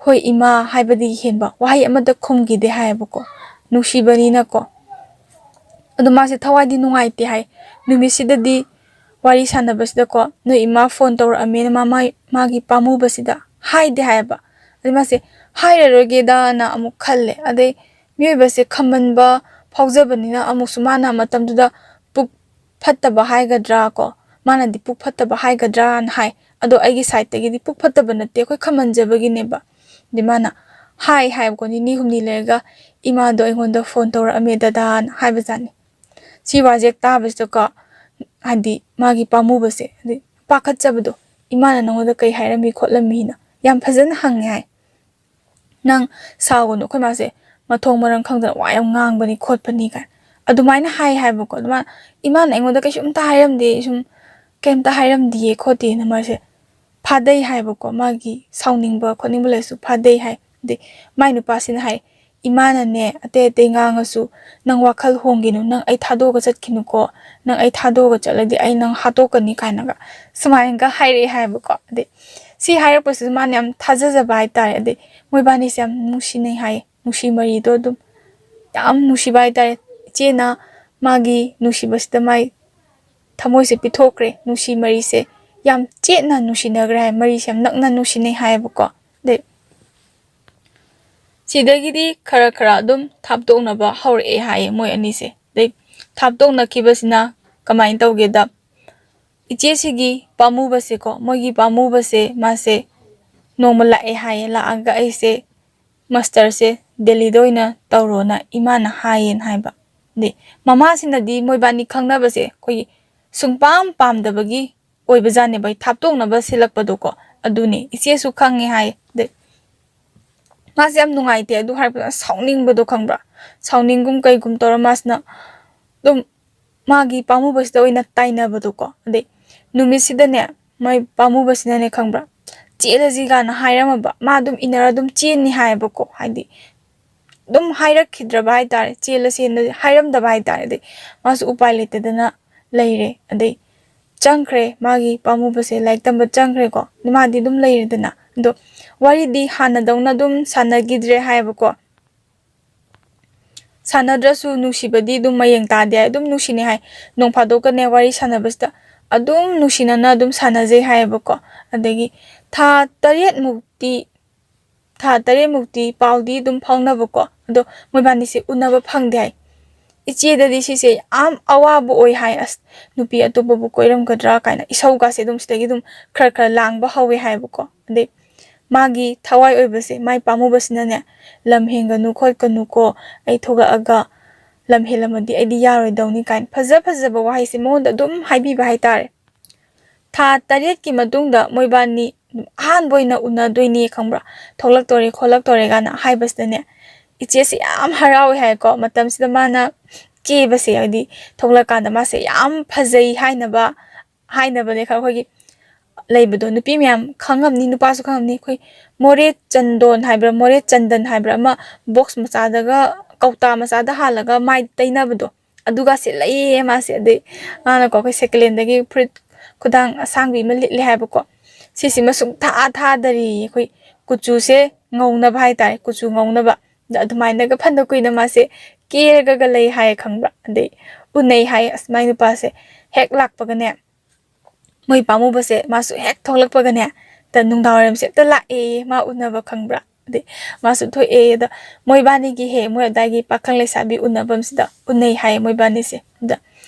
"ꯍꯣꯏ ꯏꯃꯥ" ꯍꯥꯏꯕꯗꯒꯤ ꯍꯦꯟꯕ ꯋꯥꯍꯩ ꯑꯃꯠꯇ ꯈꯨꯝꯈꯤꯗꯦ ꯍꯥꯏꯌꯦꯕꯀꯣ, ꯅꯨꯡꯁꯤꯕꯅꯤꯅꯀꯣ꯫ ꯑꯗꯣ ꯃꯥꯁꯦ ꯊꯋꯥꯏꯗꯤ ꯅꯨꯡꯉꯥꯏꯇꯦ ꯍꯥꯏ꯫ ꯅꯨꯃꯤꯠꯁꯤꯗꯗꯤ ꯋꯥꯔꯤ ꯁꯥꯟꯅꯕꯁꯤꯗꯀꯣ, "ꯅꯣꯏ ꯏꯃꯥ ꯐꯣꯟ ꯇꯧꯔꯛꯑꯝꯃꯦꯅ" ꯃꯥ ꯃꯥꯏ-, ꯃꯥꯒꯤ ꯄꯥꯝꯃꯨꯕꯁꯤꯗ ꯍꯥꯏꯗꯦ ꯍꯥꯏꯌꯦꯕ꯫ ꯑꯗꯩ ꯃꯥꯁꯦ "ꯍꯥꯏꯔꯔꯣꯏꯒꯦꯗꯅ" ꯑꯃꯨꯛ ꯈꯜꯂꯦ꯫ ꯑꯗꯩ ꯃꯤꯑꯣꯏꯕꯁꯦ ꯈꯝꯕꯟꯕ ꯐꯥꯎꯖꯕꯅꯤꯅ ꯑꯃꯨꯛꯁꯨ ꯃꯥꯅ ꯃꯇꯝꯗꯨꯗ ꯄꯨꯛ ꯐꯠꯇꯕ ꯍꯥꯏꯒꯗ꯭ꯔꯥ ꯀꯣ, ꯃꯥꯅꯗꯤ ꯄꯨꯛ ꯐꯠꯇꯕ ꯍꯥꯏꯒꯗ꯭ꯔꯥꯅ ꯍꯥꯏ꯫ ꯑꯗꯣ ꯑꯩꯒꯤ ꯁꯥꯏꯠꯇꯒꯤꯗꯤ ꯄꯨꯛ ꯐꯠꯇꯕ ꯅꯠꯇꯦ, ꯑꯩꯈꯣꯏ ꯈꯝꯍꯟꯖꯕꯒꯤꯅꯦꯕ꯫ ꯑꯗꯩ ꯃꯥꯅ ꯍꯥꯏ ꯍꯥꯏꯕꯀꯣ, ꯅꯤꯅꯤ ꯍꯨꯝꯅꯤ ꯂꯩꯔꯒ "ꯏꯃꯥꯗꯣ ꯑꯩꯉꯣꯟꯗ ꯐꯣꯟ ꯇꯧꯔꯛꯑꯝꯃꯦ ꯗꯗꯥꯅ" ꯍꯥꯏꯕꯖꯥꯠꯅꯤ꯫ ꯁꯤ ꯋꯥꯁꯦ ꯍꯦꯛ ꯇꯥꯕꯁꯤꯗꯀꯣ, ꯍꯥꯏꯗꯤ ꯃꯥꯒꯤ ꯄꯥꯝꯃꯨꯕꯁꯦ, ꯍꯥꯏꯗꯤ ꯄꯥꯈꯠꯆꯕꯗꯣ, "ꯏꯃꯥꯅ ꯅꯉꯣꯟꯗ ꯀꯩ ꯍꯥꯏꯔꯝꯃꯤ ꯈꯣꯠꯂꯝꯃꯤꯅ?" ꯌꯥꯝ ꯐꯖꯅ ꯍꯪꯉꯦ ꯍꯥꯏ꯫ "ꯅꯪ ꯁꯥꯎꯒꯅꯨ, ꯑꯩꯈꯣꯏ ꯃꯥꯁꯦ ꯃꯊꯣꯡ ꯃꯔꯝ ꯈꯪꯗꯅ ꯋꯥ ꯌꯥꯝ ꯉꯥꯡꯕꯅꯤ ꯈꯣꯠꯄꯅꯤ" ꯀꯥꯏꯅ ꯑꯗꯨꯃꯥꯏꯅ ꯍꯥꯏ ꯍꯥꯏꯕꯀꯣ꯫ ꯑꯗꯨꯃꯥꯏꯅ ꯏꯃꯥꯅ ꯑꯩꯉꯣꯟꯗ ꯀꯩꯁꯨꯝꯇ ꯍꯥꯏꯔꯝꯗꯦ, ꯁꯨꯝ ꯀꯩꯝꯇ ꯍꯥꯏꯔꯝꯗꯤꯌꯦ ꯈꯣꯠꯇꯦꯅ ꯃꯥꯁꯦ ꯐꯥꯗꯩ ꯍꯥꯏꯕꯀꯣ꯫ ꯃꯥꯒꯤ ꯁꯥꯎꯅꯤꯡꯕ ꯈꯣꯠꯅꯤꯡꯕ ꯂꯩꯔꯁꯨ ꯐꯥꯗꯩ ꯍꯥꯏ꯫ ꯑꯗꯩ ꯃꯥꯏ ꯅꯨꯄꯥꯁꯤꯅ ꯍꯥꯏ, "ꯏꯃꯥꯅꯅꯦ ꯑꯇꯩ ꯑꯇꯩ ꯉꯥꯡꯉꯁꯨ ꯅꯪ ꯋꯥꯈꯜ ꯍꯣꯡꯒꯤꯅꯨ, ꯅꯪ ꯑꯩ ꯊꯥꯗꯣꯛꯑꯒ ꯆꯠꯈꯤꯅꯨꯀꯣ, ꯅꯪ ꯑꯩ ꯊꯥꯗꯣꯛꯑꯒ ꯆꯠꯂꯗꯤ ꯑꯩ ꯅꯪ ꯍꯥꯠꯇꯣꯛꯀꯅꯤ" ꯀꯥꯏꯅꯒ ꯁꯨꯃꯥꯏꯅꯒ ꯍꯥꯏꯔꯛꯑꯦ ꯍꯥꯏꯕꯀꯣ꯫ ꯑꯗꯩ ꯁꯤ ꯍꯥꯏꯔꯛꯄꯁꯤꯗ ꯃꯥꯅ ꯌꯥꯝ ꯊꯥꯖꯖꯕ ꯍꯥꯏꯇꯥꯔꯦ꯫ ꯑꯗꯩ ꯃꯣꯏꯕꯥꯅꯤꯁꯦ ꯌꯥꯝ ꯅꯨꯡꯁꯤꯅꯩ ꯍꯥꯏꯌꯦ, ꯅꯨꯡꯁꯤ ꯃꯔꯤꯗꯣ ꯑꯗꯨꯝ ꯌꯥꯝ ꯅꯨꯡꯁꯤꯕ ꯍꯥꯏꯇꯥꯔꯦ꯫ ꯏꯆꯦꯅ ꯃꯥꯒꯤ ꯅꯨꯡꯁꯤꯕꯁꯤꯗ ꯃꯥꯏ ꯊꯃꯣꯏꯁꯦ ꯄꯤꯊꯣꯛꯈ꯭ꯔꯦ, ꯅꯨꯡꯁꯤ ꯃꯔꯤꯁꯦ ꯌꯥꯝ ꯆꯦꯠꯅ ꯅꯨꯡꯁꯤꯅꯈ꯭ꯔꯦ ꯍꯥꯏ, ꯃꯔꯤꯁꯦ ꯌꯥꯝ ꯅꯛꯅ ꯅꯨꯡꯁꯤꯅꯩ ꯍꯥꯏꯌꯦꯕꯀꯣ꯫ ꯑꯗꯩ ꯁꯤꯗꯒꯤꯗꯤ ꯈꯔ ꯈꯔ ꯑꯗꯨꯝ ꯊꯥꯞꯇꯣꯛꯅꯕ ꯍꯧꯔꯛꯑꯦ ꯍꯥꯏꯌꯦ ꯃꯣꯏ ꯑꯅꯤꯁꯦ꯫ ꯑꯗꯩ ꯊꯥꯞꯇꯣꯛꯅꯈꯤꯕꯁꯤꯅ ꯀꯃꯥꯏꯅ ꯇꯧꯒꯦꯗ, ꯏꯆꯦꯁꯤꯒꯤ ꯄꯥꯝꯃꯨꯕꯁꯦꯀꯣ, ꯃꯣꯏꯒꯤ ꯄꯥꯝꯃꯨꯕꯁꯦ ꯃꯥꯁꯦ ꯅꯣꯡꯃ ꯂꯥꯛꯑꯦ ꯍꯥꯏꯌꯦ, ꯂꯥꯛꯑꯒ "ꯑꯩꯁꯦ ꯃꯥꯁꯇꯔꯁꯦ ꯗꯦꯜꯂꯤꯗ ꯑꯣꯏꯅ ꯇꯧꯔꯣꯅ ꯏꯃꯥꯅ ꯍꯥꯏꯌꯦꯅ" ꯍꯥꯏꯕ꯫ ꯑꯗꯩ ꯃꯃꯥꯁꯤꯅꯗꯤ ꯃꯣꯏꯕꯥꯅꯤ ꯈꯪꯅꯕꯁꯦ ꯑꯩꯈꯣꯏꯒꯤ ꯁꯨꯡꯄꯥꯝ ꯄꯥꯝꯗꯕꯒꯤ ꯑꯣꯏꯕꯖꯥꯠꯅꯦꯕ, ꯑꯩ ꯊꯥꯞꯇꯣꯛꯅꯕ ꯁꯤꯜꯂꯛꯄꯗꯣꯀꯣ꯫ ꯑꯗꯨꯅꯦ ꯏꯆꯦꯁꯨ ꯈꯪꯉꯦ ꯍꯥꯏ꯫ ꯑꯗꯩ ꯃꯥꯁꯦ ꯌꯥꯝ ꯅꯨꯡꯉꯥꯏꯇꯦ꯫ ꯑꯗꯨ ꯍꯥꯏꯔꯛꯄꯗ ꯁꯥꯎꯅꯤꯡꯕꯗꯣ ꯈꯪꯕ꯭ꯔꯥ? ꯁꯥꯎꯅꯤꯡꯒꯨꯝ ꯀꯩꯒꯨꯝ ꯇꯧꯔ ꯃꯥꯁꯤꯅ ꯑꯗꯨꯝ ꯃꯥꯒꯤ ꯄꯥꯝꯃꯨꯕꯁꯤꯗ ꯑꯣꯏꯅ ꯇꯥꯏꯅꯕꯗꯣꯀꯣ꯫ ꯑꯗꯩ ꯅꯨꯃꯤꯠꯁꯤꯗꯅꯦ ꯃꯥꯏ ꯄꯥꯝꯃꯨꯕꯁꯤꯅꯅꯦ ꯈꯪꯕ꯭ꯔꯥ, "ꯆꯦꯜꯂꯁꯤ" ꯀꯥꯏꯅ ꯍꯥꯏꯔꯝꯃꯕ, ꯃꯥ ꯑꯗꯨꯝ ꯏꯟꯅꯔ ꯑꯗꯨꯝ ꯆꯦꯟꯅꯤ ꯍꯥꯏꯌꯦꯕꯀꯣ꯫ ꯍꯥꯏꯗꯤ ꯑꯗꯨꯝ ꯍꯥꯏꯔꯛꯈꯤꯗ꯭ꯔꯕ ꯍꯥꯏꯇꯥꯔꯦ, ꯆꯦꯜꯂꯁꯦꯅ ꯍꯥꯏꯔꯝꯗꯕ ꯍꯥꯏꯇꯥꯔꯦ꯫ ꯑꯗꯩ ꯃꯥꯁꯨ ꯎꯄꯥꯏ ꯂꯩꯇꯗꯅ ꯂꯩꯔꯦ꯫ ꯑꯗꯩ ꯆꯪꯈ꯭ꯔꯦ, ꯃꯥꯒꯤ ꯄꯥꯝꯃꯨꯕꯁꯦ ꯂꯥꯏꯔꯤꯛ ꯇꯝꯕ ꯆꯪꯈ꯭ꯔꯦꯀꯣ꯫ ꯃꯥꯗꯤ ꯑꯗꯨꯝ ꯂꯩꯔꯦꯗꯅ꯫ ꯑꯗꯣ ꯋꯥꯔꯤꯗꯤ ꯍꯥꯟꯅꯗꯧꯅ ꯑꯗꯨꯝ ꯁꯥꯟꯅꯈꯤꯗ꯭ꯔꯦ ꯍꯥꯏꯌꯦꯕꯀꯣ꯫ ꯁꯥꯟꯅꯗ꯭ꯔꯁꯨ ꯅꯨꯡꯁꯤꯕꯗꯤ ꯑꯗꯨꯝ ꯃꯌꯦꯡ ꯇꯥꯗꯦ ꯍꯥꯏ, ꯑꯗꯨꯝ ꯅꯨꯡꯁꯤꯅꯩ ꯍꯥꯏ꯫ ꯅꯣꯡ ꯐꯥꯗꯣꯛꯀꯅꯦ ꯋꯥꯔꯤ ꯁꯥꯟꯅꯕꯁꯤꯗ ꯑꯗꯨꯝ ꯅꯨꯡꯁꯤꯅꯅ ꯑꯗꯨꯝ ꯁꯥꯟꯅꯖꯩ ꯍꯥꯏꯌꯦꯕꯀꯣ꯫ ꯑꯗꯒꯤ ꯊꯥ ꯇꯔꯦꯠꯃꯨꯛꯇꯤ, ꯊꯥ ꯇꯔꯦꯠꯃꯨꯛꯇꯤ ꯄꯥꯎꯗꯤ ꯑꯗꯨꯝ ꯐꯥꯎꯅꯕꯀꯣ꯫ ꯑꯗꯣ ꯃꯣꯏꯕꯥꯅꯤꯁꯦ ꯎꯅꯕ ꯐꯪꯗꯦ ꯍꯥꯏ꯫ ꯏꯆꯦꯗꯗꯤ ꯁꯤꯁꯦ ꯌꯥꯝ ꯑꯋꯥꯕ ꯑꯣꯏ ꯍꯥꯏ꯫ "ꯑꯁ, ꯅꯨꯄꯤ ꯑꯇꯣꯞꯄꯕꯨ ꯀꯣꯏꯔꯝꯒꯗ꯭ꯔꯥ" ꯀꯥꯏꯅ ꯏꯁꯧꯒꯁꯦ ꯑꯗꯨꯝ ꯁꯤꯗꯒꯤ ꯑꯗꯨꯝ ꯈꯔ ꯈꯔ ꯂꯥꯡꯕ ꯍꯧꯋꯦ ꯍꯥꯏꯌꯦꯕꯀꯣ꯫ ꯑꯗꯩ ꯃꯥꯒꯤ ꯊꯋꯥꯏ ꯑꯣꯏꯕꯁꯦ, ꯃꯥꯏ ꯄꯥꯝꯃꯨꯕꯁꯤꯅꯅꯦ, "ꯂꯝ ꯍꯦꯟꯒꯅꯨ ꯈꯣꯠꯀꯅꯨꯀꯣ, ꯑꯩ ꯊꯣꯛꯂꯛꯑꯒ ꯂꯝ ꯍꯦꯜꯂꯝꯃꯗꯤ ꯑꯩꯗꯤ ꯌꯥꯔꯣꯏꯗꯧꯅꯤ" ꯀꯥꯏꯅ ꯐꯖ ꯐꯖꯕ ꯋꯥꯍꯩꯁꯦ ꯃꯉꯣꯟꯗ ꯑꯗꯨꯝ ꯍꯥꯏꯕꯤꯕ ꯍꯥꯏꯇꯥꯔꯦ꯫ ꯊꯥ ꯇꯔꯦꯠꯀꯤ ꯃꯇꯨꯡꯗ ꯃꯣꯏꯕꯥꯅꯤ ꯑꯍꯥꯟꯕ ꯑꯣꯏꯅ ꯎꯅꯗꯣꯏꯅꯦ ꯈꯪꯕ꯭ꯔꯥ, ꯊꯣꯛꯂꯛꯇꯣꯔꯦ ꯈꯣꯠꯂꯛꯇꯣꯔꯦ ꯀꯥꯏꯅ ꯍꯥꯏꯕꯁꯤꯗꯅꯦ, ꯏꯆꯦꯁꯦ ꯌꯥꯝ ꯍꯔꯥꯎꯋꯦ ꯍꯥꯏꯀꯣ꯫ ꯃꯇꯝꯁꯤꯗ ꯃꯥꯅ ꯀꯦꯕꯁꯦ, ꯍꯥꯏꯗꯤ ꯊꯣꯛꯂꯛꯀꯥꯟꯗ ꯃꯥꯁꯦ ꯌꯥꯝ ꯐꯖꯩ ꯍꯥꯏꯅꯕ, ꯍꯥꯏꯅꯕꯅꯦ ꯈꯔ ꯑꯩꯈꯣꯏꯒꯤ ꯂꯩꯕꯗꯣ, ꯅꯨꯄꯤ ꯃꯌꯥꯝ ꯈꯪꯉꯝꯅꯤ, ꯅꯨꯄꯥꯁꯨ ꯈꯪꯉꯝꯅꯤ꯫ ꯑꯩꯈꯣꯏ ꯃꯣꯔꯦ ꯆꯟꯗꯣꯟ ꯍꯥꯏꯕ꯭ꯔꯥ, ꯃꯣꯔꯦ ꯆꯟꯗꯟ ꯍꯥꯏꯕ꯭ꯔꯥ, ꯑꯃ ꯕꯣꯛꯁ ꯃꯆꯥꯗꯒ, ꯀꯧꯇꯥ ꯃꯆꯥꯗ ꯍꯥꯜꯂꯒ ꯃꯥꯏ ꯇꯩꯅꯕꯗꯣ, ꯑꯗꯨꯒꯁꯦ ꯂꯩꯌꯦ ꯃꯥꯁꯦ꯫ ꯑꯗꯩ ꯃꯥꯅꯀꯣ ꯑꯩꯈꯣꯏ ꯁꯦꯀꯦꯟ ꯍꯦꯟꯗꯒꯤ ꯐꯨꯔꯤꯠ ꯈꯨꯗꯥꯡ ꯑꯁꯥꯡꯕꯤ ꯑꯃ ꯂꯤꯠꯂꯦ ꯍꯥꯏꯕꯀꯣ꯫ ꯁꯤꯁꯤꯃ ꯁꯨꯡꯊꯥ ꯊꯥꯗꯔꯤꯌꯦ, ꯑꯩꯈꯣꯏ ꯀꯨꯆꯨꯁꯦ ꯉꯧꯅꯕ ꯍꯥꯏꯇꯥꯔꯦ, ꯀꯨꯆꯨ ꯉꯧꯅꯕ꯫ ꯑꯗ ꯑꯗꯨꯃꯥꯏꯅꯒ ꯐꯅ ꯀꯨꯏꯅ ꯃꯥꯁꯦ ꯀꯦꯔꯒꯒ ꯂꯩ ꯍꯥꯏꯌꯦ ꯈꯪꯕ꯭ꯔꯥ꯫ ꯑꯗꯩ ꯎꯅꯩ ꯍꯥꯏꯌꯦ, ꯑꯁ ꯃꯥꯏ ꯅꯨꯄꯥꯁꯦ ꯍꯦꯛ ꯂꯥꯛꯄꯒꯅꯦ, ꯃꯣꯏ ꯄꯥꯝꯃꯨꯕꯁꯦ ꯃꯥꯁꯨ ꯍꯦꯛ ꯊꯣꯛꯂꯛꯄꯒꯅꯦ, ꯇ ꯅꯨꯡꯗꯥꯡ ꯋꯥꯏꯔꯝꯁꯦ ꯍꯦꯛꯇ ꯂꯥꯛꯑꯦ ꯃꯥ ꯎꯅꯕ ꯈꯪꯕ꯭ꯔꯥ꯫ ꯑꯗꯩ ꯃꯥꯁꯨ ꯊꯣꯛꯑꯦ꯫ ꯑꯗ ꯃꯣꯏꯕꯥꯅꯤꯒꯤ ꯍꯦꯛ ꯃꯣꯏ ꯑꯗꯥꯏꯒꯤ ꯄꯥꯈꯪ ꯂꯩꯁꯥꯕꯤ ꯎꯅꯐꯝꯁꯤꯗ ꯎꯅꯩ ꯍꯥꯏꯌꯦ ꯃꯣꯏꯕꯥꯅꯤꯁꯦ꯫ ꯑꯗ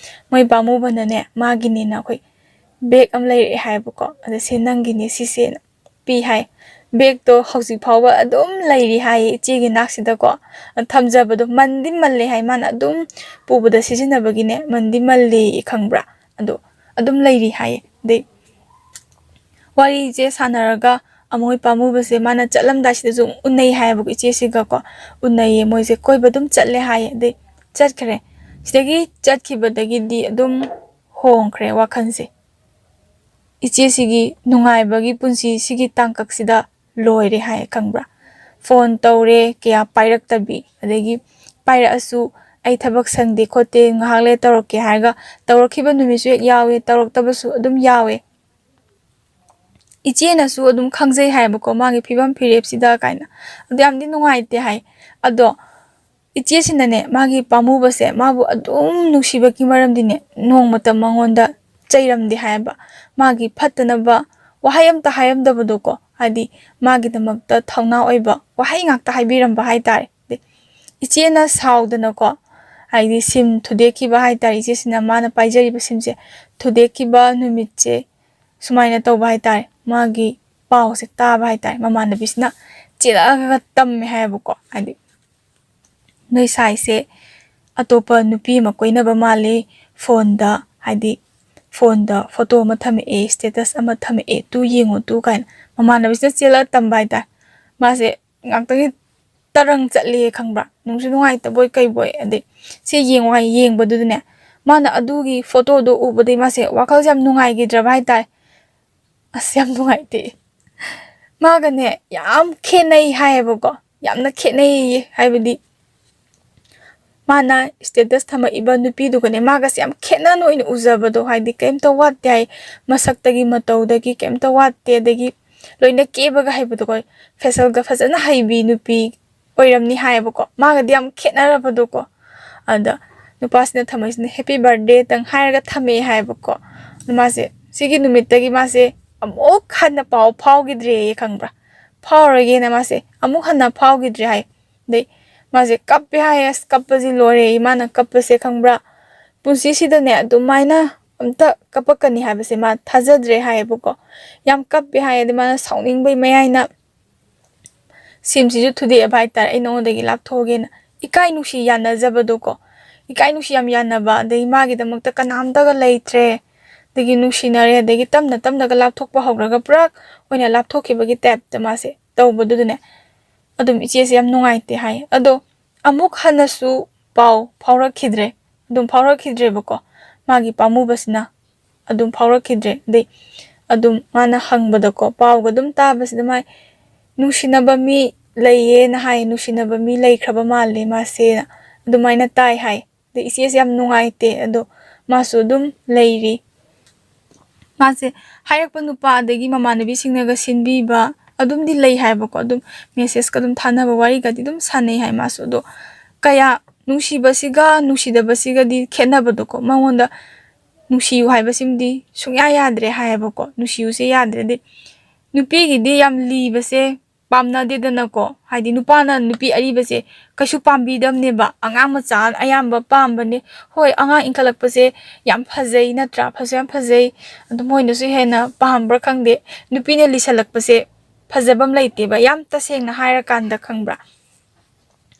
ꯃꯣꯏ ꯄꯥꯝꯃꯨꯕꯅꯅꯦ ꯃꯥꯒꯤꯅꯦꯅ ꯑꯩꯈꯣꯏ ꯕꯦꯒ ꯑꯃ ꯂꯩꯔꯛꯑꯦ ꯍꯥꯏꯌꯦꯕꯀꯣ꯫ ꯑꯗ ꯁꯦ ꯅꯪꯒꯤꯅꯦ ꯁꯤꯁꯦꯅ ꯄꯤ ꯍꯥꯏ꯫ ꯕꯦꯒꯇꯣ ꯍꯧꯖꯤꯛ ꯐꯥꯎꯕ ꯑꯗꯨꯝ ꯂꯩꯔꯤ ꯍꯥꯏꯌꯦ ꯏꯆꯦꯒꯤ ꯅꯥꯛꯁꯤꯗꯀꯣ꯫ ꯊꯝꯖꯕꯗꯣ ꯃꯟꯗꯤ ꯃꯜꯂꯦ ꯍꯥꯏ, ꯃꯥꯅ ꯑꯗꯨꯝ ꯄꯨꯕꯗ ꯁꯤꯖꯤꯟꯅꯕꯒꯤꯅꯦ ꯃꯟꯗꯤ ꯃꯜꯂꯦ ꯈꯪꯕ꯭ꯔꯥ꯫ ꯑꯗꯣ ꯑꯗꯨꯝ ꯂꯩꯔꯤ ꯍꯥꯏꯌꯦ꯫ ꯑꯗꯩ ꯋꯥꯔꯤꯁꯦ ꯁꯥꯟꯅꯔꯒ ꯑꯃꯣꯏ ꯄꯥꯝꯃꯨꯕꯁꯦ ꯃꯥꯅ ꯆꯠꯂꯝꯗꯥꯏꯁꯤꯗꯁꯨ ꯑꯃꯨꯛ ꯎꯅꯩ ꯍꯥꯏꯌꯦꯕꯀꯣ ꯏꯆꯦꯁꯤꯒꯀꯣ꯫ ꯎꯅꯩꯌꯦ, ꯃꯣꯏꯁꯦ ꯀꯣꯏꯕ ꯑꯗꯨꯝ ꯆꯠꯂꯦ ꯍꯥꯏꯌꯦ꯫ ꯑꯗꯩ ꯆꯠꯈ꯭ꯔꯦ꯫ ꯁꯤꯗꯒꯤ ꯆꯠꯈꯤꯕꯗꯒꯤꯗꯤ ꯑꯗꯨꯝ ꯍꯣꯡꯈ꯭ꯔꯦ ꯋꯥꯈꯜꯁꯦ꯫ ꯏꯆꯦꯁꯤꯒꯤ ꯅꯨꯡꯉꯥꯏꯕꯒꯤ ꯄꯨꯟꯁꯤꯁꯤꯒꯤ ꯇꯥꯡꯀꯛꯁꯤꯗ ꯂꯣꯏꯔꯦ ꯍꯥꯏꯌꯦ ꯈꯪꯕ꯭ꯔꯥ꯫ ꯐꯣꯟ ꯇꯧꯔꯦ ꯀꯌꯥ ꯄꯥꯏꯔꯛꯇꯕꯤ, ꯑꯗꯒꯤ ꯄꯥꯏꯔꯛꯑꯁꯨ ꯑꯩ ꯊꯕꯛ ꯁꯪꯗꯦ ꯈꯣꯠꯇꯦ, ꯉꯥꯏꯍꯥꯛ ꯂꯩꯔ ꯇꯧꯔꯛꯀꯦ ꯍꯥꯏꯔꯒ ꯇꯧꯔꯛꯈꯤꯕ ꯅꯨꯃꯤꯠꯁꯨ ꯍꯦꯛ ꯌꯥꯎꯋꯦ, ꯇꯧꯔꯛꯇꯕꯁꯨ ꯑꯗꯨꯝ ꯌꯥꯎꯋꯦ꯫ ꯏꯆꯦꯅꯁꯨ ꯑꯗꯨꯝ ꯈꯪꯖꯩ ꯍꯥꯏꯌꯦꯕꯀꯣ ꯃꯥꯒꯤ ꯐꯤꯕꯝ ꯐꯤꯔꯦꯞꯁꯤꯗ ꯀꯥꯏꯅ꯫ ꯑꯗꯨ ꯌꯥꯝꯗꯤ ꯅꯨꯡꯉꯥꯏꯇꯦ ꯍꯥꯏ꯫ ꯑꯗꯣ ꯏꯆꯦꯁꯤꯅꯅꯦ ꯃꯥꯒꯤ ꯄꯥꯝꯃꯨꯕꯁꯦ ꯃꯥꯕꯨ ꯑꯗꯨꯝ ꯅꯨꯡꯁꯤꯕꯒꯤ ꯃꯔꯝꯗꯤꯅꯦ ꯅꯣꯡꯃꯇ ꯃꯉꯣꯟꯗ ꯆꯩꯔꯝꯗꯦ ꯍꯥꯏꯌꯦꯕ꯫ ꯃꯥꯒꯤ ꯐꯠꯇꯅꯕ ꯋꯥꯍꯩ ꯑꯝꯇ ꯍꯥꯏꯔꯝꯗꯕꯗꯣꯀꯣ, ꯍꯥꯏꯗꯤ ꯃꯥꯒꯤꯗꯃꯛꯇ ꯊꯧꯅꯥ ꯑꯣꯏꯕ ꯋꯥꯍꯩ ꯉꯥꯛꯇ ꯍꯥꯏꯕꯤꯔꯝꯕ ꯍꯥꯏꯇꯥꯔꯦ꯫ ꯏꯆꯦꯅ ꯁꯥꯎꯗꯅꯀꯣ, ꯍꯥꯏꯗꯤ ꯁꯤꯝ ꯊꯨꯗꯦꯛꯈꯤꯕ ꯍꯥꯏꯇꯥꯔꯦ, ꯏꯆꯦꯁꯤꯅ ꯃꯥꯅ ꯄꯥꯏꯖꯔꯤꯕ ꯁꯤꯝꯁꯦ ꯊꯨꯗꯦꯛꯈꯤꯕ ꯅꯨꯃꯤꯠꯁꯦ ꯁꯨꯃꯥꯏꯅ ꯇꯧꯕ ꯍꯥꯏꯇꯥꯔꯦ, ꯃꯥꯒꯤ ꯄꯥꯎꯁꯦ ꯇꯥꯕ ꯍꯥꯏꯇꯥꯔꯦ, ꯃꯃꯥꯟꯅꯕꯤꯁꯤꯅ ꯆꯦꯜꯂꯛꯑꯒ ꯇꯝꯃꯦ ꯍꯥꯏꯌꯦꯕꯀꯣ꯫ ꯍꯥꯏꯗꯤ ꯅꯣꯏ ꯁꯥꯏꯁꯦ ꯑꯇꯣꯞꯄ ꯅꯨꯄꯤ ꯑꯃ ꯀꯣꯏꯅꯕ ꯃꯥꯜꯂꯦ, ꯐꯣꯟꯗ, ꯍꯥꯏꯗꯤ ꯐꯣꯟꯗ ꯐꯣꯇꯣ ꯑꯃ ꯊꯝꯃꯛꯑꯦ, ꯁ꯭ꯇꯦꯇꯁ ꯑꯃ ꯊꯝꯃꯛꯑꯦ, ꯇꯨ ꯌꯦꯡꯉꯣ ꯇꯨ ꯀꯥꯏꯅ꯫ ꯃꯃꯥꯟꯅꯕꯤꯁꯤꯅ ꯆꯦꯜꯂꯒ ꯇꯝꯕ ꯍꯥꯏꯇꯥꯔꯦ꯫ ꯃꯥꯁꯦ ꯉꯥꯛꯇꯪꯒꯤ ꯇꯔꯪ ꯆꯠꯂꯦ ꯈꯪꯕ꯭ꯔꯥ, ꯅꯨꯡꯁꯨ ꯅꯨꯡꯉꯥꯏꯇꯕꯣꯏ ꯀꯩꯕꯣꯏ꯫ ꯑꯗꯩ ꯁꯤ ꯌꯦꯡꯉꯨ ꯍꯥꯏ, ꯌꯦꯡꯕꯗꯨꯗꯅꯦ, ꯃꯥꯅ ꯑꯗꯨꯒꯤ ꯐꯣꯇꯣꯗꯣ ꯎꯕꯗꯩ ꯃꯥꯁꯦ ꯋꯥꯈꯜꯁꯦ ꯌꯥꯝ ꯅꯨꯡꯉꯥꯏꯈꯤꯗ꯭ꯔꯕ ꯍꯥꯏꯇꯥꯔꯦ꯫ ꯑꯁ, ꯌꯥꯝ ꯅꯨꯡꯉꯥꯏꯇꯦ꯫ ꯃꯥꯒꯅꯦ ꯌꯥꯝ ꯈꯦꯠꯅꯩ ꯍꯥꯏꯌꯦꯕꯀꯣ, ꯌꯥꯝꯅ ꯈꯦꯠꯅꯩꯌꯦ꯫ ꯍꯥꯏꯕꯗꯤ ꯃꯥꯅ ꯁ꯭ꯇꯦꯇꯁ ꯊꯝꯃꯛꯏꯕ ꯅꯨꯄꯤꯗꯨꯒꯅꯦ ꯃꯥꯒꯁꯦ ꯌꯥꯝ ꯈꯦꯠꯅꯅ ꯑꯣꯏꯅ ꯎꯖꯕꯗꯣ, ꯍꯥꯏꯗꯤ ꯀꯩꯝꯇ ꯋꯥꯠꯇꯦ ꯍꯥꯏ, ꯃꯁꯛꯇꯒꯤ ꯃꯇꯧꯗꯒꯤ ꯀꯩꯝꯇ ꯋꯥꯠꯇꯦ, ꯑꯗꯒꯤ ꯂꯣꯏꯅ ꯀꯦꯕꯒ ꯍꯩꯕꯗꯣꯀꯣ, ꯐꯦꯁꯜꯒ ꯐꯖꯅ ꯍꯩꯕꯤ ꯅꯨꯄꯤ ꯑꯣꯏꯔꯝꯅꯤ ꯍꯥꯏꯌꯦꯕꯀꯣ꯫ ꯃꯥꯒꯗꯤ ꯌꯥꯝ ꯈꯦꯠꯅꯔꯕꯗꯣꯀꯣ꯫ ꯑꯗ ꯅꯨꯄꯥꯁꯤꯅ ꯊꯝꯃꯛꯏꯁꯤꯅ "Happy birthday"ꯇꯪ ꯍꯥꯏꯔꯒ ꯊꯝꯃꯛꯑꯦ ꯍꯥꯏꯌꯦꯕꯀꯣ꯫ ꯑꯗ ꯃꯥꯁꯦ ꯁꯤꯒꯤ ꯅꯨꯃꯤꯠꯇꯒꯤ ꯃꯥꯁꯦ ꯑꯃꯨꯛ ꯍꯟꯅ ꯄꯥꯎ ꯐꯥꯎꯈꯤꯗ꯭ꯔꯦꯌꯦ ꯈꯪꯕ꯭ꯔꯥ꯫ ꯐꯥꯎꯔꯒꯦꯅ ꯃꯥꯁꯦ ꯑꯃꯨꯛ ꯍꯟꯅ ꯐꯥꯎꯈꯤꯗ꯭ꯔꯦ ꯍꯥꯏ꯫ ꯑꯗꯩ ꯃꯥꯁꯦ ꯀꯞꯄꯦ ꯍꯥꯏꯌꯦ꯫ ꯑꯁ, ꯀꯞꯄꯁꯤ ꯂꯣꯏꯔꯦ꯫ ꯃꯥꯅ ꯀꯞꯄꯁꯦ ꯈꯪꯕ꯭ꯔꯥ, ꯄꯨꯟꯁꯤꯁꯤꯗꯅꯦ ꯑꯗꯨꯃꯥꯏꯅ ꯑꯝꯇ ꯀꯞꯄꯛꯀꯅꯤ ꯍꯥꯏꯕꯁꯦ ꯃꯥ ꯊꯥꯖꯗ꯭ꯔꯦ ꯍꯥꯏꯌꯦꯕꯀꯣ꯫ ꯌꯥꯝ ꯀꯞꯄꯦ ꯍꯥꯏꯌꯦ꯫ ꯑꯗꯩ ꯃꯥꯅ ꯁꯥꯎꯅꯤꯡꯕꯩ ꯃꯌꯥꯏꯅ ꯁꯤꯝꯁꯤꯁꯨ ꯊꯨꯗꯦꯛꯑꯕ ꯍꯥꯏꯇꯥꯔꯦ, "ꯑꯩ ꯅꯉꯣꯟꯗꯒꯤ ꯂꯥꯞꯊꯣꯛꯑꯒꯦꯅ"꯫ ꯏꯀꯥꯏ ꯅꯨꯡꯁꯤ ꯌꯥꯅꯖꯕꯗꯣꯀꯣ, ꯏꯀꯥꯏ ꯅꯨꯡꯁꯤ ꯌꯥꯝ ꯌꯥꯅꯕ, ꯑꯗꯩ ꯃꯥꯒꯤꯗꯃꯛꯇ ꯀꯅꯥꯝꯇꯒ ꯂꯩꯇ꯭ꯔꯦ, ꯑꯗꯒꯤ ꯅꯨꯡꯁꯤꯅꯔꯦ, ꯑꯗꯒꯤ ꯇꯞꯅ ꯇꯞꯅꯒ ꯂꯥꯞꯊꯣꯛꯄ ꯍꯧꯔꯒ ꯄꯨꯔꯥ ꯑꯣꯏꯅ ꯂꯥꯞꯊꯣꯛꯈꯤꯕꯒꯤ ꯇꯥꯏꯞꯇ ꯃꯥꯁꯦ ꯇꯧꯕꯗꯨꯗꯅꯦ, ꯑꯗꯨꯝ ꯏꯆꯦꯁꯦ ꯌꯥꯝ ꯅꯨꯡꯉꯥꯏꯇꯦ ꯍꯥꯏ꯫ ꯑꯗꯣ ꯑꯃꯨꯛ ꯍꯟꯅꯁꯨ ꯄꯥꯎ ꯐꯥꯎꯔꯛꯈꯤꯗ꯭ꯔꯦ, ꯑꯗꯨꯝ ꯐꯥꯎꯔꯛꯈꯤꯗ꯭ꯔꯦꯕꯀꯣ꯫ ꯃꯥꯒꯤ ꯄꯥꯝꯃꯨꯕꯁꯤꯅ ꯑꯗꯨꯝ ꯐꯥꯎꯔꯛꯈꯤꯗ꯭ꯔꯦ꯫ ꯑꯗꯩ ꯑꯗꯨꯝ ꯃꯥꯅ ꯍꯪꯕꯗꯀꯣ, ꯄꯥꯎꯒ ꯑꯗꯨꯝ ꯇꯥꯕꯁꯤꯗ ꯃꯥꯏ ꯅꯨꯡꯁꯤꯅꯕ ꯃꯤ ꯂꯩꯌꯦꯅ ꯍꯥꯏ, ꯅꯨꯡꯁꯤꯅꯕ ꯃꯤ ꯂꯩꯈ꯭ꯔꯕ ꯃꯥꯜꯂꯦ ꯃꯥꯁꯦꯅ ꯑꯗꯨꯃꯥꯏꯅ ꯇꯥꯏ ꯍꯥꯏ꯫ ꯑꯗꯩ ꯏꯆꯦꯁꯦ ꯌꯥꯝ ꯅꯨꯡꯉꯥꯏꯇꯦ, ꯑꯗꯣ ꯃꯥꯁꯨ ꯑꯗꯨꯝ ꯂꯩꯔꯤ꯫ ꯃꯥꯁꯦ ꯍꯥꯏꯔꯛꯄ ꯅꯨꯄꯥ ꯑꯗꯒꯤ ꯃꯃꯥꯟꯅꯕꯤꯁꯤꯡꯅꯒ ꯁꯤꯟꯕꯤꯕ ꯑꯗꯨꯝꯗꯤ ꯂꯩ ꯍꯥꯏꯕꯀꯣ꯫ ꯑꯗꯨꯝ ꯃꯦꯁꯦꯖꯀ ꯑꯗꯨꯝ ꯊꯥꯅꯕ, ꯋꯥꯔꯤꯒꯗꯤ ꯑꯗꯨꯝ ꯁꯥꯟꯅꯩ ꯍꯥꯏ ꯃꯥꯁꯨ꯫ ꯑꯗꯣ ꯀꯌꯥ ꯅꯨꯡꯁꯤꯕꯁꯤꯒ ꯅꯨꯡꯁꯤꯗꯕꯁꯤꯒꯗꯤ ꯈꯦꯠꯅꯕꯗꯣꯀꯣ, ꯃꯉꯣꯟꯗ ꯅꯨꯡꯁꯤꯌꯨ ꯍꯥꯏꯕꯁꯤꯃꯗꯤ ꯁꯨꯡꯌꯥ ꯌꯥꯗ꯭ꯔꯦ ꯍꯥꯏꯌꯦꯕꯀꯣ꯫ ꯅꯨꯡꯁꯤꯌꯨꯁꯦ ꯌꯥꯗ꯭ꯔꯦ꯫ ꯑꯗꯩ ꯅꯨꯄꯤꯒꯤꯗꯤ ꯌꯥꯝ ꯂꯤꯕꯁꯦ ꯄꯥꯝꯅꯗꯦꯗꯅꯀꯣ꯫ ꯍꯥꯏꯗꯤ ꯅꯨꯄꯥꯅ ꯅꯨꯄꯤ ꯑꯔꯤꯕꯁꯦ ꯀꯩꯁꯨ ꯄꯥꯝꯕꯤꯗꯕꯅꯦꯕ꯫ ꯑꯉꯥꯡ ꯃꯆꯥ ꯑꯌꯥꯝꯕ ꯄꯥꯝꯕꯅꯦ꯫ ꯍꯣꯏ, ꯑꯉꯥꯡ ꯏꯟꯈꯠꯂꯛꯄꯁꯦ ꯌꯥꯝ ꯐꯖꯩ ꯅꯠꯇ꯭ꯔꯥ? ꯐꯁꯨ ꯌꯥꯝ ꯐꯖꯩ꯫ ꯑꯗꯨ ꯃꯣꯏꯅꯁꯨ ꯍꯦꯟꯅ ꯄꯥꯝꯕ꯭ꯔꯥ ꯈꯪꯗꯦ꯫ ꯅꯨꯄꯤꯅ ꯂꯤꯁꯜꯂꯛꯄꯁꯦ ꯐꯖꯕ ꯑꯃ ꯂꯩꯇꯦꯕ, ꯌꯥꯝ ꯇꯁꯦꯡꯅ ꯍꯥꯏꯔꯀꯥꯟꯗ, ꯈꯪꯕ꯭ꯔꯥ?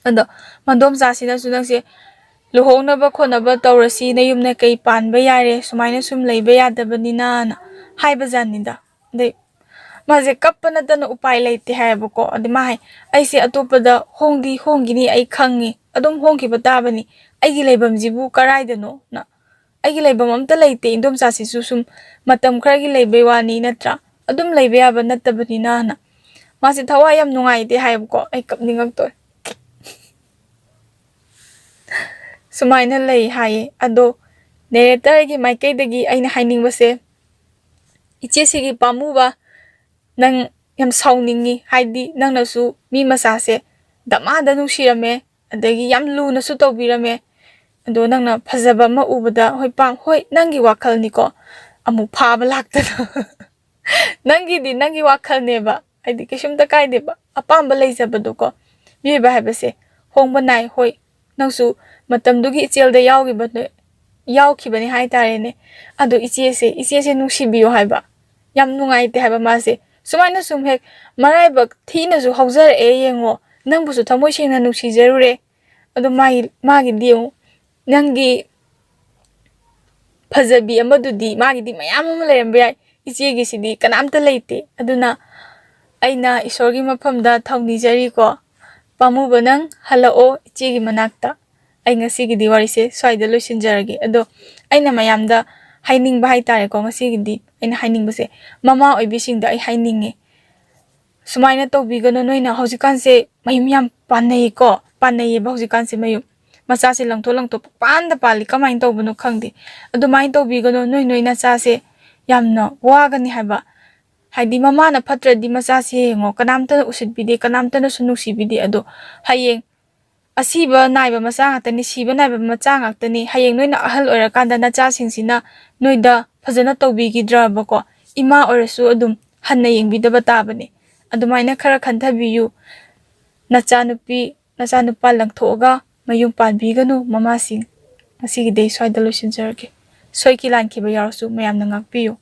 ꯑꯗꯣ ꯃꯗꯣꯝꯆꯥꯁꯤꯅꯁꯨ "ꯅꯪꯁꯦ ꯂꯨꯍꯣꯡꯅꯕ ꯈꯣꯠꯅꯕ ꯇꯧꯔꯁꯤ, ꯅꯌꯨꯝ ꯅꯀꯩ ꯄꯥꯟꯕ ꯌꯥꯔꯦ, ꯁꯨꯃꯥꯏꯅ ꯁꯨꯝ ꯂꯩꯕ ꯌꯥꯗꯕꯅꯤꯅꯅ" ꯍꯥꯏꯕꯖꯥꯠꯅꯤꯗ꯫ ꯑꯗꯩ ꯃꯥꯁꯦ ꯀꯞꯄ ꯅꯠꯇꯅ ꯎꯄꯥꯏ ꯂꯩꯇꯦ ꯍꯥꯏꯌꯦꯕꯀꯣ꯫ ꯑꯗꯩ ꯃꯥ ꯍꯥꯏ, "ꯑꯩꯁꯦ ꯑꯇꯣꯞꯄꯗ ꯍꯣꯡꯗꯤ ꯍꯣꯡꯈꯤꯅꯤ, ꯑꯩ ꯈꯪꯉꯤ, ꯑꯗꯨꯝ ꯍꯣꯡꯈꯤꯕ ꯇꯥꯕꯅꯤ, ꯑꯩꯒꯤ ꯂꯩꯐꯝꯁꯤꯕꯨ ꯀꯔꯥꯏꯗꯅꯣꯅ? ꯑꯩꯒꯤ ꯂꯩꯐꯝ ꯑꯝꯇ ꯂꯩꯇꯦ, ꯏꯟꯗꯣꯝꯆꯥꯁꯤꯁꯨ ꯁꯨꯝ ꯃꯇꯝ ꯈꯔꯒꯤ ꯂꯩꯕꯩ ꯋꯥꯅꯤ ꯅꯠꯇ꯭ꯔꯥ? ꯑꯗꯨꯝ ꯂꯩꯕ ꯌꯥꯕ ꯅꯠꯇꯕꯅꯤꯅ"ꯅ꯫ ꯃꯥꯁꯦ ꯊꯋꯥꯏ ꯌꯥꯝ ꯅꯨꯡꯉꯥꯏꯇꯦ ꯍꯥꯏꯌꯦꯕꯀꯣ꯫ ꯑꯩ ꯀꯞꯅꯤꯡꯉꯛꯇꯣꯔꯦ꯫ ꯁꯨꯃꯥꯏꯅ ꯂꯩ ꯍꯥꯏꯌꯦ꯫ ꯑꯗꯣ ꯅꯦꯔꯦꯇꯔꯒꯤ ꯃꯥꯏꯀꯩꯗꯒꯤ ꯑꯩꯅ ꯍꯥꯏꯅꯤꯡꯕꯁꯦ, ꯏꯆꯦꯁꯤꯒꯤ ꯄꯥꯝꯃꯨꯕ, ꯅꯪ ꯌꯥꯝ ꯁꯥꯎꯅꯤꯡꯉꯤ꯫ ꯍꯥꯏꯗꯤ ꯅꯪꯅꯁꯨ ꯃꯤ ꯃꯆꯥꯁꯦ ꯗꯃꯥꯗ ꯅꯨꯡꯁꯤꯔꯝꯃꯦ, ꯑꯗꯒꯤ ꯌꯥꯝ ꯂꯨꯅꯁꯨ ꯇꯧꯕꯤꯔꯝꯃꯦ꯫ ꯑꯗꯣ ꯅꯪꯅ ꯐꯖꯕ ꯑꯃ ꯎꯕꯗ, "ꯍꯣꯏ, ꯄꯥꯝ-, ꯍꯣꯏ, ꯅꯪꯒꯤ ꯋꯥꯈꯜꯅꯤꯀꯣ", ꯑꯃꯨꯛ ꯐꯥꯕ ꯂꯥꯛꯇꯅ꯫ ꯅꯪꯒꯤꯗꯤ ꯅꯪꯒꯤ ꯋꯥꯈꯜꯅꯦꯕ, ꯍꯥꯏꯗꯤ ꯀꯩꯁꯨꯝꯇ ꯀꯥꯏꯗꯦꯕ, ꯑꯄꯥꯝꯕ ꯂꯩꯖꯕꯗꯣꯀꯣ꯫ ꯃꯤꯑꯣꯏꯕ ꯍꯥꯏꯕꯁꯦ ꯍꯣꯡꯕ ꯅꯥꯏ꯫ ꯍꯣꯏ, ꯅꯪꯁꯨ ꯃꯇꯝꯗꯨꯒꯤ ꯏꯆꯦꯜꯗ ꯌꯥꯎꯈꯤꯕ-, ꯌꯥꯎꯈꯤꯕꯅꯦ ꯍꯥꯏꯇꯥꯔꯦꯅꯦ꯫ ꯑꯗꯣ ꯏꯆꯦꯁꯦ, ꯏꯆꯦꯁꯦ ꯅꯨꯡꯁꯤꯕꯤꯌꯣ ꯍꯥꯏꯕ꯫ ꯌꯥꯝ ꯅꯨꯡꯉꯥꯏꯇꯦ ꯍꯥꯏꯕ ꯃꯥꯁꯦ꯫ ꯁꯨꯃꯥꯏꯅ ꯁꯨꯝ ꯍꯦꯛ ꯃꯔꯥꯏꯕꯛ ꯊꯤꯅꯁꯨ ꯍꯧꯖꯔꯛꯑꯦ ꯌꯦꯡꯉꯣ꯫ ꯅꯪꯕꯨꯁꯨ ꯊꯃꯣꯏ ꯁꯦꯡꯅ ꯅꯨꯡꯁꯤꯖꯔꯨꯔꯦ꯫ ꯑꯗꯣ ꯃꯥꯒꯤ, ꯃꯥꯒꯤꯗꯤ ꯌꯦꯡꯉꯨ, ꯅꯪꯒꯤ ꯐꯖꯕꯤ ꯑꯃꯗꯨꯗꯤ ꯃꯥꯒꯤꯗꯤ ꯃꯌꯥꯝ ꯑꯃ ꯂꯩꯔꯝꯕ ꯌꯥꯏ, ꯏꯆꯦꯒꯤꯁꯤꯗꯤ ꯀꯅꯥꯝꯇ ꯂꯩꯇꯦ꯫ ꯑꯗꯨꯅ ꯑꯩꯅ ꯏꯁꯣꯔꯒꯤ ꯃꯐꯝꯗ ꯊꯧꯅꯤꯖꯔꯤꯀꯣ, ꯄꯥꯝꯃꯨꯕ ꯅꯪ ꯍꯜꯂꯛꯑꯣ ꯏꯆꯦꯒꯤ ꯃꯅꯥꯛꯇ꯫ ꯑꯩ ꯉꯁꯤꯒꯤꯗꯤ ꯋꯥꯔꯤꯁꯦ ꯁ꯭ꯋꯥꯏꯗ ꯂꯣꯏꯁꯤꯟꯖꯔꯒꯦ꯫ ꯑꯗꯣ ꯑꯩꯅ ꯃꯌꯥꯝꯗ ꯍꯥꯏꯅꯤꯡꯕ ꯍꯥꯏꯇꯥꯔꯦꯀꯣ, ꯉꯁꯤꯒꯤꯗꯤ ꯑꯩꯅ ꯍꯥꯏꯅꯤꯡꯕꯁꯦ, ꯃꯃꯥ ꯑꯣꯏꯕꯤꯁꯤꯡꯗ ꯑꯩ ꯍꯥꯏꯅꯤꯡꯉꯦ, ꯁꯨꯃꯥꯏꯅ ꯇꯧꯕꯤꯒꯅꯨ꯫ ꯅꯣꯏꯅ ꯍꯧꯖꯤꯛꯀꯥꯟꯁꯦ ꯃꯌꯨꯝ ꯌꯥꯝ ꯄꯥꯟꯅꯩꯀꯣ, ꯄꯥꯟꯅꯩꯌꯦꯕ ꯍꯧꯖꯤꯛꯀꯥꯟꯁꯦ ꯃꯌꯨꯝ꯫ ꯃꯆꯥꯁꯦ ꯂꯪꯊꯣꯛ ꯂꯪꯊꯣꯛ ꯄꯥꯟꯗ ꯄꯥꯜꯂꯤ, ꯀꯃꯥꯏꯅ ꯇꯧꯕꯅꯣ ꯈꯪꯗꯦ꯫ ꯑꯗꯨꯃꯥꯏꯅ ꯇꯧꯕꯤꯒꯅꯨ꯫ ꯅꯣꯏ, ꯅꯣꯏ ꯅꯆꯥꯁꯦ ꯌꯥꯝꯅ ꯋꯥꯒꯅꯤ ꯍꯥꯏꯕ꯫ ꯍꯥꯏꯗꯤ ꯃꯃꯥꯅ ꯐꯠꯇ꯭ꯔꯗꯤ ꯃꯆꯥꯁꯦ ꯌꯦꯡꯉꯣ, ꯀꯅꯥꯝꯇꯅ ꯎꯁꯤꯠꯄꯤꯗꯦ, ꯀꯅꯥꯝꯇꯅꯁꯨ ꯅꯨꯡꯁꯤꯕꯤꯗꯦ꯫ ꯑꯗꯣ ꯍꯌꯦꯡ ꯑꯁꯤꯕ ꯅꯥꯏꯕ ꯃꯆꯥ ꯉꯥꯛꯇꯅꯤ, ꯁꯤꯕ ꯅꯥꯏꯕ ꯃꯆꯥ ꯉꯥꯛꯇꯅꯤ꯫ ꯍꯌꯦꯡ ꯅꯣꯏꯅ ꯑꯍꯜ ꯑꯣꯏꯔꯀꯥꯟꯗ ꯅꯆꯥꯁꯤꯡꯁꯤꯅ ꯅꯣꯏꯗ ꯐꯖꯅ ꯇꯧꯕꯤꯈꯤꯗ꯭ꯔꯕꯀꯣ, ꯏꯃꯥ ꯑꯣꯏꯔꯁꯨ ꯑꯗꯨꯝ ꯍꯟꯅ ꯌꯦꯡꯕꯤꯗꯕ ꯇꯥꯕꯅꯤ꯫ ꯑꯗꯨꯃꯥꯏꯅ ꯈꯔ ꯈꯟꯊꯕꯤꯌꯨ꯫ ꯅꯆꯥꯅꯨꯄꯤ, ꯅꯆꯥꯅꯨꯄꯥ ꯂꯪꯊꯣꯛꯑꯒ ꯃꯌꯨꯝ ꯄꯥꯟꯕꯤꯒꯅꯨ ꯃꯃꯥꯁꯤꯡ꯫ ꯉꯁꯤꯒꯤꯗꯤ ꯑꯩ ꯁ꯭ꯋꯥꯏꯗ ꯂꯣꯏꯁꯤꯟꯖꯔꯒꯦ꯫ ꯁꯣꯏꯈꯤ ꯂꯥꯟꯈꯤꯕ ꯌꯥꯎꯔꯁꯨ ꯃꯌꯥꯝꯅ ꯉꯥꯛꯄꯤꯌꯨ꯫